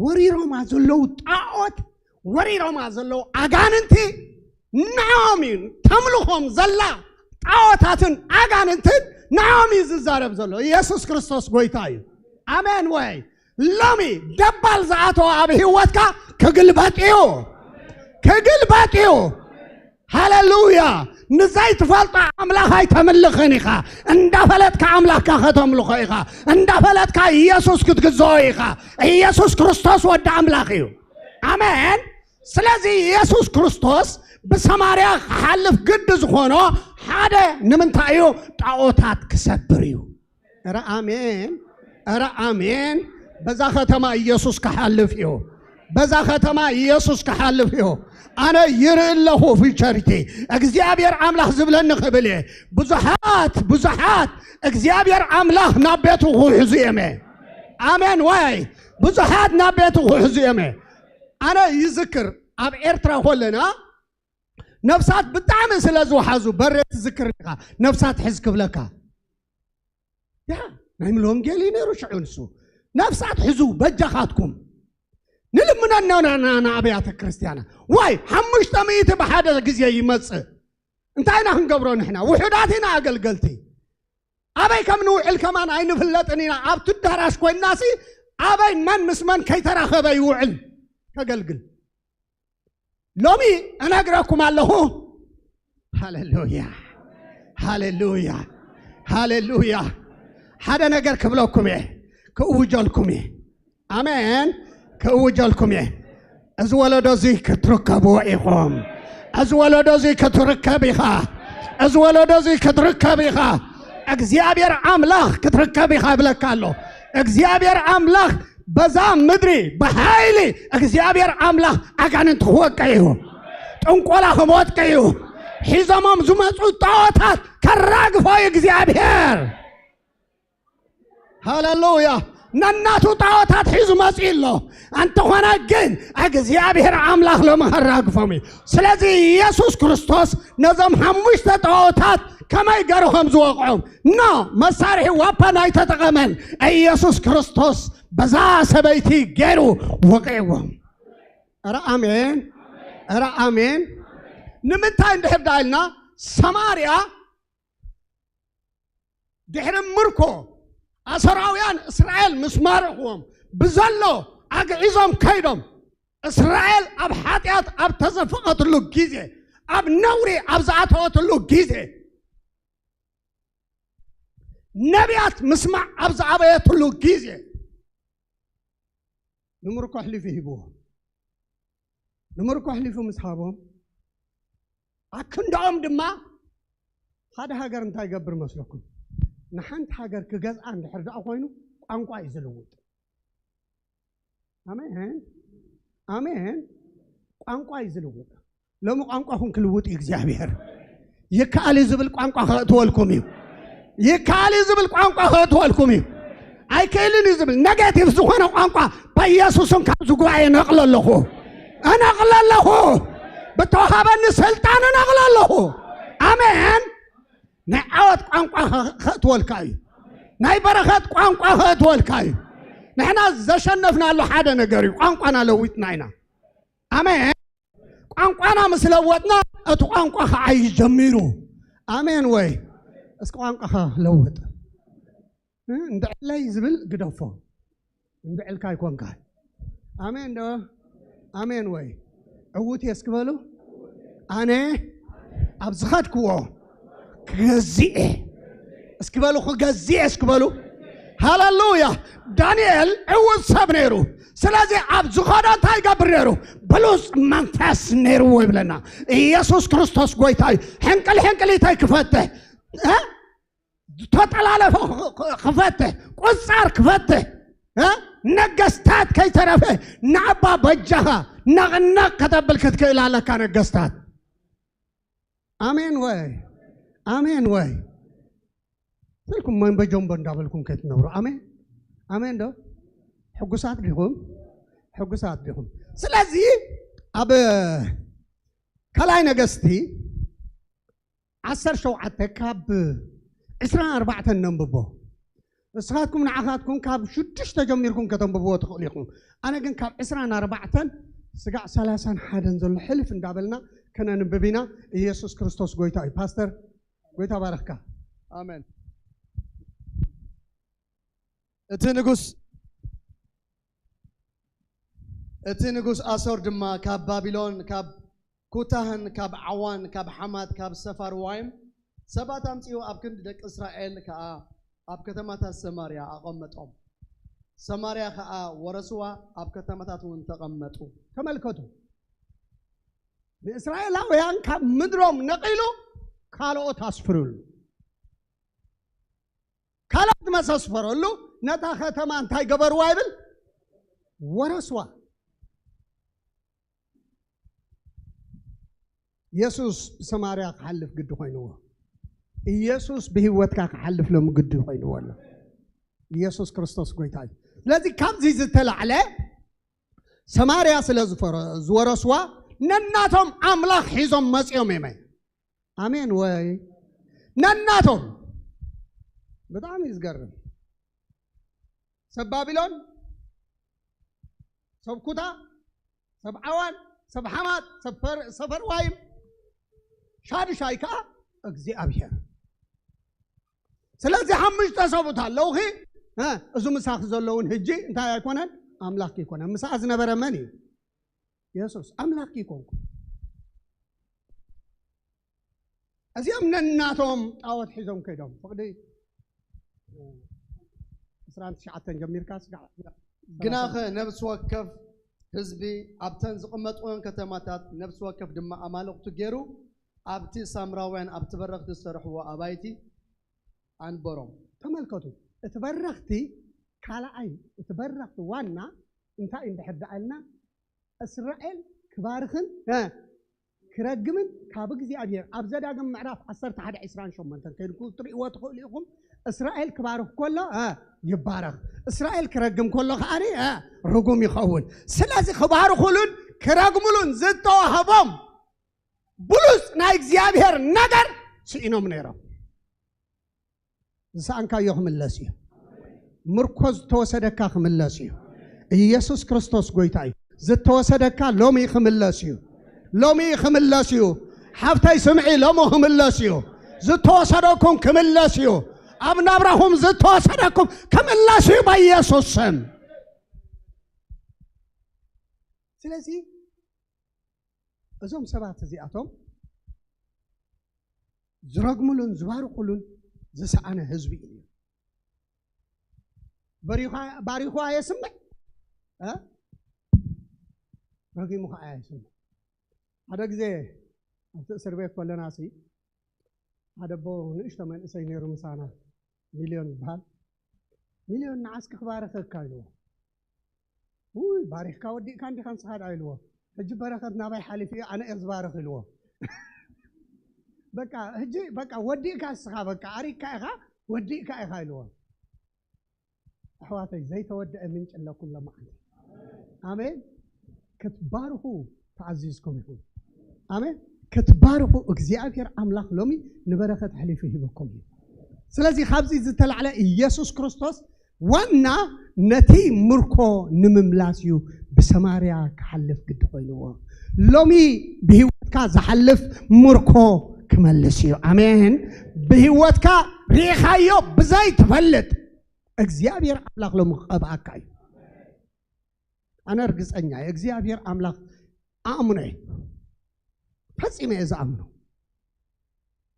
ወሪሮማ ዘለዉ ጣዖት፣ ወሪሮማ ዘለዉ ኣጋንንቲ፣ ንዖም እዩ ተምልኾም ዘላ ጣዖታትን ኣጋንንትን ንዖም እዩ ዝዛረብ ዘሎ። ኢየሱስ ክርስቶስ ጎይታ እዩ። ኣሜን ወይ? ሎሚ ደባል ዝኣተወ ኣብ ህይወትካ ክግልበጥ እዩ። ክግልበጥ እዩ። ሃሌሉያ። ንዘይትፈልጦ ኣምላኽ ኣይተምልኽን ኢኻ። እንዳፈለጥካ ኣምላኽካ ከተምልኾ ኢኻ። እንዳፈለጥካ ኢየሱስ ክትግዝኦ ኢኻ። ኢየሱስ ክርስቶስ ወዲ ኣምላኽ እዩ። ኣሜን። ስለዚ ኢየሱስ ክርስቶስ ብሰማርያ ክሓልፍ ግዲ ዝኾኖ ሓደ ንምንታይ እዩ? ጣዖታት ክሰብር እዩ። ኧረ ኣሜን፣ ኧረ ኣሜን። በዛ ከተማ ኢየሱስ ክሓልፍ እዩ። በዛ ከተማ ኢየሱስ ክሓልፍ እዩ። ኣነ ይርኢ ኣለኹ ፊቸሪቲ እግዚኣብሔር ኣምላኽ ዝብለኒ ክብል እየ። ብዙሓት ብዙሓት እግዚኣብሔር ኣምላኽ ናብ ቤቱ ክውሕዙ እዮም። ኣሜን ወይ? ብዙሓት ናብ ቤቱ ክውሕዙ እዮም። ኣነ ይዝክር ኣብ ኤርትራ ኮለና ነፍሳት ብጣዕሚ ስለ ዝወሓዙ በሬ ትዝክር ኢኻ ነፍሳት ሕዝ ክብለካ ያ ናይ ምል ወንጌል እዩ ነይሩ ሽዑ ንሱ ነፍሳት ሕዙ በጃኻትኩም ንልምነና ንኣብያተ ክርስቲያና ዋይ ሓሙሽተ ሚእቲ ብሓደ ግዜ ይመጽእ እንታይ ኢና ክንገብሮ ንሕና ውሑዳት ኢና ኣገልገልቲ ኣበይ ከም ንውዕል ከማን ኣይንፍለጥን ኢና ኣብቲ ዳራሽ ኮይንናሲ ኣበይ መን ምስ መን ከይተራኸበ ይውዕል ከገልግል ሎሚ እነግረኩም ኣለኹ ሃሌሉያ ሃሌሉያ ሃሌሉያ ሓደ ነገር ክብለኩም እየ ክእውጀልኩም እየ ኣሜን ክእውጀልኩም እየ እዚ ወለዶ እዚ ክትርከብዎ ኢኹም እዚ ወለዶ እዚ ክትርከብ ኢኻ እዚ ወለዶ እዚ ክትርከብ ኢኻ እግዚኣብሔር ኣምላኽ ክትርከብ ኢኻ ይብለካ ኣሎ እግዚኣብሔር ኣምላኽ በዛ ምድሪ ብሓይሊ እግዚኣብሔር ኣምላኽ ኣጋንንቲ ክወቀ እዩ ጥንቆላ ክመወጥቀ እዩ ሒዞሞም ዝመፁ ጣዖታት ከራግፎ እዩ እግዚኣብሔር ሃሌሉያ ነናቱ ጣዖታት ሒዙ መፂኡ ኣሎ እንተኾነ ግን እግዚኣብሔር ኣምላኽ ሎሚ ከራግፎም እዩ ስለዚ ኢየሱስ ክርስቶስ ነዞም ሓሙሽተ ጣዖታት ከመይ ገሩ ከም ዝወቕዖም ኖ መሳርሒ ዋፓን ኣይተጠቐመን ኢየሱስ ክርስቶስ በዛ ሰበይቲ ገይሩ ወቂዕዎም ረ ኣሜን ረ ኣሜን ንምንታይ እንድሕር ዳኢልና ሰማርያ ድሕሪ ምርኮ ኣሰራውያን እስራኤል ምስ ማረኽዎም ብዘሎ ኣግዒዞም ከይዶም እስራኤል ኣብ ሓጢኣት ኣብ ተዘፈቐትሉ ግዜ ኣብ ነውሪ ኣብ ዝኣተወትሉ ግዜ ነቢያት ምስማዕ ኣብ ዝኣበየትሉ ግዜ ንምርኮ ኣሕሊፉ ሂብዎ ንምርኮ ኣሕሊፉ ምስ ሃቦም ኣክንዳኦም ድማ ሓደ ሃገር እንታይ ይገብር መስለኩም ንሓንቲ ሃገር ክገዝኣ እንድሕር ደኣ ኮይኑ ቋንቋ እዩ ዝልውጥ ኣሜን ኣሜን ቋንቋ እዩ ዝልውጥ ሎሚ ቋንቋኹም ክልውጥ እዩ እግዚኣብሔር ይከኣል እዩ ዝብል ቋንቋ ከእትወልኩም እዩ ይከኣል እዩ ዝብል ቋንቋ ከእትወልኩም እዩ ኣይክእልን እዩ ዝብል ኔጋቲቭ ዝኾነ ቋንቋ በኢየሱስም ካብዚ ጉባኤ ነቕሎ ኣለኹ እነቕሎ ኣለኹ ብተዋሃበኒ ስልጣን እነቕሎ ኣለኹ ኣሜን ናይ ዓወት ቋንቋ ከእትወልካ እዩ ናይ በረኸት ቋንቋ ከእትወልካ እዩ ንሕና ዘሸነፍናሉ ሓደ ነገር እዩ ቋንቋና ለዊጥና ኢና ኣሜን ቋንቋና ምስ ለወጥና እቲ ቋንቋ ክዓይ ጀሚሩ ኣሜን ወይ እስኪ ቋንቋኻ ለውጥ እንድዕለይ ዝብል ግደፎ እንድዕልካ ኣይኮንካ ኣሜን ዶ ኣሜን ወይ ዕውት እየ እስኪ በሉ ኣነ ኣብ ዝኸድክዎ ክገዝእ እስኪ በሉ ክገዝእ እስኪ በሉ ሃሌሉያ ዳንኤል ዕውት ሰብ ነይሩ ስለዚ ኣብ ዝኸዶ እንታይ ይገብር ነይሩ ብሉፅ መንፈስ ነይርዎ ይብለና ኢየሱስ ክርስቶስ ጎይታ እዩ ሕንቅል ሕንቅሊተይ ክፈትሕ ተጠላለፈ ክፈትሕ ቁፃር ክፈትሕ ነገስታት ከይተረፈ ንኣባ በጃኻ ነቕነቕ ከተብል ክትክእል ኣለካ ነገስታት ኣሜን ወይ ኣሜን ወይ ስልኩም መንበ ጀንቦ እንዳበልኩም ከይትነብሩ ኣሜን ኣሜን ዶ ሕጉሳት ዲኹም ሕጉሳት ዲኹም ስለዚ ኣብ ካልኣይ ነገስቲ ዓሰርተ ሸውዓተ ካብ ዕስራን ኣርባዕተን ነንብቦ ንስኻትኩም ንዓኻትኩም ካብ ሽዱሽተ ጀሚርኩም ከተንብብዎ ትኽእሉ ኢኹም ኣነ ግን ካብ ዕስራን ኣርባዕተን ስጋዕ ሰላሳን ሓደን ዘሎ ሕልፍ እንዳበልና ከነንብብ ኢና ኢየሱስ ክርስቶስ ጎይታ እዩ ፓስተር ጎይታ ባረኽካ ኣሜን እቲ ንጉስ እቲ ንጉስ ኣሶር ድማ ካብ ባቢሎን ካብ ኩታህን ካብ ዓዋን ካብ ሓማት ካብ ሰፋርዋይም ሰባት ኣምጺኡ ኣብ ክንዲ ደቂ እስራኤል ከኣ ኣብ ከተማታት ሰማርያ ኣቐመጦም። ሰማርያ ከኣ ወረስዋ፣ ኣብ ከተማታት እውን ተቐመጡ። ተመልከቱ፣ ንእስራኤላውያን ካብ ምድሮም ነቒሉ ካልኦት ኣስፍርሉ። ካልኦት መሰስፈረሉ ነታ ከተማ እንታይ ገበርዋ ይብል? ወረስዋ። ኢየሱስ ብሰማርያ ክሓልፍ ግዲ ኮይንዎ። ኢየሱስ ብህይወትካ ክሓልፍ ሎሚ ግዲ ኮይንዎ ኣሎ። ኢየሱስ ክርስቶስ ጎይታ እዩ። ስለዚ ካብዚ ዝተላዕለ ሰማርያ ስለ ዝፈረ-፣ ዝወረስዋ ነናቶም ኣምላኽ ሒዞም መጺኦም እዮም። ኣሜን ወይ? ነናቶም። ብጣዕሚ እዩ ዝገርም። ሰብ ባቢሎን፣ ሰብ ኩታ፣ ሰብ ዓዋን፣ ሰብ ሓማት፣ ሰብ ፈር-፣ ሰፈርዋይም፣ ሻድሻይ ከዓ እግዚኣብሔር። ስለዚ ሓሙሽተ ሰብኡት ኣለውኺ። እ፣ እዚ ምሳኺ ዘለውን ህጂ እንታይ ኣይኮነን? ኣምላኽ ይኮነን። ምሳኣ ዝነበረ መን እዩ? የሱስ። ኣምላኽ ይኮንኩ። እዚኦም ነናቶም ጣዖት ሒዞም ከይዶም። ፍቕዲ ዕስራን ትሽዓተን ጀሚርካ ስጋዕ። ግናኸ ነፍሲ ወከፍ ህዝቢ ኣብተን ዝቕመጥወን ከተማታት ነፍሲ ወከፍ ድማ ኣማልኽቱ ገይሩ ኣብቲ ሳምራውያን ኣብቲ በረኽቲ ዝሰርሕዎ ኣባይቲ ኣንበሮም። ተመልከቱ፣ እቲ በረኽቲ ካልኣይ፣ እቲ በረኽቲ ዋና እንታይ እንድሕር ደኣ ኢልና፣ እስራኤል ክባርኽን፣ እ፣ ክረግምን ካብ እግዚኣብሔር ኣብ ዘዳግም ምዕራፍ ዓሰርተ ሓደ ዕስራን ሸሞንተን ከይድኩም ክትርእይዎ ትኽእሉ ኢኹም። እስራኤል ክባርኽ ከሎ፣ እ፣ ይባረኽ። እስራኤል ክረግም ከሎ ከኣኒ፣ እ፣ ርጉም ይኸውን። ስለዚ ክባርኹሉን ክረግሙሉን ዝተዋህቦም ብሉጽ ናይ እግዚኣብሔር ነገር ስኢኖም ነይሮም። ዝሰኣንካዮ ክምለስ እዩ። ምርኮ ዝተወሰደካ ክምለስ እዩ። ኢየሱስ ክርስቶስ ጎይታ እዩ። ዝተወሰደካ ሎሚ ክምለስ እዩ። ሎሚ ክምለስ እዩ። ሓፍተይ ስምዒ፣ ሎሚ ክምለስ እዩ። ዝተወሰደኩም ክምለስ እዩ። ኣብ ናብራኹም ዝተወሰደኩም ክምለስ እዩ በኢየሱስ ስም። ስለዚ እዞም ሰባት እዚኣቶም ዝረግሙሉን ዝባርኹሉን ዝሰኣነ ህዝቢ እዩ። በሪኻ-፣ ባሪኹ ኣየስምዕ፣ እ? ረጊሙ ኸዓ ኣየስምዕ። ሓደ ግዜ ኣብቲ እስር ቤት ከለና ሲ፣ ሓደ ኣቦ ንእሽቶ መንእሰይ ነይሩ ምሳና፣ ሚልዮን ይበሃል። "ሚልዮን፣ ንዓስኪ ክባርኸካ" ኢልዎ። "ውይ፣ ባሪኽካ ወዲእካ እንዲኻ ንስኻ ደኣ" ኢልዎ። "ሕጂ በረኸት ናባይ ሓሊፉ እዩ፣ ኣነ እየ ዝባርኽ" ኢልዎ። "በቃ፣ ሕጂ በቃ ወዲእካ ንስኻ፣ በቃ ኣሪግካ ኢኻ፣ ወዲእካ ኢኻ" ኢልዎ። ኣሕዋተይ፣ ዘይተወደአ ምንጪ ኣለኩም ሎማዓንቲ። ኣሜን። ክትባርኹ ተኣዚዝኩም ኢኹም። ኣሜን። ክትባርኹ እግዚኣብሔር ኣምላኽ ሎሚ ንበረኸት ኣሕሊፉ ሂበኩም እዩ። ስለዚ ካብዚ ዝተላዕለ ኢየሱስ ክርስቶስ ዋና ነቲ ምርኮ ንምምላስ እዩ ብሰማርያ ክሓልፍ ግዲ ኮይንዎ። ሎሚ ብህይወትካ ዝሓልፍ ምርኮ ክመልስ እዩ። ኣሜን። ብህይወትካ ርኢኻዮ ብዘይ ትፈልጥ እግዚኣብሔር ኣምላኽ ሎሚ ክቐብኣካ እዩ። ኣነ ርግጸኛ እየ፣ እግዚኣብሔር ኣምላኽ ኣእምኖ እየ፣ ፈጺመ እየ ዝኣምኖ።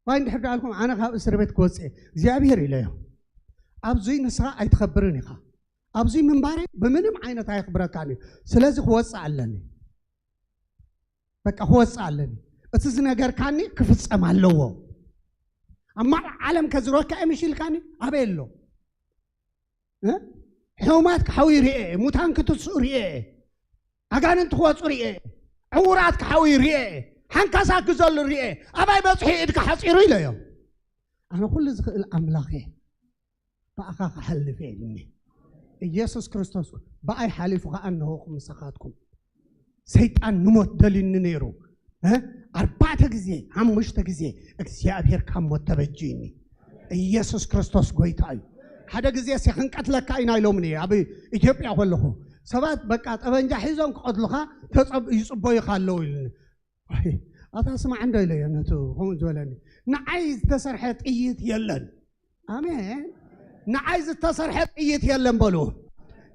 ዋይ እንድሕር ደኣልኩም ኣነ ካብ እስር ቤት ክወጽእ እየ፣ እግዚኣብሔር ኢለዮ። ኣብዙይ ንስኻ ኣይትኸብርን ኢኻ። ኣብዙይ ምንባረይ ብምንም ዓይነት ኣየኽብረካን እዩ። ስለዚ ክወጽእ ኣለኒ። በቃ ክወጽእ ኣለኒ። እቲ ዝነገርካኒ ክፍጸም ኣለዎ። ኣብ ማዕረ ዓለም ከዝረካ እየ ምሽ ኢልካኒ ኣበይ ኣሎ? እ? ሕሙማት ክሓዊ ርኤ፣ ሙታን ክትስኡ ርኤ፣ ኣጋንንቲ ክወጹ ርኤ፣ ዕውራት ክሓዊ ርኤ፣ ሓንካሳት ክዘሉ ርኤ፣ ኣባይ በጽሑ ኢድካ ሓጺሩ ኢለዮ። ኣነ ኩሉ ዝኽእል ኣምላኽ እየ፣ ብኣኻ ክሓልፍ እየ ኢሉኒ። ኢየሱስ ክርስቶስ ብኣይ ሓሊፉ ኸኣ እነሆኹም ምሳኻትኩም። ሰይጣን ንሞት ደልዩኒ ነይሩ። እ? ኣርባዕተ ግዜ፣ ሓሙሽተ ግዜ እግዚኣብሔር ካብ ሞት ተበጅዩኒ። ኢየሱስ ክርስቶስ ጎይታ እዩ። ሓደ ግዜ ሲ ክንቀትለካ ኢና ኢሎምኒ ኣብ ኢትዮጵያ ከለኹ። ሰባት በቃ ጠበንጃ ሒዞም ክቐትሉኻ ተጸብ-፣ ይጽበዩኻ ኣለዉ ኢሉኒ። ኣታ ስማዕ እንዶ ኢለዮ ነቱ ከምኡ ዝበለኒ። ንዓይ ዝተሰርሐ ጥይት የለን። ኣሜን። ንዓይ ዝተሰርሐ ጥይት የለን በሉ።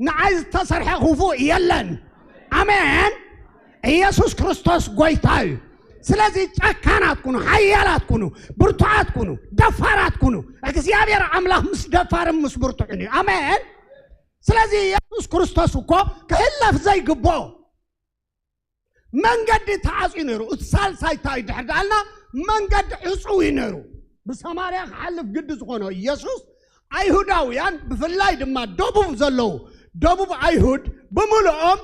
ንዓይ ዝተሰርሐ ክፉእ የለን። ኣሜን። ኢየሱስ ክርስቶስ ጎይታ እዩ። ስለዚ ጨካናት ኩኑ፣ ሓያላት ኩኑ፣ ብርቱዓት ኩኑ፣ ደፋራት ኩኑ። እግዚኣብሔር ኣምላኽ ምስ ደፋርን ምስ ብርቱዕን እዩ። ኣሜን። ስለዚ ኢየሱስ ክርስቶስ እኮ ክሕለፍ ዘይግብኦ መንገዲ ተዓጽዩ ነይሩ። እቲ ሳልሳይ እንታይ እዩ ድሕር ደኣልና መንገዲ ዕጹው እዩ ነይሩ። ብሰማርያ ክሓልፍ ግዲ ዝኾኖ ኢየሱስ፣ ኣይሁዳውያን ብፍላይ ድማ ደቡብ ዘለዉ ደቡብ ኣይሁድ ብምልኦም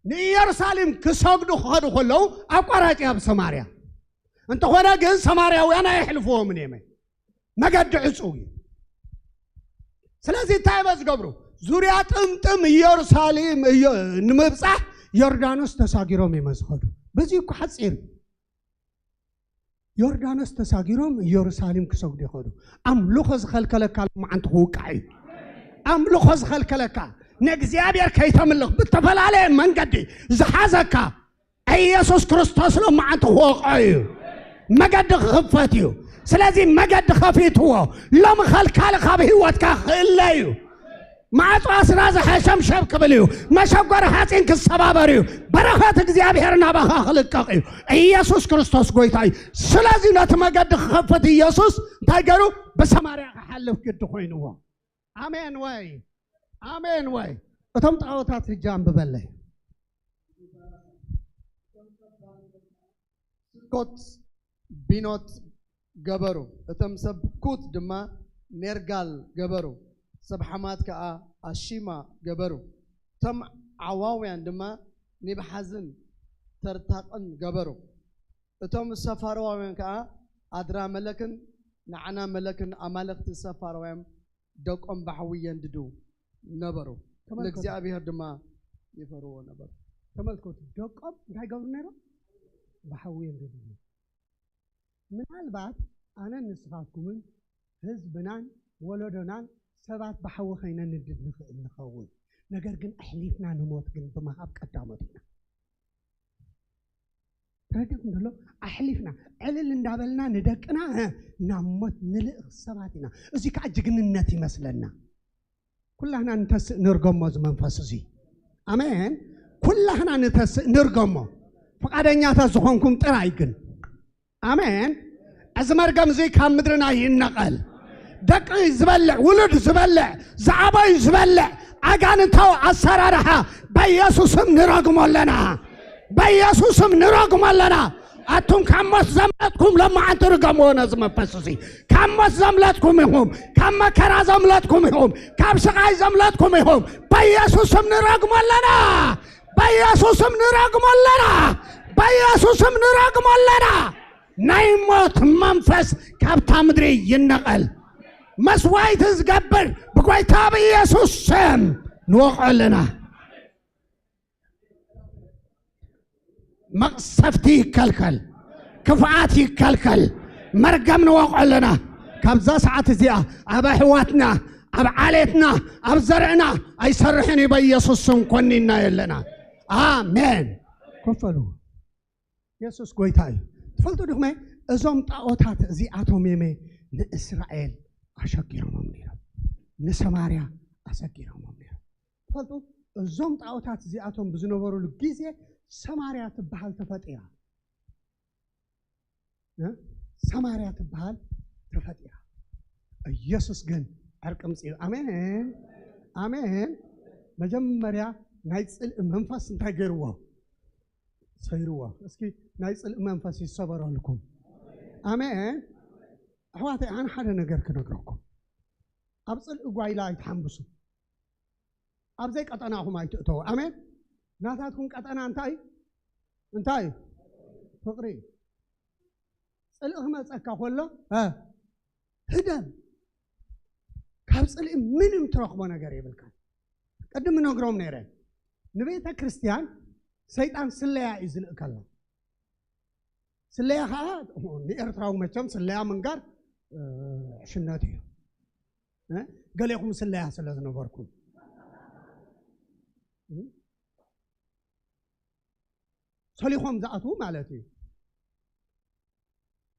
ንኢየሩሳሌም ክሰግዱ ክኸዱ ከለዉ ኣቋራጭ ኣብ ሰማርያ። እንተኾነ ግን ሰማርያውያን ኣየሕልፍዎምን እዮም። መገዲ ዕጹው እዩ። ስለዚ እንታይ እበ ዝገብሩ? ዙርያ ጥምጥም ኢየሩሳሌም እዮ- ንምብጻሕ ዮርዳኖስ ተሳጊሮም እዮም ዝኸዱ። በዚ እኮ ሓጺር እዩ። ዮርዳኖስ ተሳጊሮም ኢየሩሳሌም ክሰግዱ ይኸዱ። ኣምልኾ ዝኸልከለካ ሎማዓንቲ ክውቃዕ እዩ። ኣምልኾ ዝኸልከለካ፣ ንእግዚኣብሔር ከይተምልኽ ብተፈላለየ መንገዲ ዝሓዘካ፣ ኢየሱስ ክርስቶስ ሎማዓንቲ ክወቕዖ እዩ። መገዲ ክኽፈት እዩ። ስለዚ መገዲ ከፊትዎ፣ ሎሚ ኸልካሊ ካብ ህይወትካ ክእለ እዩ። ማዕጾ ኣስራዚ ሐሸምሸብ ክብል እዩ። መሸጎሪ ሓፂን ክሰባበር እዩ። በረኸት እግዚኣብሔር ናባኻ ክልቀቕ እዩ። ኢየሱስ ክርስቶስ ጎይታ እዩ። ስለዚ ነቲ መገዲ ክኸፍት ኢየሱስ እንታይ ገሩ? ብሰማርያ ክሓልፍ ግዲ ኮይንዎ። ኣሜን ወይ? ኣሜን ወይ? እቶም ጣዖታት ህጂ ኣንብበለይ። ስኮት ቢኖት ገበሩ። እቶም ሰብ ኩት ድማ ኔርጋል ገበሩ። ሰብ ሓማት ከኣ ኣሺማ ገበሩ። እቶም ዓዋውያን ድማ ኒብሓዝን ተርታቕን ገበሩ። እቶም ሰፋርዋውያን ከኣ ኣድራ መለክን ንዓና መለክን ኣማልኽቲ ሰፋርዋውያን ደቆም ብሓዊ የንድዱ ነበሩ። ተመልከቱ። ንእግዚኣብሔር ድማ ይፈርዎ ነበሩ። ተመልከቱ፣ ደቆም እንታይ ገብሩ ነይሮም? ብሓዊ የንድዱ። ምናልባት ኣነን ንስኻትኩምን ህዝብናን ወለዶናን ሰባት ብሓዊ ከይነንድድ ንኽእል ንኸውን። ነገር ግን ኣሕሊፍና ንሞት ግን ብምሃብ ቀዳሞት ኢና። ተረዲእኩም ዘሎ? ኣሕሊፍና ዕልል እንዳበልና ንደቅና፣ እ፣ ናብ ሞት ንልእኽ ሰባት ኢና። እዚ ከዓ ጅግንነት ይመስለና። ኩላህና ንተስእ ንርገሞ እዚ መንፈስ እዚ። ኣሜን። ኩላህና ንተስእ ንርገሞ። ፍቓደኛታት ዝኾንኩም ጥራይ ግን። ኣሜን። እዚ መርገም እዚ ካብ ምድርና ይነቐል። ደቂ ዝበልዕ፣ ውሉድ ዝበልዕ፣ ዝዓበዩ ዝበልዕ ኣጋንንታዊ ኣሰራርሓ በኢየሱስም ንረግሞ ኣለና። በኢየሱስም ንረግሞ ኣለና። ኣቱም ካብ ሞት ዘምለጥኩም ሎማዓንቲ ርገምዎ ነዚ መንፈስ እዚ። ካብ ሞት ዘምለጥኩም ኢኹም፣ ካብ መከራ ዘምለጥኩም ኢኹም፣ ካብ ስቓይ ዘምለጥኩም ኢኹም። በኢየሱስም ንረግሞ ኣለና። በኢየሱስም ንረግሞ ኣለና። በኢየሱስም ንረግሞ ኣለና። ናይ ሞት መንፈስ ካብታ ምድሪ ይነቐል። መስዋዕቲ ዝገብር ብጎይታ ብኢየሱስ ስም ንወቕዖ ኣለና። መቕሰፍቲ ይከልከል፣ ክፍኣት ይከልከል፣ መርገም ንወቕዖ ኣለና። ካብዛ ሰዓት እዚኣ ኣብ ኣሕዋትና፣ ኣብ ዓሌትና፣ ኣብ ዘርእና ኣይሰርሕን እዩ። በኢየሱስ ስም ኮኒና የለና። ኣሜን። ኮፈሉ። የሱስ ጎይታ እዩ። ትፈልጡ ዲኹም? እዞም ጣዖታት እዚኣቶም የመ ንእስራኤል ኣሸጊሮሞም ነይሮም፣ ንሰማርያ ኣሸጊሮሞም ነይሮም። ትፈልጡ? እዞም ጣዖታት እዚኣቶም ብዝነበሩሉ ግዜ ሰማርያ ትበሃል ተፈጢራ። እ? ሰማርያ ትበሃል ተፈጢራ። ኢየሱስ ግን ዕርቂ ምጽኡ። ኣሜን፣ ኣሜን። መጀመርያ ናይ ጽልኢ መንፈስ እንታይ ገይርዎ? ሰይርዎ። እስኪ ናይ ጽልኢ መንፈስ ይሰበረልኩም። ኣሜን። ኣሕዋተይ፣ ኣነ ሓደ ነገር ክነግረኩም። ኣብ ጽልኢ ጓይላ ኣይትሓንብሱ። ኣብ ዘይቀጠናኹም ኣይትእተዉ። ኣሜን። ናታትኩም ቀጠና እንታይ እዩ? እንታይ እዩ? ፍቕሪ እዩ። ጽልኢ ክመጸካ ከሎ፣ እ፣ ህደም። ካብ ጽልኢ ምንም ትረኽቦ ነገር የብልካን። ቅድም ነግሮም ነይረ። ንቤተ ክርስቲያን ሰይጣን ስለያ እዩ ዝልእከላ። ስለያ ኸዓ ንኤርትራዊ መቸም ስለያ ምንጋር፣ እ፣ ዕሽነት እዩ። እ? ገሌኹም ስለያ ስለ ዝነበርኩም። እ? ሰሊኾም ዝኣትዉ ማለት እዩ።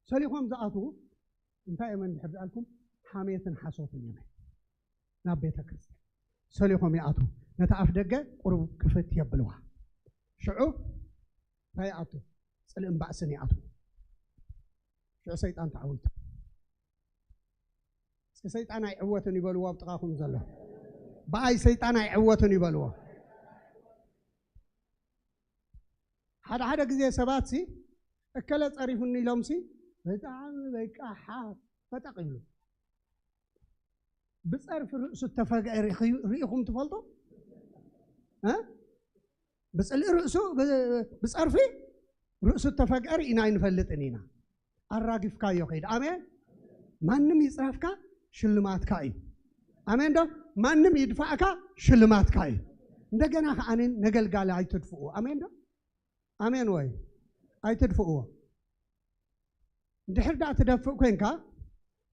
ሰሊኾም ዝኣትዉ እንታይ እዮም እንድሕር ዝኣልኩም? ሓሜትን ሓሶትን እዮም። ናብ ቤተ ክርስቲያን ሰሊኾም ይኣትዉ። ነታ ኣፍ ደገ ቁሩብ ክፍት የብልዋ። ሽዑ እንታይ ይኣቱ? ጽልእን ባእስን ይኣትዉ። ሽዑ ሰይጣን ተዓዊቱ። እስኪ ሰይጣን ኣይዕወትን ይበልዎ ኣብ ጥቓኹም ዘሎ። ብኣይ ሰይጣን ኣይዕወትን ይበልዎ። ሓደ ሓደ ግዜ ሰባት ሲ እከለ ጸሪፉኒ ኢሎም ሲ ብጣዕሚ በቃ ሓ-፣ ፈጠቕ ይብሉ። ብጸርፊ ርእሱ እተፈግአ ርኢኹ-፣ ርኢኹም ትፈልጡ? እ? ብጽልኢ ርእሱ፣ ብ-፣ ብጸርፊ ርእሱ እተፈግአ ርኢና ኣይንፈልጥን ኢና። ኣራጊፍካዮ ከይድ። ኣሜን። ማንም ይጽረፍካ ሽልማትካ እዩ። ኣሜን ዶ? ማንም ይድፋእካ ሽልማትካ እዩ። እንደገና ከዓኒ ነገልጋሊ ኣይትድፍኡ። ኣሜን ዶ? ኣሜን ወይ? ኣይትድፍእዎ። እንድሕር ደኣ ትደፍእ ኮንካ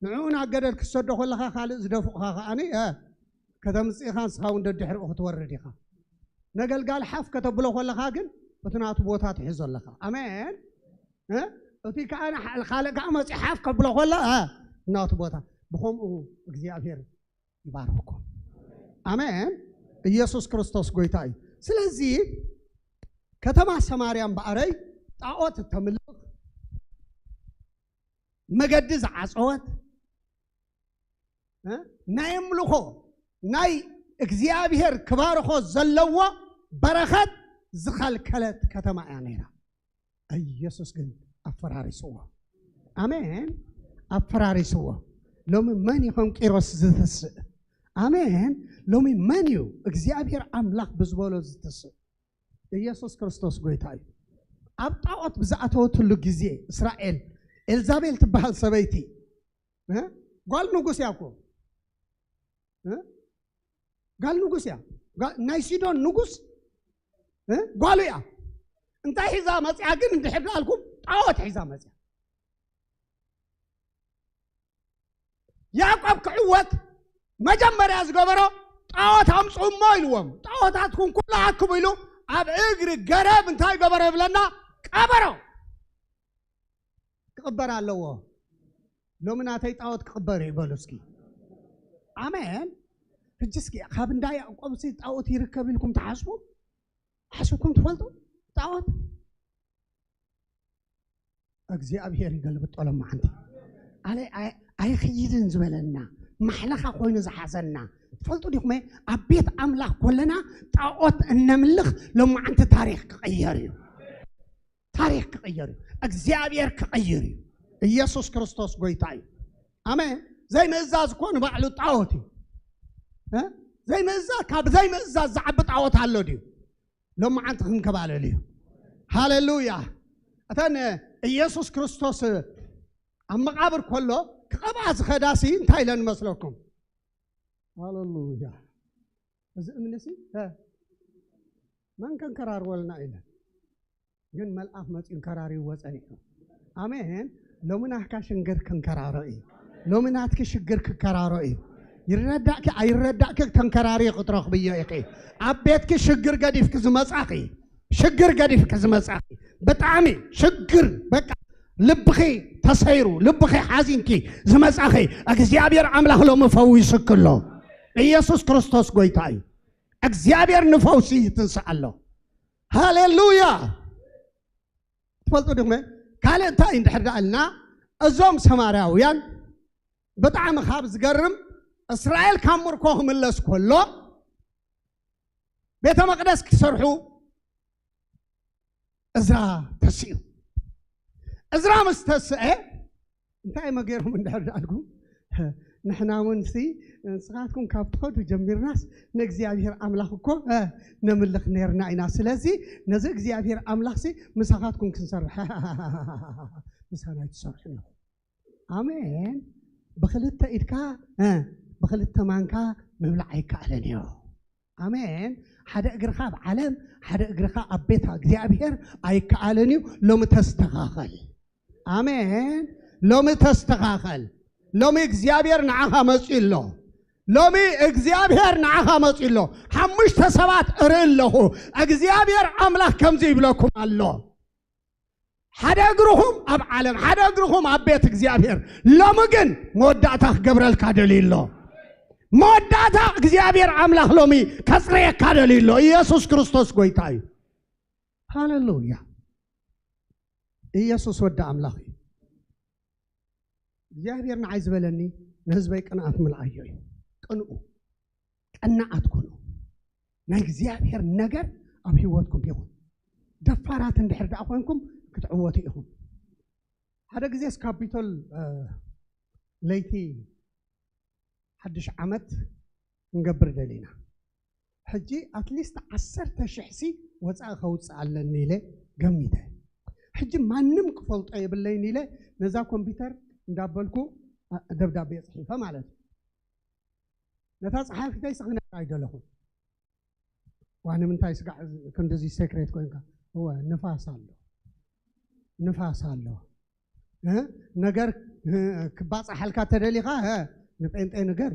ንዕኡ ናገደድ ክትሰዶ ከለኻ ካልእ ዝደፍኡኻ ከዓኒ እ ከተምጽእ ኢኻ፣ ንስኻ እውን ደድሕሪኡ ክትወርድ ኢኻ። ነገልጋሊ ሓፍ ከተብሎ ከለኻ ግን እቲ ናቱ ቦታ ትሕዞ ኣለኻ። ኣሜን። እ እቲ ከኣ ንሓ- ካልእ ከኣ መጺኡ ሓፍ ከብሎ ከሎ እ ናቱ ቦታ። ብኸምኡ እግዚኣብሔር ይባርኽኩም። ኣሜን። ኢየሱስ ክርስቶስ ጎይታ እዩ። ስለዚ ከተማ ሰማርያ እምበኣረይ ጣዖት እተምልኽ፣ መገዲ ዝዓጸወት፣ እ ናይ ኣምልኾ ናይ እግዚኣብሔር ክባርኾ ዘለዎ በረኸት ዝኸልከለት ከተማ እያ ነይራ። ኢየሱስ ግን ኣፈራሪስዎ። ኣሜን። ኣፈራሪስዎ። ሎሚ መን እዩ ከም ቂሮስ ዝትስእ? ኣሜን። ሎሚ መን እዩ እግዚኣብሔር ኣምላኽ ብዝበሎ ዝትስእ? ኢየሱስ ክርስቶስ ጎይታ እዩ። ኣብ ጣዖት ብዝኣተወትሉ ግዜ እስራኤል፣ ኤልዛቤል ትበሃል ሰበይቲ፣ እ ጓል ንጉስ እያ እኮ፣ እ ጓል ንጉስ እያ። ጓ- ናይ ሲዶን ንጉስ እ ጓሉ እያ። እንታይ ሒዛ መጽያ ግን እንድሕር ደኣልኩም ጣዖት ሒዛ መጽያ። ያዕቆብ ክዕወት መጀመርያ ዝገበሮ ጣዖት ኣምጽኡ እሞ ኢልዎም። ጣዖታትኩም ኩሉ ኣክቡ ኢሉ ኣብ እግሪ ገረብ እንታይ ገበሮ ይብለና? ቀበሮ። ክቕበር ኣለዎ። ሎሚ ናተይ ጣዖት ክቕበር እዩ በሉ እስኪ። ኣሜን። ሕጂ እስኪ ካብ እንዳ ያዕቆብ ሲ ጣዖት ይርከብ ኢልኩም ትሓስቡ? ሓስብኩም ትፈልጡ? ጣዖት እግዚኣብሔር ይገልብጦ ሎማዓንቲ። ኣለ ኣይ- ኣይኽይድን ዝበለና ማሕለኻ ኮይኑ ዝሓዘና ትፈልጡ ዲኹም? ኣብ ቤት ኣምላኽ ኮለና ጣዖት እነምልኽ ሎማዓንቲ ታሪኽ ክቕየር እዩ። ታሪኽ ክቕየር እዩ። እግዚኣብሔር ክቕይር እዩ። ኢየሱስ ክርስቶስ ጎይታ እዩ። ኣሜን። ዘይምእዛዝ እኮ ንባዕሉ ጣዖት እዩ። እ? ዘይምእዛዝ፣ ካብ ዘይምእዛዝ ዝዓቢ ጣዖት ኣሎ ድዩ? ሎማዓንቲ ክንከባለል እዩ። ሃሌሉያ። እተን ኢየሱስ ክርስቶስ ኣብ መቓብር ከሎ ክቐብኣ ዝኸዳሲ እንታይ ኢለን መስለኩም? ሃሌሉያ። እዚ እምንሲ እ፣ መን ከንከራርወልና ኢለን፣ ግን መልኣኽ መፂኡ ከራሪዎ ጸኒሑ። ኣሜን። ሎሚ ናትካ ሽግር ክንከራሮ እዩ። ሎሚ ናትኪ ሽግር ክከራሮ እዩ። ይረዳእኪ ኣይረዳእኪ ተንከራሪ ክትረኽብዮ ኢኺ። ኣብ ቤትኪ ሽግር ገዲፍኪ ዝመጻኺ፣ ሽግር ገዲፍኪ ዝመጻኺ፣ ብጣዕሚ ሽግር፣ በቃ ልብኺ ተሰይሩ፣ ልብኺ ሓዚንኪ ዝመጻኺ፣ እግዚኣብሔር ኣምላኽ ሎሚ ፈዊሱኪ ኣሎ። ኢየሱስ ክርስቶስ ጎይታ እዩ። እግዚኣብሔር ንፈውሲ ይትንስእ ኣሎ። ሃሌሉያ። ትፈልጡ ዲኹም? ካልእ እንታይ እንድሕር ደኣልና፣ እዞም ሰማርያውያን ብጣዕሚ ካብ ዝገርም፣ እስራኤል ካብ ምርኮ ክምለስ ከሎ ቤተ መቕደስ ክሰርሑ እዝራ ተስኡ። እዝራ ምስ ተስአ እንታይ መገሮም እንድሕር ደኣልኩም፣ ንሕና እውን ሲ ንስኻትኩም ካብ ትኸዱ ጀሚርናስ ንእግዚኣብሔር ኣምላኽ እኮ እ፣ ነምልኽ ነርና ኢና። ስለዚ ነዚ እግዚኣብሔር ኣምላኽ ሲ ምሳኻትኩም ክንሰርሕ ምሳና ኣይትሰርሑን ኢኹም። ኣሜን። ብክልተ ኢድካ እ፣ ብክልተ ማንካ ምብላዕ ኣይከኣልን እዩ። ኣሜን። ሓደ እግርኻ ኣብ ዓለም፣ ሓደ እግርኻ ኣብ ቤት እግዚኣብሔር ኣይከኣልን እዩ። ሎሚ ተስተኻኸል። ኣሜን። ሎሚ ተስተኻኸል። ሎሚ እግዚኣብሔር ንዓኻ መፂኡ ኣሎ። ሎሚ እግዚኣብሔር ንዓኻ መፂኡ ኣሎ። ሓሙሽተ ሰባት እርኢ ኣለኹ። እግዚኣብሔር ኣምላኽ ከምዚ ይብለኩም ኣሎ። ሓደ እግርኹም ኣብ ዓለም፣ ሓደ እግርኹም ኣብ ቤት እግዚኣብሔር። ሎሚ ግን መወዳእታ ክገብረልካ ደልዩ ኣሎ። መወዳእታ እግዚኣብሔር ኣምላኽ ሎሚ ከጽርየካ ደልዩ ኣሎ። ኢየሱስ ክርስቶስ ጎይታ እዩ። ሃሌሉያ። ኢየሱስ ወዲ ኣምላኽ እዩ። እግዚኣብሔር ንዓይ ዝበለኒ ንህዝበይ ቅንኣት ምልኣዮ እዩ። ቅንኡ፣ ቀናኣት ኩኑ። ናይ እግዚኣብሔር ነገር ኣብ ህይወትኩም ይኹን። ደፋራት እንድሕር ደኣ ኮይንኩም ክትዕወቱ ኢኹም። ሓደ ግዜስ ካፒቶል፣ እ፣ ለይቲ ሓድሽ ዓመት ክንገብር ደሊና። ሕጂ ኣትሊስት ዓሰርተ ሽሕ ሲ ወፃኢ ከውፅእ ኣለኒ ኢለ ገሚተ። ሕጂ ማንም ክፈልጦ የብለይን ኢለ ነዛ ኮምፒውተር እንዳበልኩ ደብዳቤ ጽሒፈ ማለት እዩ። ነታ ጸሓፊተይ ስኽነ ኣይደለኹ። ዋ ንምንታይ ስጋዕ ክንድዚ ሴክሬት ኮንካ? እወ ንፋስ ኣሎ፣ ንፋስ ኣሎ። እ? ነገር እ፣ ክባጻሓልካ ተደሊኻ እ፣ ንጴንጤ ንገር።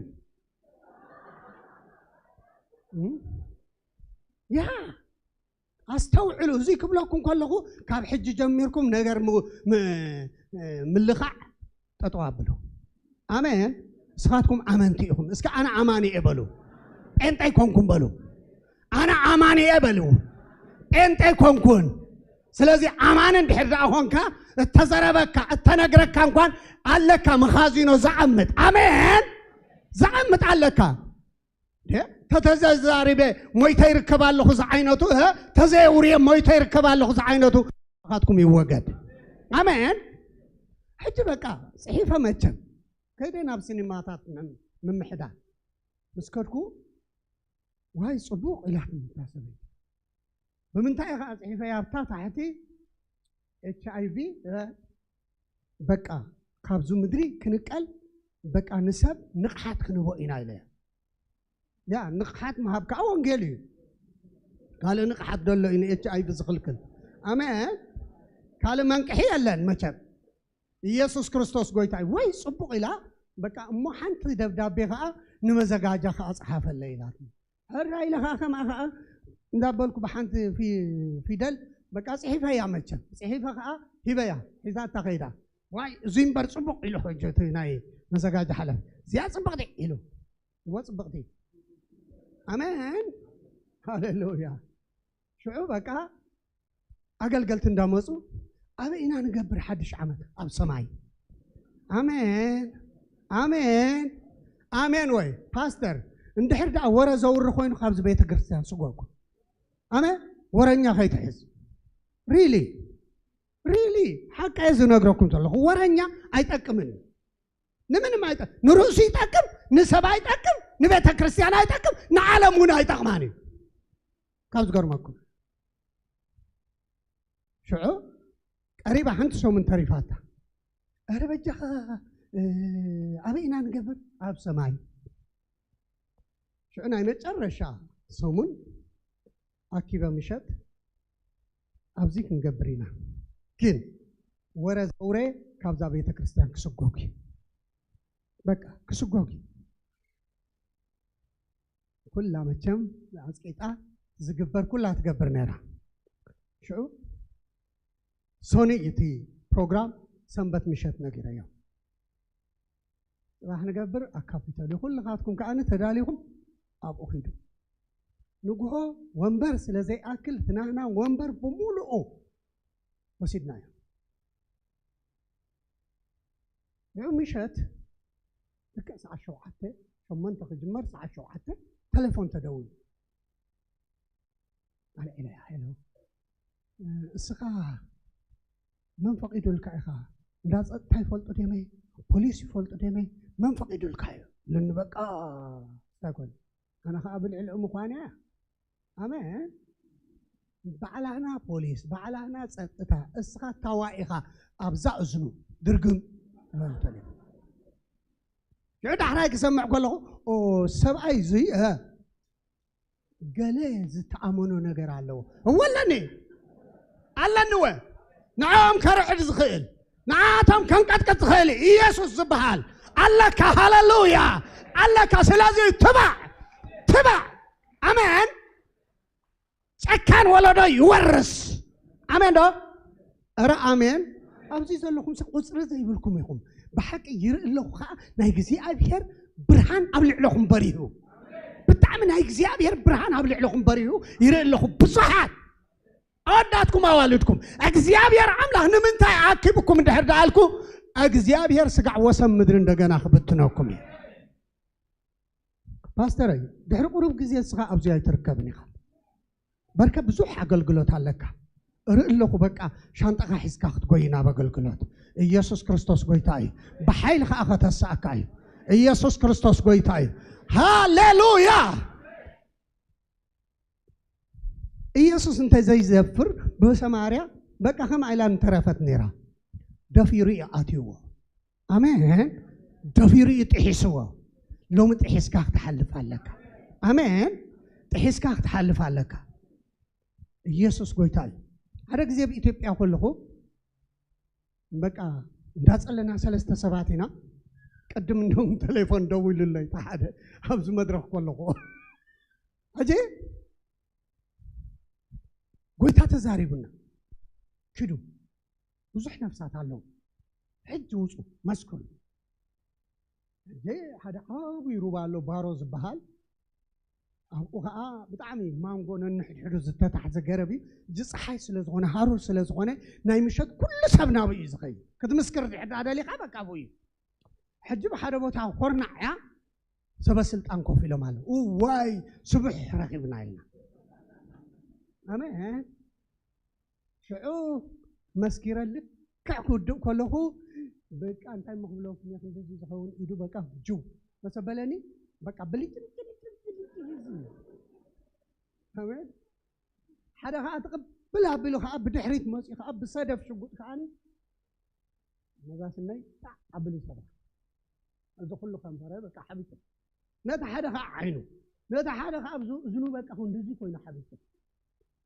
እ? ያ ኣስተውዕሉ። እዚ ክብለኩም ከለኹ ካብ ሕጂ ጀሚርኩም ነገር ም- ም- ምልኻዕ ጠጠው ኣብሉ። ኣሜን። ንስኻትኩም ኣመንቲ ኢኹም። እስከ ኣነ ኣማኒ እየ በሉ። ጴንጠ ኣይኮንኩም በሉ። ኣነ ኣማኒ እየ በሉ። ጴንጠ ኣይኮንኩን። ስለዚ ኣማኒ እንድሕር ደኣ ኾንካ እተዘረበካ እተነግረካ እንኳን ኣለካ መኻዚኖ ዝዓምጥ። ኣሜን። ዝዓምጥ ኣለካ። እንዴ? ተተዘዛሪበ ሞይተ ይርከብ ኣለኹ ዝዓይነቱ እ? ተዘየውርየ ሞይተ ይርከብ ኣለኹ ዝዓይነቱ ካትኩም ይወገድ። ኣሜን። ሕጂ በቃ ጽሒፈ መቸም ከይደ ናብ ሲኒማታት ምም- ምምሕዳር ምስ ከድኩ ዋይ ጽቡቕ ኢላትኒ እታ ሰበይቲ። ብምንታይ ኢኻ ጽሒፈያ ኣብታ ታሕቲ ኤች ኣይ ቪ እ፣ በቃ ካብዚ ምድሪ ክንቀል በቃ ንሰብ ንቕሓት ክንቦ ኢና ኢለ። ያ ንቕሓት ምሃብ ከዓ ወንጌል እዩ። ካልእ ንቕሓት ደሎ እዩ ንኤች ኣይ ቪ ዝኽልክል። ኣሜን። ካልእ መንቅሒ የለን መቸም። ኢየሱስ ክርስቶስ ጎይታ እዩ። ወይ ጽቡቕ ኢላ በቃ እሞ ሓንቲ ደብዳቤ ከዓ ንመዘጋጃ ከዓ ጸሓፈለ ኢላት። ሕራ ኢለ ከዓ ከምኣ ከዓ እንዳበልኩ ብሓንቲ ፊ- ፊደል በቃ ጽሒፈያ መቸም ጽሒፈ ከዓ ሂበያ ሒዛታ ከይዳ። ዋይ እዚ እምበር ጽቡቕ ኢሉ ሕጂ እቲ ናይ መዘጋጃ ሓላፊ እዚኣ ጽብቕቲ ኢሉ እዎ ጽብቕቲ። ኣሜን ሃሌሉያ። ሽዑ በቃ ኣገልገልቲ እንዳመፁ ኣበይ ኢና ንገብር ሓድሽ ዓመት ኣብ ሰማይ? ኣሜን ኣሜን ኣሜን። ወይ ፓስተር እንድሕር ደኣ ወረ ዘውሪ ኮይኑ ካብዚ ቤተ ክርስቲያን ስጎጉ። ኣሜን። ወረኛ ከይትሕዝ። ሪሊ ሪሊ ሓቀ ዝነግረኩም ዘለኹ ወረኛ ኣይጠቅምን እዩ። ንምንም ኣይጠ ንርእሱ ይጠቅም፣ ንሰብ ኣይጠቅም፣ ንቤተ ክርስቲያን ኣይጠቅም፣ ንዓለም እውን ኣይጠቅማን እዩ። ካብ ዝገርመኩም ሽዑ ቀሪባ ሓንቲ ሰሙን ተሪፋታ። ኣረ በጃኻ ኣበይ ኢና ንገብር? ኣብ ሰማይ። ሽዑ ናይ መጨረሻ ሰሙን ኣኪበ ምሸት ኣብዚ ክንገብር ኢና፣ ግን ወረ ዘውረ ካብዛ ቤተ ክርስቲያን ክስጎግ እዩ። በቃ ክስጎግ እዩ። ኩላ መቸም ኣፅቂጣ ዝግበር ኩላ ትገብር ነራ። ሽዑ ሶኒ እቲ ፕሮግራም ሰንበት ምሸት ነጊረዮም። ጽባሕ ንገብር ኣብ ካፒቶል እዩ። ኩልኻትኩም ከኣ ተዳሊኹም ኣብኡ ኺዱ። ንግሆ ወንበር ስለ ዘይኣክል እቲ ናህና ወንበር ብምሉኡ ወሲድናዮ። ንዑ ምሸት ልክዕ ሰዓት ሸውዓተ ሸሞንተ ክጅመር ሰዓት ሸውዓተ ተሌፎን ተደውሉ። ኣልዒለያ ሄሎ፣ እስኻ መን ፈቒዱልካ ኢኻ? እንዳ ጸጥታ ይፈልጡ ደመይ ፖሊስ ይፈልጡ ደመይ መን ፈቒዱልካ እዩ? ኢሉኒ። በቃ እንታይ ኮነ ኣነ ከዓ ብልዕልዑ ምዃን እያ። ኣሜን። ባዕላህና ፖሊስ ባዕላህና ጸጥታ እስኻ ታዋ ኢኻ። ኣብዛ እዝኑ ድርግም ንዑ ዳሕራይ ክሰምዕ ከለኹ ሰብኣይ እዙይ ገለ ዝተኣመኖ ነገር ኣለዎ። እወ ኣለኒ ኣለኒ ወ ንዕኦም ከርዕድ ዝኽእል ንዓቶም ከንቀጥቅጥ ዝኽእል ኢየሱስ ዝበሃል ኣለካ። ሃለሉያ ኣለካ። ስለዚ ትባዕ ትባዕ። ኣሜን። ጨካን ወለዶ ይወርስ። ኣሜን ዶ? እረ ኣሜን። ኣብዚ ዘለኹም ቁፅሪ ዘይብልኩም ኢኹም። ብሓቂ ይርኢ ኣለኹ ከዓ ናይ እግዚኣብሔር ብርሃን ኣብ ልዕለኹም በሪሁ። ብጣዕሚ ናይ እግዚኣብሔር ብርሃን ኣብ ልዕለኹም በሪሁ ይርኢ ኣለኹ። ብዙሓት ኣወዳትኩም ኣዋልድኩም እግዚኣብሔር ኣምላኽ ንምንታይ ኣኪብኩም እንድሕር ደኣልኩ እግዚኣብሔር ስጋዕ ወሰን ምድሪ እንደገና ክብትነኩም እዩ። ፓስተረይ ድሕሪ ቁሩብ ግዜ ንስኻ ኣብዚ ኣይትርከብን ኢኻ። በርከ ብዙሕ ኣገልግሎት ኣለካ። እርኢ ኣለኹ በቃ ሻንጣኻ ሒዝካ ክትጎይ ናብ ኣገልግሎት። ኢየሱስ ክርስቶስ ጎይታ እዩ። ብሓይሊ ኸዓ ከተስኣካ እዩ። ኢየሱስ ክርስቶስ ጎይታ እዩ። ሃሌሉያ። ኢየሱስ እንተ ዘይዘፍር ብሰማርያ በቃ ከም ኣይላንድ ተረፈት ነይራ። ደፊሩ እዩ ኣትይዎ። ኣሜን። ደፊሩ እዩ ጥሒስዎ። ሎሚ ጥሒስካ ክትሓልፍ ኣለካ። ኣሜን። ጥሒስካ ክትሓልፍ ኣለካ። ኢየሱስ ጎይታ እዩ። ሓደ ግዜ ኣብ ኢትዮጵያ ከለኹ በቃ እንዳጸለና ሰለስተ ሰባት ኢና። ቅድም እንደውም ቴሌፎን ደዊሉለይ እቲ ሓደ ኣብዚ መድረኽ ከለኹ። ሕጂ ጎይታ ተዛሪቡና፣ "ኪዱ፣ ብዙሕ ነፍሳት ኣለዉ፣ ሕጂ ውጹ፣ መስክሩ።" ሕጂ ሓደ ዓብዪ ሩባ ኣሎ፣ ባሮ ዝበሃል። ኣብኡ ኸዓ ብጣዕሚ ማንጎ ነንሕድሕዱ ዝተታሕዘ ገረብ እዩ። ሕጂ ፀሓይ ስለ ዝኾነ፣ ሃሩር ስለ ዝኾነ፣ ናይ ምሸት ኩሉ ሰብ ናብኡ እዩ ዝኸይድ። ክትምስክር ድሕር ደኣ ደሊኻ፣ በቃ ኣብኡ እዩ። ሕጂ ብሓደ ቦታ ኮርናዕ እያ፣ ሰበ ስልጣን ኮፍ ኢሎም ኣለዉ። "እዋይ፣ ስቡሕ ረኺብና" ኢልና። ኣሜን። ሽዑ መስኪረ ልክዕ ክውድእ ከለኹ፣ በቃ እንታይ እሞ ክብለኩም እየ፣ ክንድዚ ዝኸውን ኢዱ በቃ ጅው መሰበለኒ፣ በቃ ብልጭ ብልጭ ብልጭ ብልጭ ብልጭ። ኣሜን። ሓደ ኸዓ ትቕብል ኣቢሉ ኸዓ ብድሕሪት መፂኡ ኸዓ ብሰደፍ ሽጉጥ ኸዓ ነዛ ስነይ ጣዕ ኣቢሉ ይሰዳ። እዚ ኩሉ ከንፈረ በቃ ሓቢጡ። ነቲ ሓደ ኸዓ ዓይኑ፣ ነቲ ሓደ ኸዓ ኣብዚ እዝኑ በቃ ክንድዚ ኮይኑ ሓቢጡ።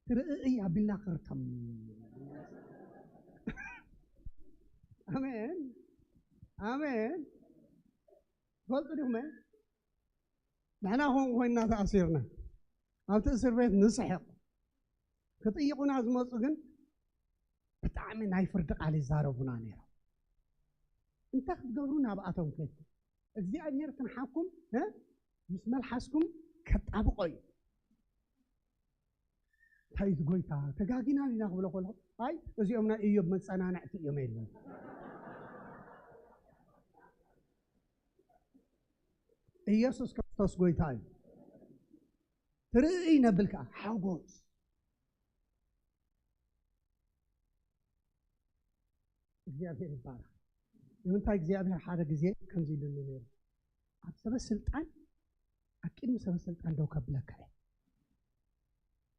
ትርእይ ኣቢልና ክርተም። ኣሜን። ኣሜን። ትፈልጡ ዲኹም? ንሕና ኾን ኮይንና ተኣሲርና። ኣብቲ እስር ቤት ንስሕቕ። ክጥይቑና ዝመጹ ግን ብጣዕሚ ናይ ፍርዲ ቃል ይዛረቡና ነይሮም። እንታይ ክትገብሩ ናብኣቶም ከድኩም? እግዚኣብሔር ክንሓኩም፣ እ? ምስ መልሓስኩም ከጣብቆ እዩ። እንታይ እዩ ጎይታ? ተጋጊና ኢና ክብሎ ከለኹ፣ ኣይ፣ እዚኦም ናይ ኢዮብ መጸናንዕቲ እዮም የለን። ኢየሱስ ክርስቶስ ጎይታ እዩ። ትርእይ ነብል ከኣ ሓጎስ። እግዚኣብሔር ይባረክ። ንምንታይ እግዚኣብሔር ሓደ ግዜ ከምዚ ኢሉኒ ነይሩ? ኣብ ሰበ ስልጣን፣ ኣብ ቅድሚ ሰበ ስልጣን ደው ከብለካ እየ።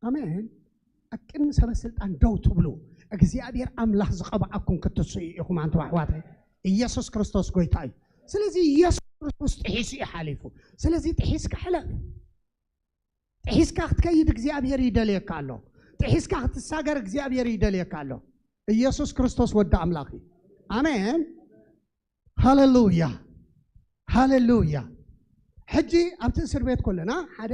ኣሜን። ኣብ ቅድሚ ሰበ ስልጣን ደው ትብሉ፣ እግዚኣብሔር ኣምላኽ ዝቐብኣኩም ክትስኡ ኢኹም ኣንቱም ኣሕዋተይ። ኢየሱስ ክርስቶስ ጎይታ እዩ። ስለዚ ኢየሱስ ክርስቶስ ጥሒሱ እዩ ሓሊፉ። ስለዚ ጥሒስካ ሕለፍ። ጥሒስካ ክትከይድ እግዚኣብሔር ይደልየካ ኣሎ። ጥሒስካ ክትሳገር እግዚኣብሔር ይደልየካ ኣሎ። ኢየሱስ ክርስቶስ ወዲ ኣምላኽ እዩ። ኣሜን። ሃሌሉያ፣ ሃሌሉያ። ሕጂ ኣብቲ እስር ቤት ከለና ሓደ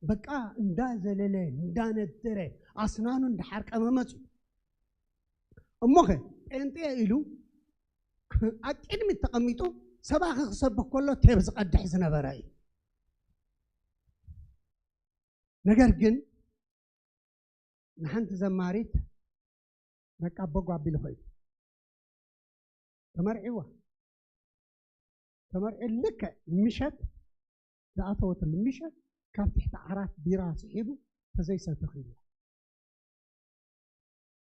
በቃ እንዳዘለለ እንዳነደረ ኣስናኑ እንዳሓርቀመ መፅዩ። እሞኸ ጴንጤ ኢሉ ኣብ ቅድሚት ተቐሚጡ ሰባኺ ክሰብኽ ከሎ ቴብ ዝቐድሕ ዝነበረ እዩ። ነገር ግን ንሓንቲ ዘማሪት በቃ በጎ ኣቢሉ ኸይዱ። ተመርዒዋ። ተመርዒ ልክዕ ምሸት ዝኣተወትሉ ምሸት ካብ ትሕቲ ዓራት ቢራ ስሒቡ ተዘይሰተ ኺዱ።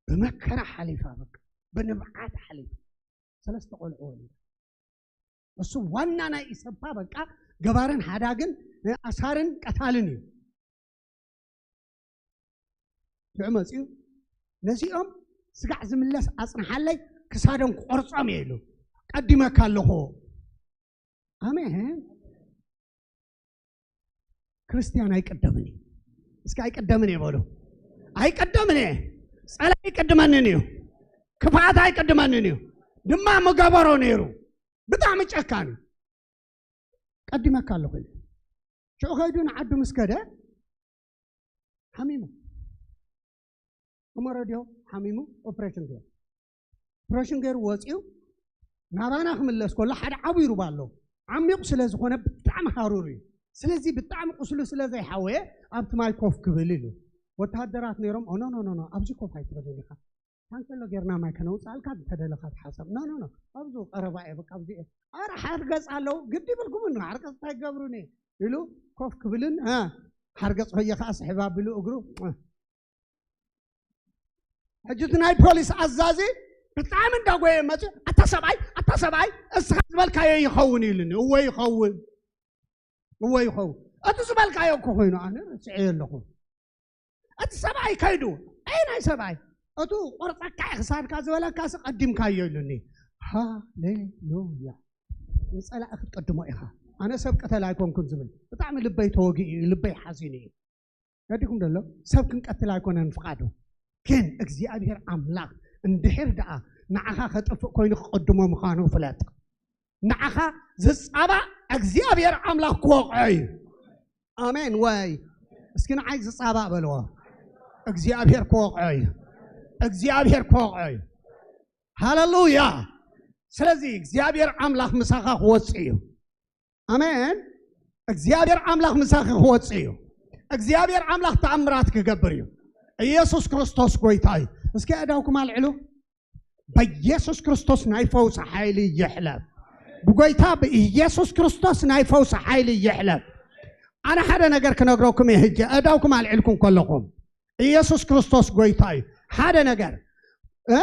ብመከራ ሓሊፋ በቃ ብንብዓት ሓሊፋ። ሰለስተ ቆልዑ ወሊዳ። እሱ ዋና ናይ ኢሰፓ በቃ ገባርን ሓዳግን ኣሳርን ቀታልን እዩ። ሽዑ መፂኡ ነዚኦም ስጋዕ ዝምለስ ኣፅንሓለይ ክሳዶም ክቆርፆም እየ ኢሉ ቀዲመካ ኣለኹ። ኣሜን። ክርስቲያን ኣይቅደምን እዩ። እስኪ ኣይቅደምን እየ በሉ። ኣይቅደምን እየ። ፀላ ኣይቅድመንን እዩ። ክፍኣት ኣይቅድመንን እዩ። ድማ ምገበሮ ነይሩ። ብጣዕሚ ጨካን እዩ። ቀዲመካ ኣለኹ ኢሉ ሽዑ ከይዱ ንዓዱ ምስ ከደ ሓሚሙ። እሞ ረድዮ ሓሚሙ ኦፕሬሽን ገይሩ። ኦፕሬሽን ገይሩ ወፂኡ ናባና ክምለስ ከሎ ሓደ ዓብዪ ሩባ ኣሎ። ዓሚቑ ስለ ዝኾነ ብጣዕሚ ሃሩር እዩ። ስለዚ ብጣዕሚ ቁስሉ ስለ ዘይሓወየ ኣብቲ ማይ ኮፍ ክብል ኢሉ። ወተሃደራት ነይሮም፣ "ኦ፣ ኖ፣ ኖ፣ ኖ፣ ኖ፣ ኣብዚ ኮፍ ኣይትበልን ኢኻ። ታንከሎ ጌርና ማይ ከነውፅኣልካ እንተደለኻ ተሓሰብ። ኖ፣ ኖ፣ ኖ፣ ኣብዙ ቀረባ እየ፣ በቃ ኣብዚ እየ። ኣረ ሓርገፅ ኣለዉ፣ ግዲ ይብልኩምን፣ ሓርገፅ እንታይ ክገብሩኒ?" ኢሉ ኮፍ ክብልን፣ እ፣ ሓርገፅ ሆየ ከዓ ስሕብ ኣቢሉ እግሩ፣ እ። ሕጂ እቲ ናይ ፖሊስ ኣዛዚ ብጣዕሚ እንዳጎየ መፅዩ፣ "ኣታ ሰብኣይ፣ ኣታ ሰብኣይ፣ እስኻ ዝበልካዮ ይኸውን" ኢሉኒ። እወ ይኸውን፣ እወ ይኸውን። እቲ ዝበልካዮ እኮ ኮይኑ ኣነ ረስዐዮ ኣለኹ። እቲ ሰብኣይ ከይዱ፣ ኣይ ናይ ሰብኣይ፣ እቱ ቆርፀካ ክሳድካ ዝበለካስ ቀዲምካዮ ኢሉኒ። ሃሌሉያ። ንፀላኢ ክትቀድሞ ኢኻ። ኣነ ሰብ ቀተል ኣይኮንኩን ዝብል ብጣዕሚ ልበይ ተወጊኡ እዩ፣ ልበይ ሓዚኑ እዩ። ነዲኩም ደሎ ሰብ ክንቀትል ኣይኮነን ፍቃዱ። ግን እግዚኣብሔር ኣምላኽ እንድሕር ደኣ ንዓኻ ከጥፍእ ኮይኑ ክቀድሞ ምዃኑ ፍለጥ። ንዓኻ ዝጻባእ እግዚኣብሔር ኣምላኽ ክወቕዖ እዩ። ኣሜን ወይ? እስኪ ንዓይ ዝጻባእ በልዎ። እግዚኣብሔር ክወቕዖ እዩ። እግዚኣብሔር ክወቕዖ እዩ። ሃሌሉያ። ስለዚ እግዚኣብሔር ኣምላኽ ምሳኻ ክወጽእ እዩ። ኣሜን። እግዚኣብሔር ኣምላኽ ምሳኺ ክወጽእ እዩ። እግዚኣብሔር ኣምላኽ ተኣምራት ክገብር እዩ። ኢየሱስ ክርስቶስ ጎይታ እዩ። እስኪ ኣእዳውኩም ኣልዕሉ። በኢየሱስ ክርስቶስ ናይ ፈውሲ ሓይሊ ይሕለፍ። ብጎይታ ብኢየሱስ ክርስቶስ ናይ ፈውሲ ሓይሊ ይሕለፍ። ኣነ ሓደ ነገር ክነግረኩም እየ። ሕጂ ኣእዳውኩም ኣልዒልኩም ከለኹም ኢየሱስ ክርስቶስ ጎይታ እዩ። ሓደ ነገር እ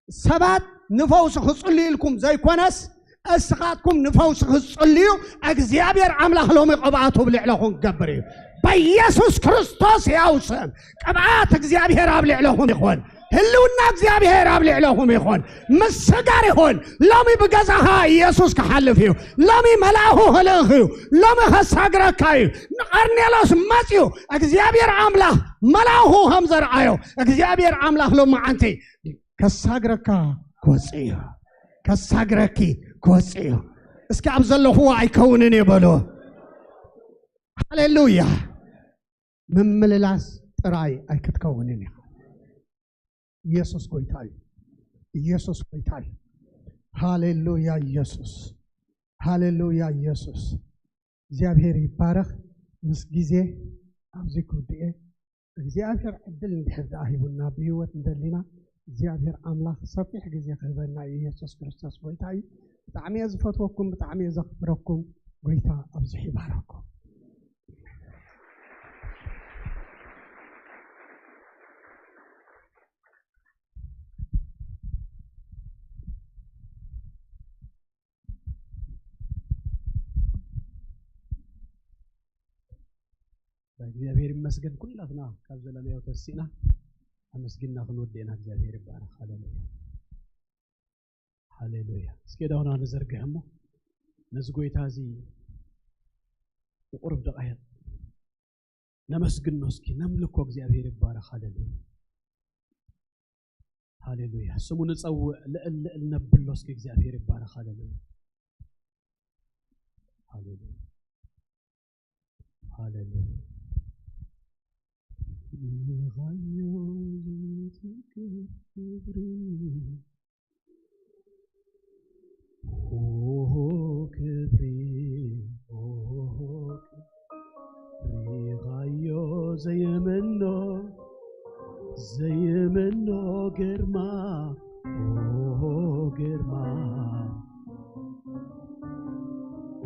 ሰባት ንፈውሲ ክጽልዩ ኢልኩም ዘይኮነስ እስኻትኩም ንፈውሲ ክትጽልዩ እግዚኣብሔር ኣምላኽ ሎሚ ቅብኣቱ ኣብ ልዕለኹም ክገብር እዩ። በኢየሱስ ክርስቶስ ሕያው ስም ቅብኣት እግዚኣብሔር ኣብ ልዕለኹም ይኹን። ህልውና እግዚኣብሔር ኣብ ልዕለኹም ይኹን። ምስጋር ይኹን። ሎሚ ብገዛኻ ኢየሱስ ክሓልፍ እዩ። ሎሚ መልኣኹ ክልእኽ እዩ። ሎሚ ከሳግረካ እዩ። ንቀርኔሎስ መጽዩ እግዚኣብሔር ኣምላኽ መልኣኹ ከም ዘርኣዮ እግዚኣብሔር ኣምላኽ ሎሚ ዓንቲ ከሳግረካ ክወጽእ እዩ። ከሳግረኪ ክወጽእ እዩ። እስኪ ኣብ ዘለኹዎ ኣይከውንን እየ በሎ። ሃሌሉያ። ምምልላስ ጥራይ ኣይክትከውንን ኢኻ። ኢየሱስ ጎይታ እዩ። ኢየሱስ ጎይታ እዩ። ሃሌሉያ ኢየሱስ። ሃሌሉያ ኢየሱስ። እግዚኣብሔር ይባረኽ። ምስ ግዜ ኣብዚ ክውድኤ እግዚኣብሔር ዕድል እንድሕር ደኣ ሂቡና ብህይወት እንደሊና እግዚኣብሔር ኣምላኽ ሰፊሕ ግዜ ክህበና እዩ። ኢየሱስ ክርስቶስ ጎይታ እዩ። ብጣዕሚ እየ ዝፈትወኩም፣ ብጣዕሚ እየ ዘኽብረኩም። ጎይታ ኣብዚሑ ይባረኩም። እግዚኣብሔር ይመስገን። ኩላትና ካብ ዘለናዮ ተሲእና ኣመስጊንና ክንወድእ ኢና። እግዚኣብሔር ይባረክ። ሃሌሉያ፣ ሃሌሉያ። እስኪ ዳውና ንዘርግሕ እሞ ነዚ ጎይታ እዚ ንቁሩብ ደቃይቕ ነመስግኖ እስኪ፣ ነምልኮ። እግዚኣብሔር ይባረክ። ሃሌሉያ፣ ሃሌሉያ። ስሙ ንጸውዕ፣ ልዕል ልዕል ነብሎ እስኪ። እግዚኣብሔር ይባረክ። ሃሌሉያ፣ ሃሌሉያ፣ ሃሌሉያ። ንኻዮ ዘይትክብ ክብሪ ኦሆ ክብሪ፣ ኦሆ ክብሪ፣ ሪኻዮ ዘይምኖ፣ ዘይምኖ ግርማ፣ ኦሆ ግርማ፣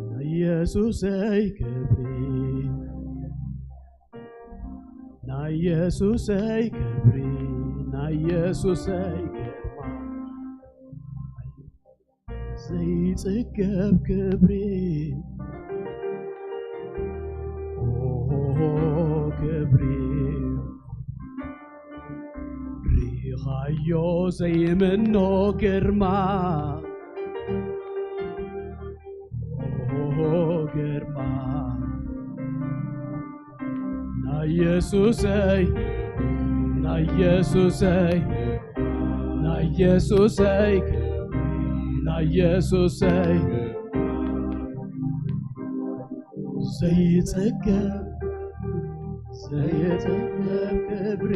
ናይ ኢየሱሰይ ክብሪ፣ ናይ ኢየሱሰይ ክብሪ፣ ናይ ኢየሱሰይ ግርማ፣ ዘይጽገብ ክብሪ፣ ኦሆ ክብሪ፣ ሪኻዮ ዘይምኖ ግርማ፣ ኦሆ ግርማ፣ ናይ ኢየሱሰይ፣ ናይ ኢየሱሰይ፣ ናይ ኢየሱሰይ፣ ናይ ኢየሱሰይ፣ ዘይጽገብ፣ ዘይጽገብ ክብሪ፣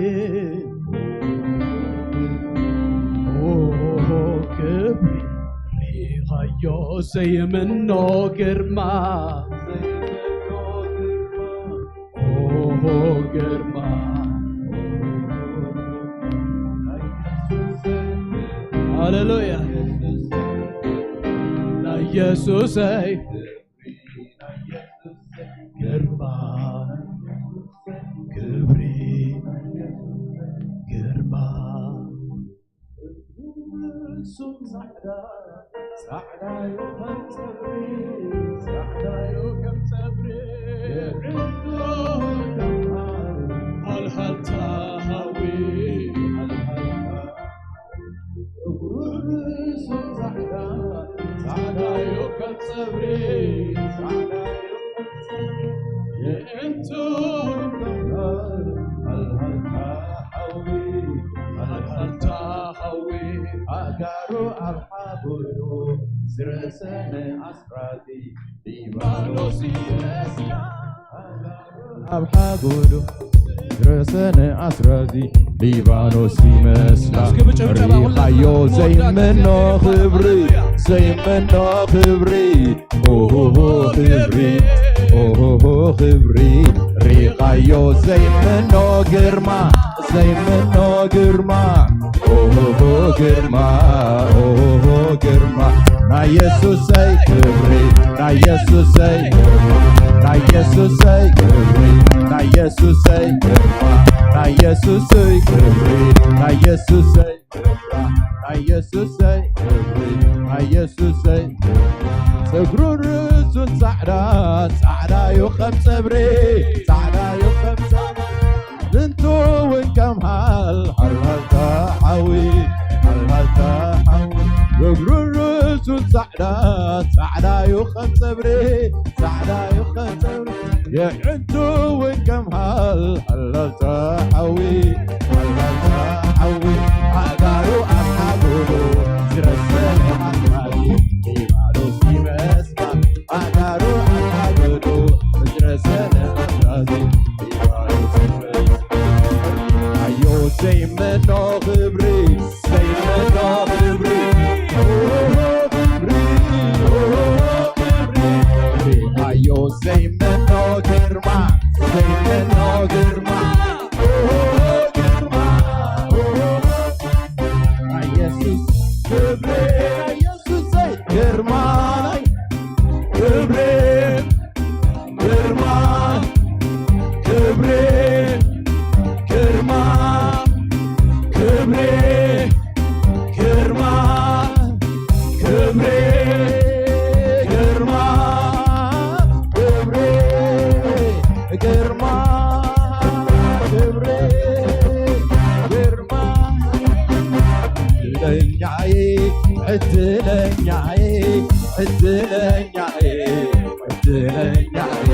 ኦሆ ክብሪ፣ ሪኻዮ ዘይምኖ ግርማ፣ ኦሆ ግርማ፣ ሃሌሉያ፣ ናይ ኢየሱሰይ ግርማ፣ ክብሪ፣ ግርማ። እሱም ጻዕዳ፣ ጻዕዳ እዩ ከም ጸጉሪ፣ ጻዕዳ እዩ ከም ጸጉሪ። የዕንዶ ከም ሃልሃልታ ሃዊ፣ ሃልሃልታ ሃልሃልታ ሓዊ፣ ሃልሃልታ ሓዊ፣ ኣእጋሩ ኣብ ሓጎዶ ዝረሰነ ኣስራዚ ሊባኖስ ይመስላ። ኣብ ሓጎዶ ዝረሰነ ኣስራዚ ሊባኖስ ይመስላ። እስኪ ብጭብጨባ ሁላችሁ ሪኻዮ ዘይመኖ ክብሪ፣ ሃሌሉያ። ዘይመኖ ክብሪ፣ ኦሆሆ ክብሪ፣ ኦሆሆ ክብሪ፣ ሪኻዮ ዘይመኖ ግርማ፣ ዘይመኖ ግርማ፣ ኦሆሆ ግርማ፣ ኦሆሆ ግርማ፣ ናይ የሱሰይ ክብሪ፣ ናይ የሱሰይ ክብሪ፣ ናይ የሱሰይ ክብሪ፣ ናይ የሱሰይ ግርማ፣ ናይ የሱሰይ ክብሪ፣ ናይ የሱሰይ ክብራ፣ ናይ የሱሰይ ክብሪ፣ ናይ የሱሰይ ክብሪ። ጸጉሩን ርእሱን ጻዕዳ፣ ጻዕዳ እዩ ከም ጸብሪ፣ ጻዕዳ እዩ ከም ጸብሪ። ምንቱ እውን ከም ሃል፣ ሃልሃልታ ሓዊ፣ ሃልሃልታ ሓዊ። ጸጉሩን ርእሱን ጻዕዳ፣ ጻዕዳ እዩ ከም ጸብሪ፣ ጻዕዳ እዩ ከም ጸብሪ። የዕንቱ እውን ከም ሃል፣ ሃልሃልታ ሓዊ፣ ሃልሃልታ ሓዊ። ኣእጋሩ ኣብ ሓጎዶ ዝረሰነ ኣስራዚ ሊባኖስ ይመስላ። ኣእጋሩ ኣብ ሓጎዶ ዝረሰነ ኣስራዚ ሊባኖስ ይመስላ። ኣዮ ዘይመኖ ክብሪ፣ ዘይመኖ ክብሪ፣ ኦሆ ክብሪ፣ ኦሆ ክብሪ። ኣዮ ዘይመኖ ግርማ፣ ዘይመኖ ግርማ፣ ኦሆ ግርማ፣ ኦሆ ናይ የሱስ ክብሪ፣ ናይ የሱስ ዘይ ግርማ፣ ናይ ክብሪ፣ ግርማ፣ ክብሪ፣ ግርማ፣ ክብሪ፣ ግርማ፣ ክብሪ፣ ግርማ፣ ክብሪ፣ ግርማ፣ ክብሪ፣ ግርማ። ዕድለኛዬ፣ ዕድለኛዬ፣ ዕድለኛዬ፣ ዕድለኛዬ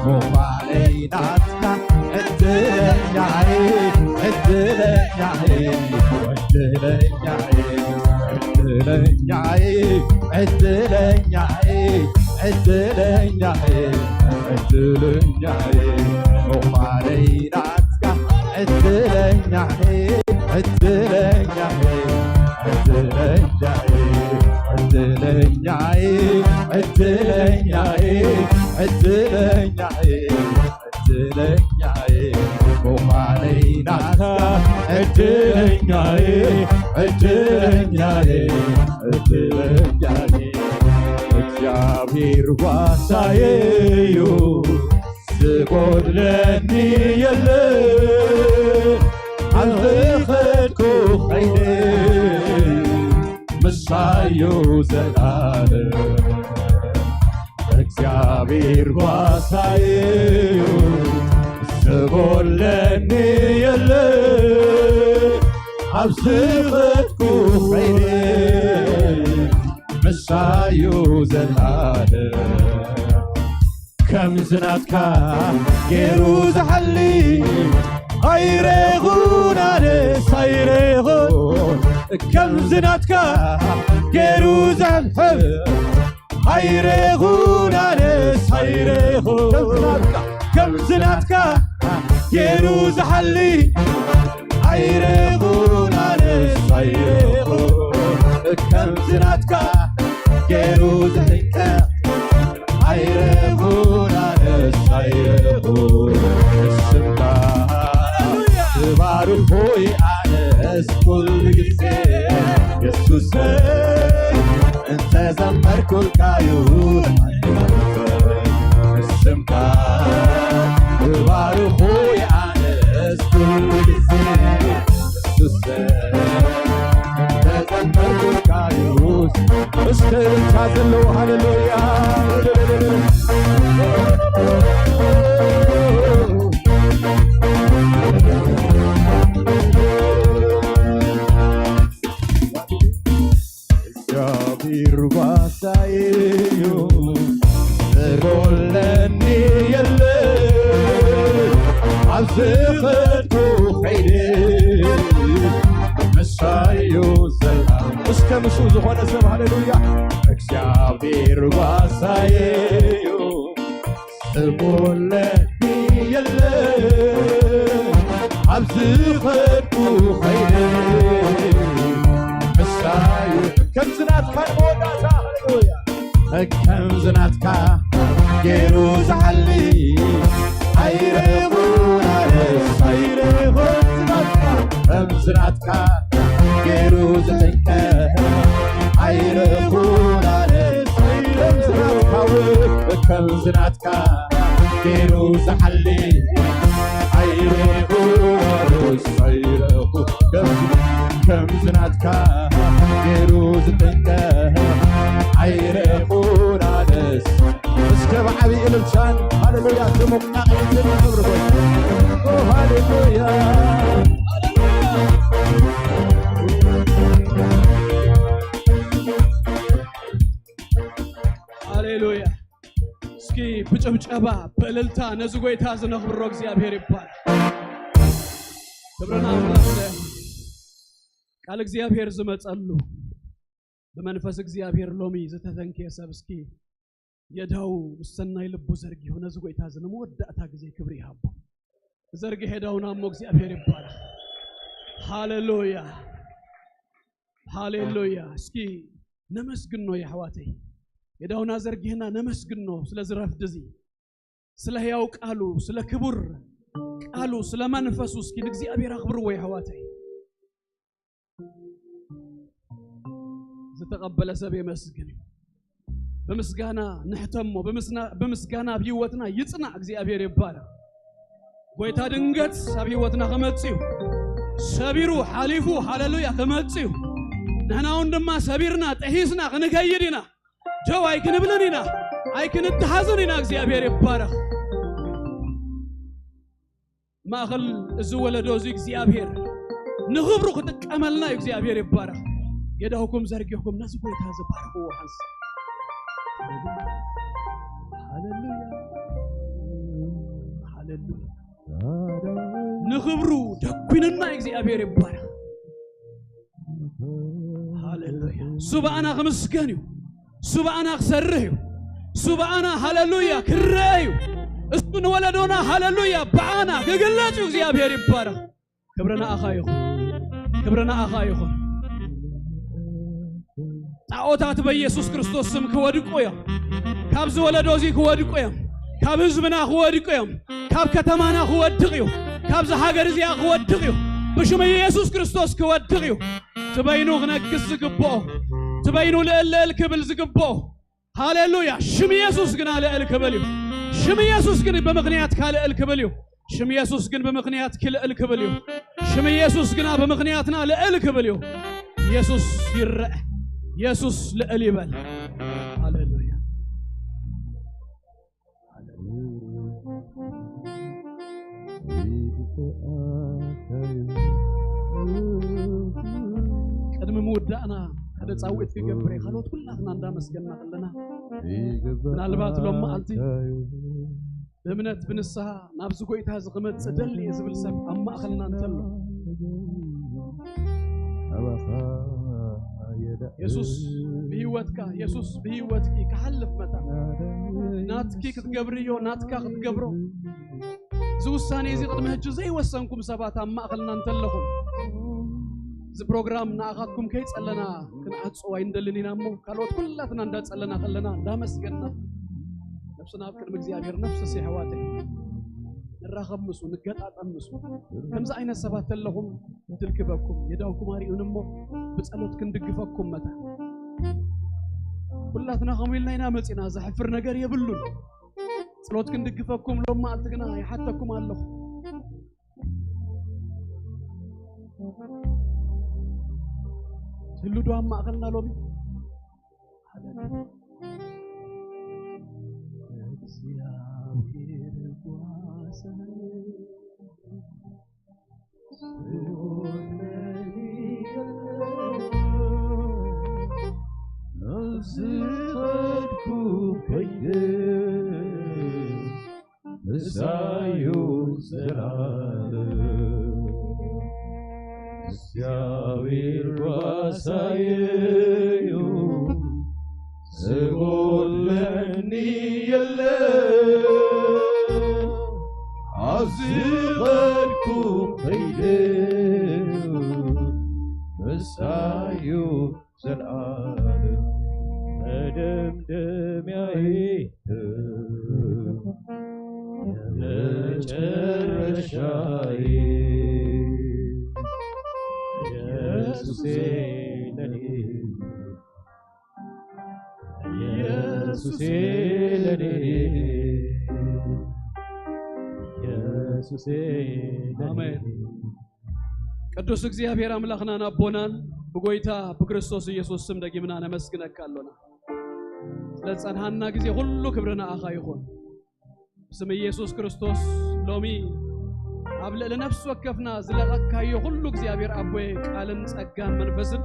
ምዃነይ ናትካ። ዕድለኛዬ፣ ዕድለኛዬ፣ ዕድለኛዬ፣ ዕድለኛዬ፣ ዕድለኛዬ፣ ዕድለኛዬ፣ ዕድለኛዬ ምዃነይ ናትካ። ዕድለኛዬ፣ ዕድለኛዬ፣ ዕድለኛዬ፣ ዕድለኛዬ፣ ዕድለኛዬ፣ ዕድለኛዬ፣ ዕድለኛዬ ምዃነይ ናትካ። ዕድለኛዬ፣ ዕድለኛዬ፣ ዕድለኛዬ። እግዚኣብሔር ጓሳዬ እዩ፣ ዝጎድለኒ የለ። ኣብ ዝኸድኩ ኸይደ ምሳዩ ዘላለም። እግዚኣብሔር ጓሳዬ እዩ፣ ዝጎድለኒ የለ። ኣብ ዝኸድኩ ኸይደ ምሳዩ ዘላለም። ከምዚ ናትካ ገይሩ ዝሓሊ ኣይረኹን፣ ኣነስ ኣይረኹን። ከምዚ ናትካ ገይሩ ዘሕልፍ ኣይረኹን፣ ኣነስ ኣይረኹን። ከምዚ ናትካ ገይሩ ዝሓሊ ኣይረኹን፣ ኣነስ ኣይረኹን። ከምዚ ናትካ ገይሩ ዝሕንቀ ኣይረኹን፣ ኣነስ ኣይረኹን። ስምካ ክባርኾይ ኣነስ ኩሉ ግዜ የሱሰይ እንተዘመርኩልካዩ ስምካ ክባርኾይ ኣነስ ኩሉ ግዜ የሱሰይ እንተዘመርኩልካዩ። እስከ እልልታ ዘለዎ ሃሌሉያ። እግዚኣብሔር ጓሳዬ እዩ፣ ኣብ ዝኸድኩ ኸይደ ምሳዩ ዘላ። እስከ ምስኡ ዝኾነ ሰብ ሃሌሉያ። እግዚኣብሔር ጓሳየዩ፣ ስሙለ የለ። ኣብ ዝኸድኩ ኸይደ ምሳዩ። ከምዚ ናትካ መወዳእታ፣ ሃሌሉያ። ከምዚ ናትካ ገይሩ ዝሓሊ ኣይረኹን ኣነስ ኣይረኹን። ከምዚ ናትካ ገይሩ ዝጥንቀ ኣይረኹን ኣነስ ኣይረኹን። ከምዚ ናትካ ገይሩ ዝሓሊ ኣይረኹን ኣነስ ኣይረኹን። ከምዚ ናትካ ገይሩ ዝጥንቀ ኣይረኹን ኣነስ። እስከ ብዓብዪ እልልታን ሃሌሉያ፣ ድሙቕ ጣቕዒትን ክብሪ ጎይታ። ኦ፣ ሃሌሉያ። ሃሌሉያ። እስኪ ብጭብጨባ ብእልልታ ነዚ ጎይታ ዝነኽብሮ እግዚኣብሔር ይባል። ክብርን ኣምላኽ ይኹን። ቃል እግዚኣብሔር ዝመጸሉ ብመንፈስ እግዚኣብሔር ሎሚ ዝተተንከየ ሰብ እስኪ የዳው ሰናይ ልቡ ዘርጊሑ ነዚ ጎይታ እዚ ንመወዳእታ ግዜ ክብሪ ይሃቦ። ዘርጊሕ የዳውና እሞ እግዚኣብሔር ይባረኽ። ሃሌሉያ፣ ሃሌሉያ። እስኪ ነመስግኖ የሕዋተይ። የዳውና ዘርጊሕና ነመስግኖ ስለ ዝረፍድ እዚ፣ ስለ ሕያው ቃሉ፣ ስለ ክቡር ቃሉ፣ ስለ መንፈሱ እስኪ ንእግዚኣብሔር ኣኽብርዎ የሕዋተይ። ዝተቐበለ ሰብ የመስግን። ብምስጋና ንሕተሞ፣ ብምስና-፣ ብምስጋና ኣብ ህይወትና ይጽናዕ። እግዚኣብሔር ይባረኽ። ጎይታ ድንገት ኣብ ህይወትና ክመጽእ እዩ። ሰቢሩ ሓሊፉ፣ ሃሌሉያ፣ ክመጽእ እዩ። ንሕና እውን ድማ ሰቢርና፣ ጥሒስና ክንከይድ ኢና። ደው ኣይክንብልን ኢና፣ ኣይክንተሓዝን ኢና። እግዚኣብሔር ይባረኽ። ማእኸል እዚ ወለዶ እዚ እግዚኣብሔር ንኽብሩ ክጥቀመልና እዩ። እግዚኣብሔር ይባረኽ። የዳውኩም ዘርጊሕኩም ነዚ ጎይታ እዚ ባርኽዎ። ሓንስ ሃሌሉያ፣ ሃሌሉያ። ንኽብሩ ደኲንና እዩ። እግዚኣብሔር ይባረኽ። ሃሌሉያ። እሱ ብኣና ክምስገን እዩ። እሱ ብኣና ክሰርሕ እዩ። እሱ ብኣና ሃሌሉያ ክረአ እዩ። እሱ ንወለዶና ሃሌሉያ ብኣና ክግለጽ እዩ። እግዚኣብሔር ይባረኽ። ክብሪ ንኣኻ ይኹን። ክብሪ ንኣኻ ይኹን። ጣዖታት በኢየሱስ ክርስቶስ ስም ክወድቁ እዮም። ካብዚ ወለዶ እዚ ክወድቁ እዮም። ካብ ህዝብና ክወድቁ እዮም። ካብ ከተማና ክወድቕ እዩ። ካብዚ ሃገር እዚኣ ክወድቕ እዩ። ብሽም ኢየሱስ ክርስቶስ ክወድቕ እዩ። ትበይኑ ክነግስ ዝግብኦ፣ ትበይኑ ልዕል ልዕል ክብል ዝግብኦ። ሃሌሉያ። ሽም ኢየሱስ ግና ልዕል ክብል እዩ። ሽም ኢየሱስ ግን ብምኽንያትካ ልዕል ክብል እዩ። ሽም ኢየሱስ ግን ብምኽንያትኪ ልዕል ክብል እዩ። ሽም ኢየሱስ ግና ብምኽንያትና ልዕል ክብል እዩ። ኢየሱስ ይረአ። ኢየሱስ ልዕል ይበል። ሃሌሉያ። ቅድሚ ምውዳእና ሓደ ጻውዒት ክገብር እየ። ካልኦት ኩላትና እንዳመስገና ከለና ምናልባት ሎም መዓልቲ ብእምነት ብንስሓ ናብዚ ጎይታ እዚ ክመጽእ ደሊ እየ ዝብል ሰብ ኣብ ማእኸልና እንተሎ የሱስ ብህይወትካ፣ የሱስ ብህይወትኪ ክሓልፍ መታ ናትኪ ክትገብርዮ፣ ናትካ ክትገብሮ፣ እዚ ውሳኔ እዚ ቅድሚ ሕጂ ዘይወሰንኩም ሰባት ኣብ ማእኸልና እንተለኹም፣ እዚ ፕሮግራም ንኣኻትኩም ከይጸለና ክንዓጽዎ ኣይንደልን ኢና እሞ፣ ካልኦት ኩላትና እንዳጸለና ከለና፣ እንዳመስገንና፣ ነፍስና ኣብ ቅድሚ እግዚኣብሔር ነፍስስ የሕዋተይ ንራኸብ ምስኡ፣ ንገጣጠም ምስኡ። ከምዚ ዓይነት ሰባት ተለኹም፣ እድል ክበኩም፣ የዳውኩም ኣርእዩን እሞ፣ ብጸሎት ክንድግፈኩም መታ። ኩላትና ከምኡ ኢልና ኢና መጺና፣ ዘሕፍር ነገር የብሉን። ጸሎት ክንድግፈኩም ሎም መዓልቲ ግና ይሓተኩም ኣለኹ። ትህሉ ዶ ኣብ ማእኸልና ሎሚ? እግዚኣብሔር ጓሳይ ዘላለም። እግዚኣብሔር ጓሳየ እዩ፣ ዝጎድለኒ የለን። ኣብ ዝኸድኩ ከይደ ምሳዩ ዘላለም መደምደሚያዬ የመጨረሻዬ ኢየሱሴ ለኔ፣ ኢየሱሴ ለኔ፣ ኢየሱሴ ለኔ። አሜን። ቅዱስ እግዚኣብሔር ኣምላኽናን ኣቦናን ብጎይታ ብክርስቶስ ኢየሱስ ስም ደጊምና ነመስግነካ ኣሎና። ስለ ዝጸንሃና ግዜ ኩሉ ክብሪ ንኣኻ ይኹን። ብስም ኢየሱስ ክርስቶስ ሎሚ ኣብ ልዕሊ ነፍሲ ወከፍና ዝለቐካዮ ኩሉ እግዚኣብሔር ኣቦይ ቃልን ጸጋን መንፈስን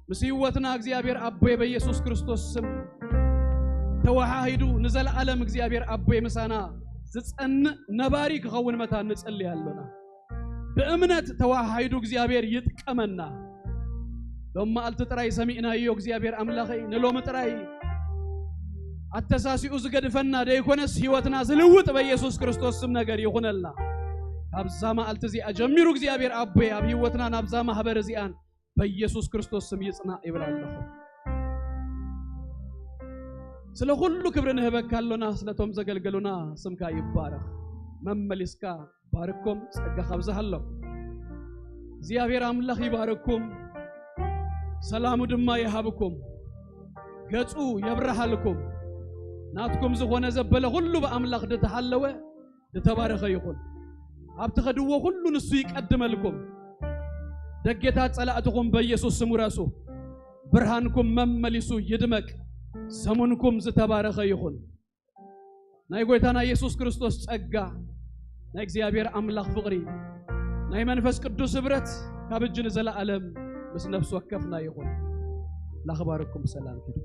ምስ ህይወትና እግዚኣብሔር ኣቦይ በኢየሱስ ክርስቶስ ስም ተወሃሂዱ ንዘለዓለም እግዚኣብሔር ኣቦይ ምሳና ዝጸንእ ነባሪ ክኸውን መታን ንጽሊ ኣሎና። ብእምነት ተወሃሂዱ እግዚኣብሔር ይጥቀመና። ሎም መዓልቲ ጥራይ ሰሚዕናዮ እግዚኣብሔር ኣምላኸይ ንሎሚ ጥራይ ኣተሳሲኡ ዝገድፈና ደይኮነስ ህይወትና ዝልውጥ በኢየሱስ ክርስቶስ ስም ነገር ይኹነልና። ካብዛ መዓልቲ እዚኣ ጀሚሩ እግዚኣብሔር ኣቦይ ኣብ ህይወትና ናብዛ ማህበር እዚኣን በኢየሱስ ክርስቶስ ስም ይጽናዕ ይብል ኣለኹ። ስለ ኩሉ ክብሪ ንህበካ ኣሎና፣ ስለቶም ዘገልገሉና ስምካ ይባረኽ። መመሊስካ ባርኮም፣ ጸጋኻ ኣብዝሃሎም። እግዚኣብሔር ኣምላኽ ይባርኩም፣ ሰላሙ ድማ ይሃብኩም፣ ገጹ የብርሃልኩም። ናትኩም ዝኾነ ዘበለ ኩሉ ብኣምላኽ ዝተሃለወ ዝተባረኸ ይኹን። ኣብ ትኸድዎ ኩሉ ንሱ ይቀድመልኩም። ደጌታት ጸላእትኹም በኢየሱስ ስም ውረሱ። ብርሃንኩም መመሊሱ ይድመቅ። ሰሙንኩም ዝተባረኸ ይኹን። ናይ ጎይታና ኢየሱስ ክርስቶስ ጸጋ፣ ናይ እግዚኣብሔር ኣምላኽ ፍቕሪ፣ ናይ መንፈስ ቅዱስ ህብረት ካብ እጅ ንዘለዓለም ምስ ነፍሲ ወከፍና ይኹን። ላኽባርኩም ሰላም ኪዱ።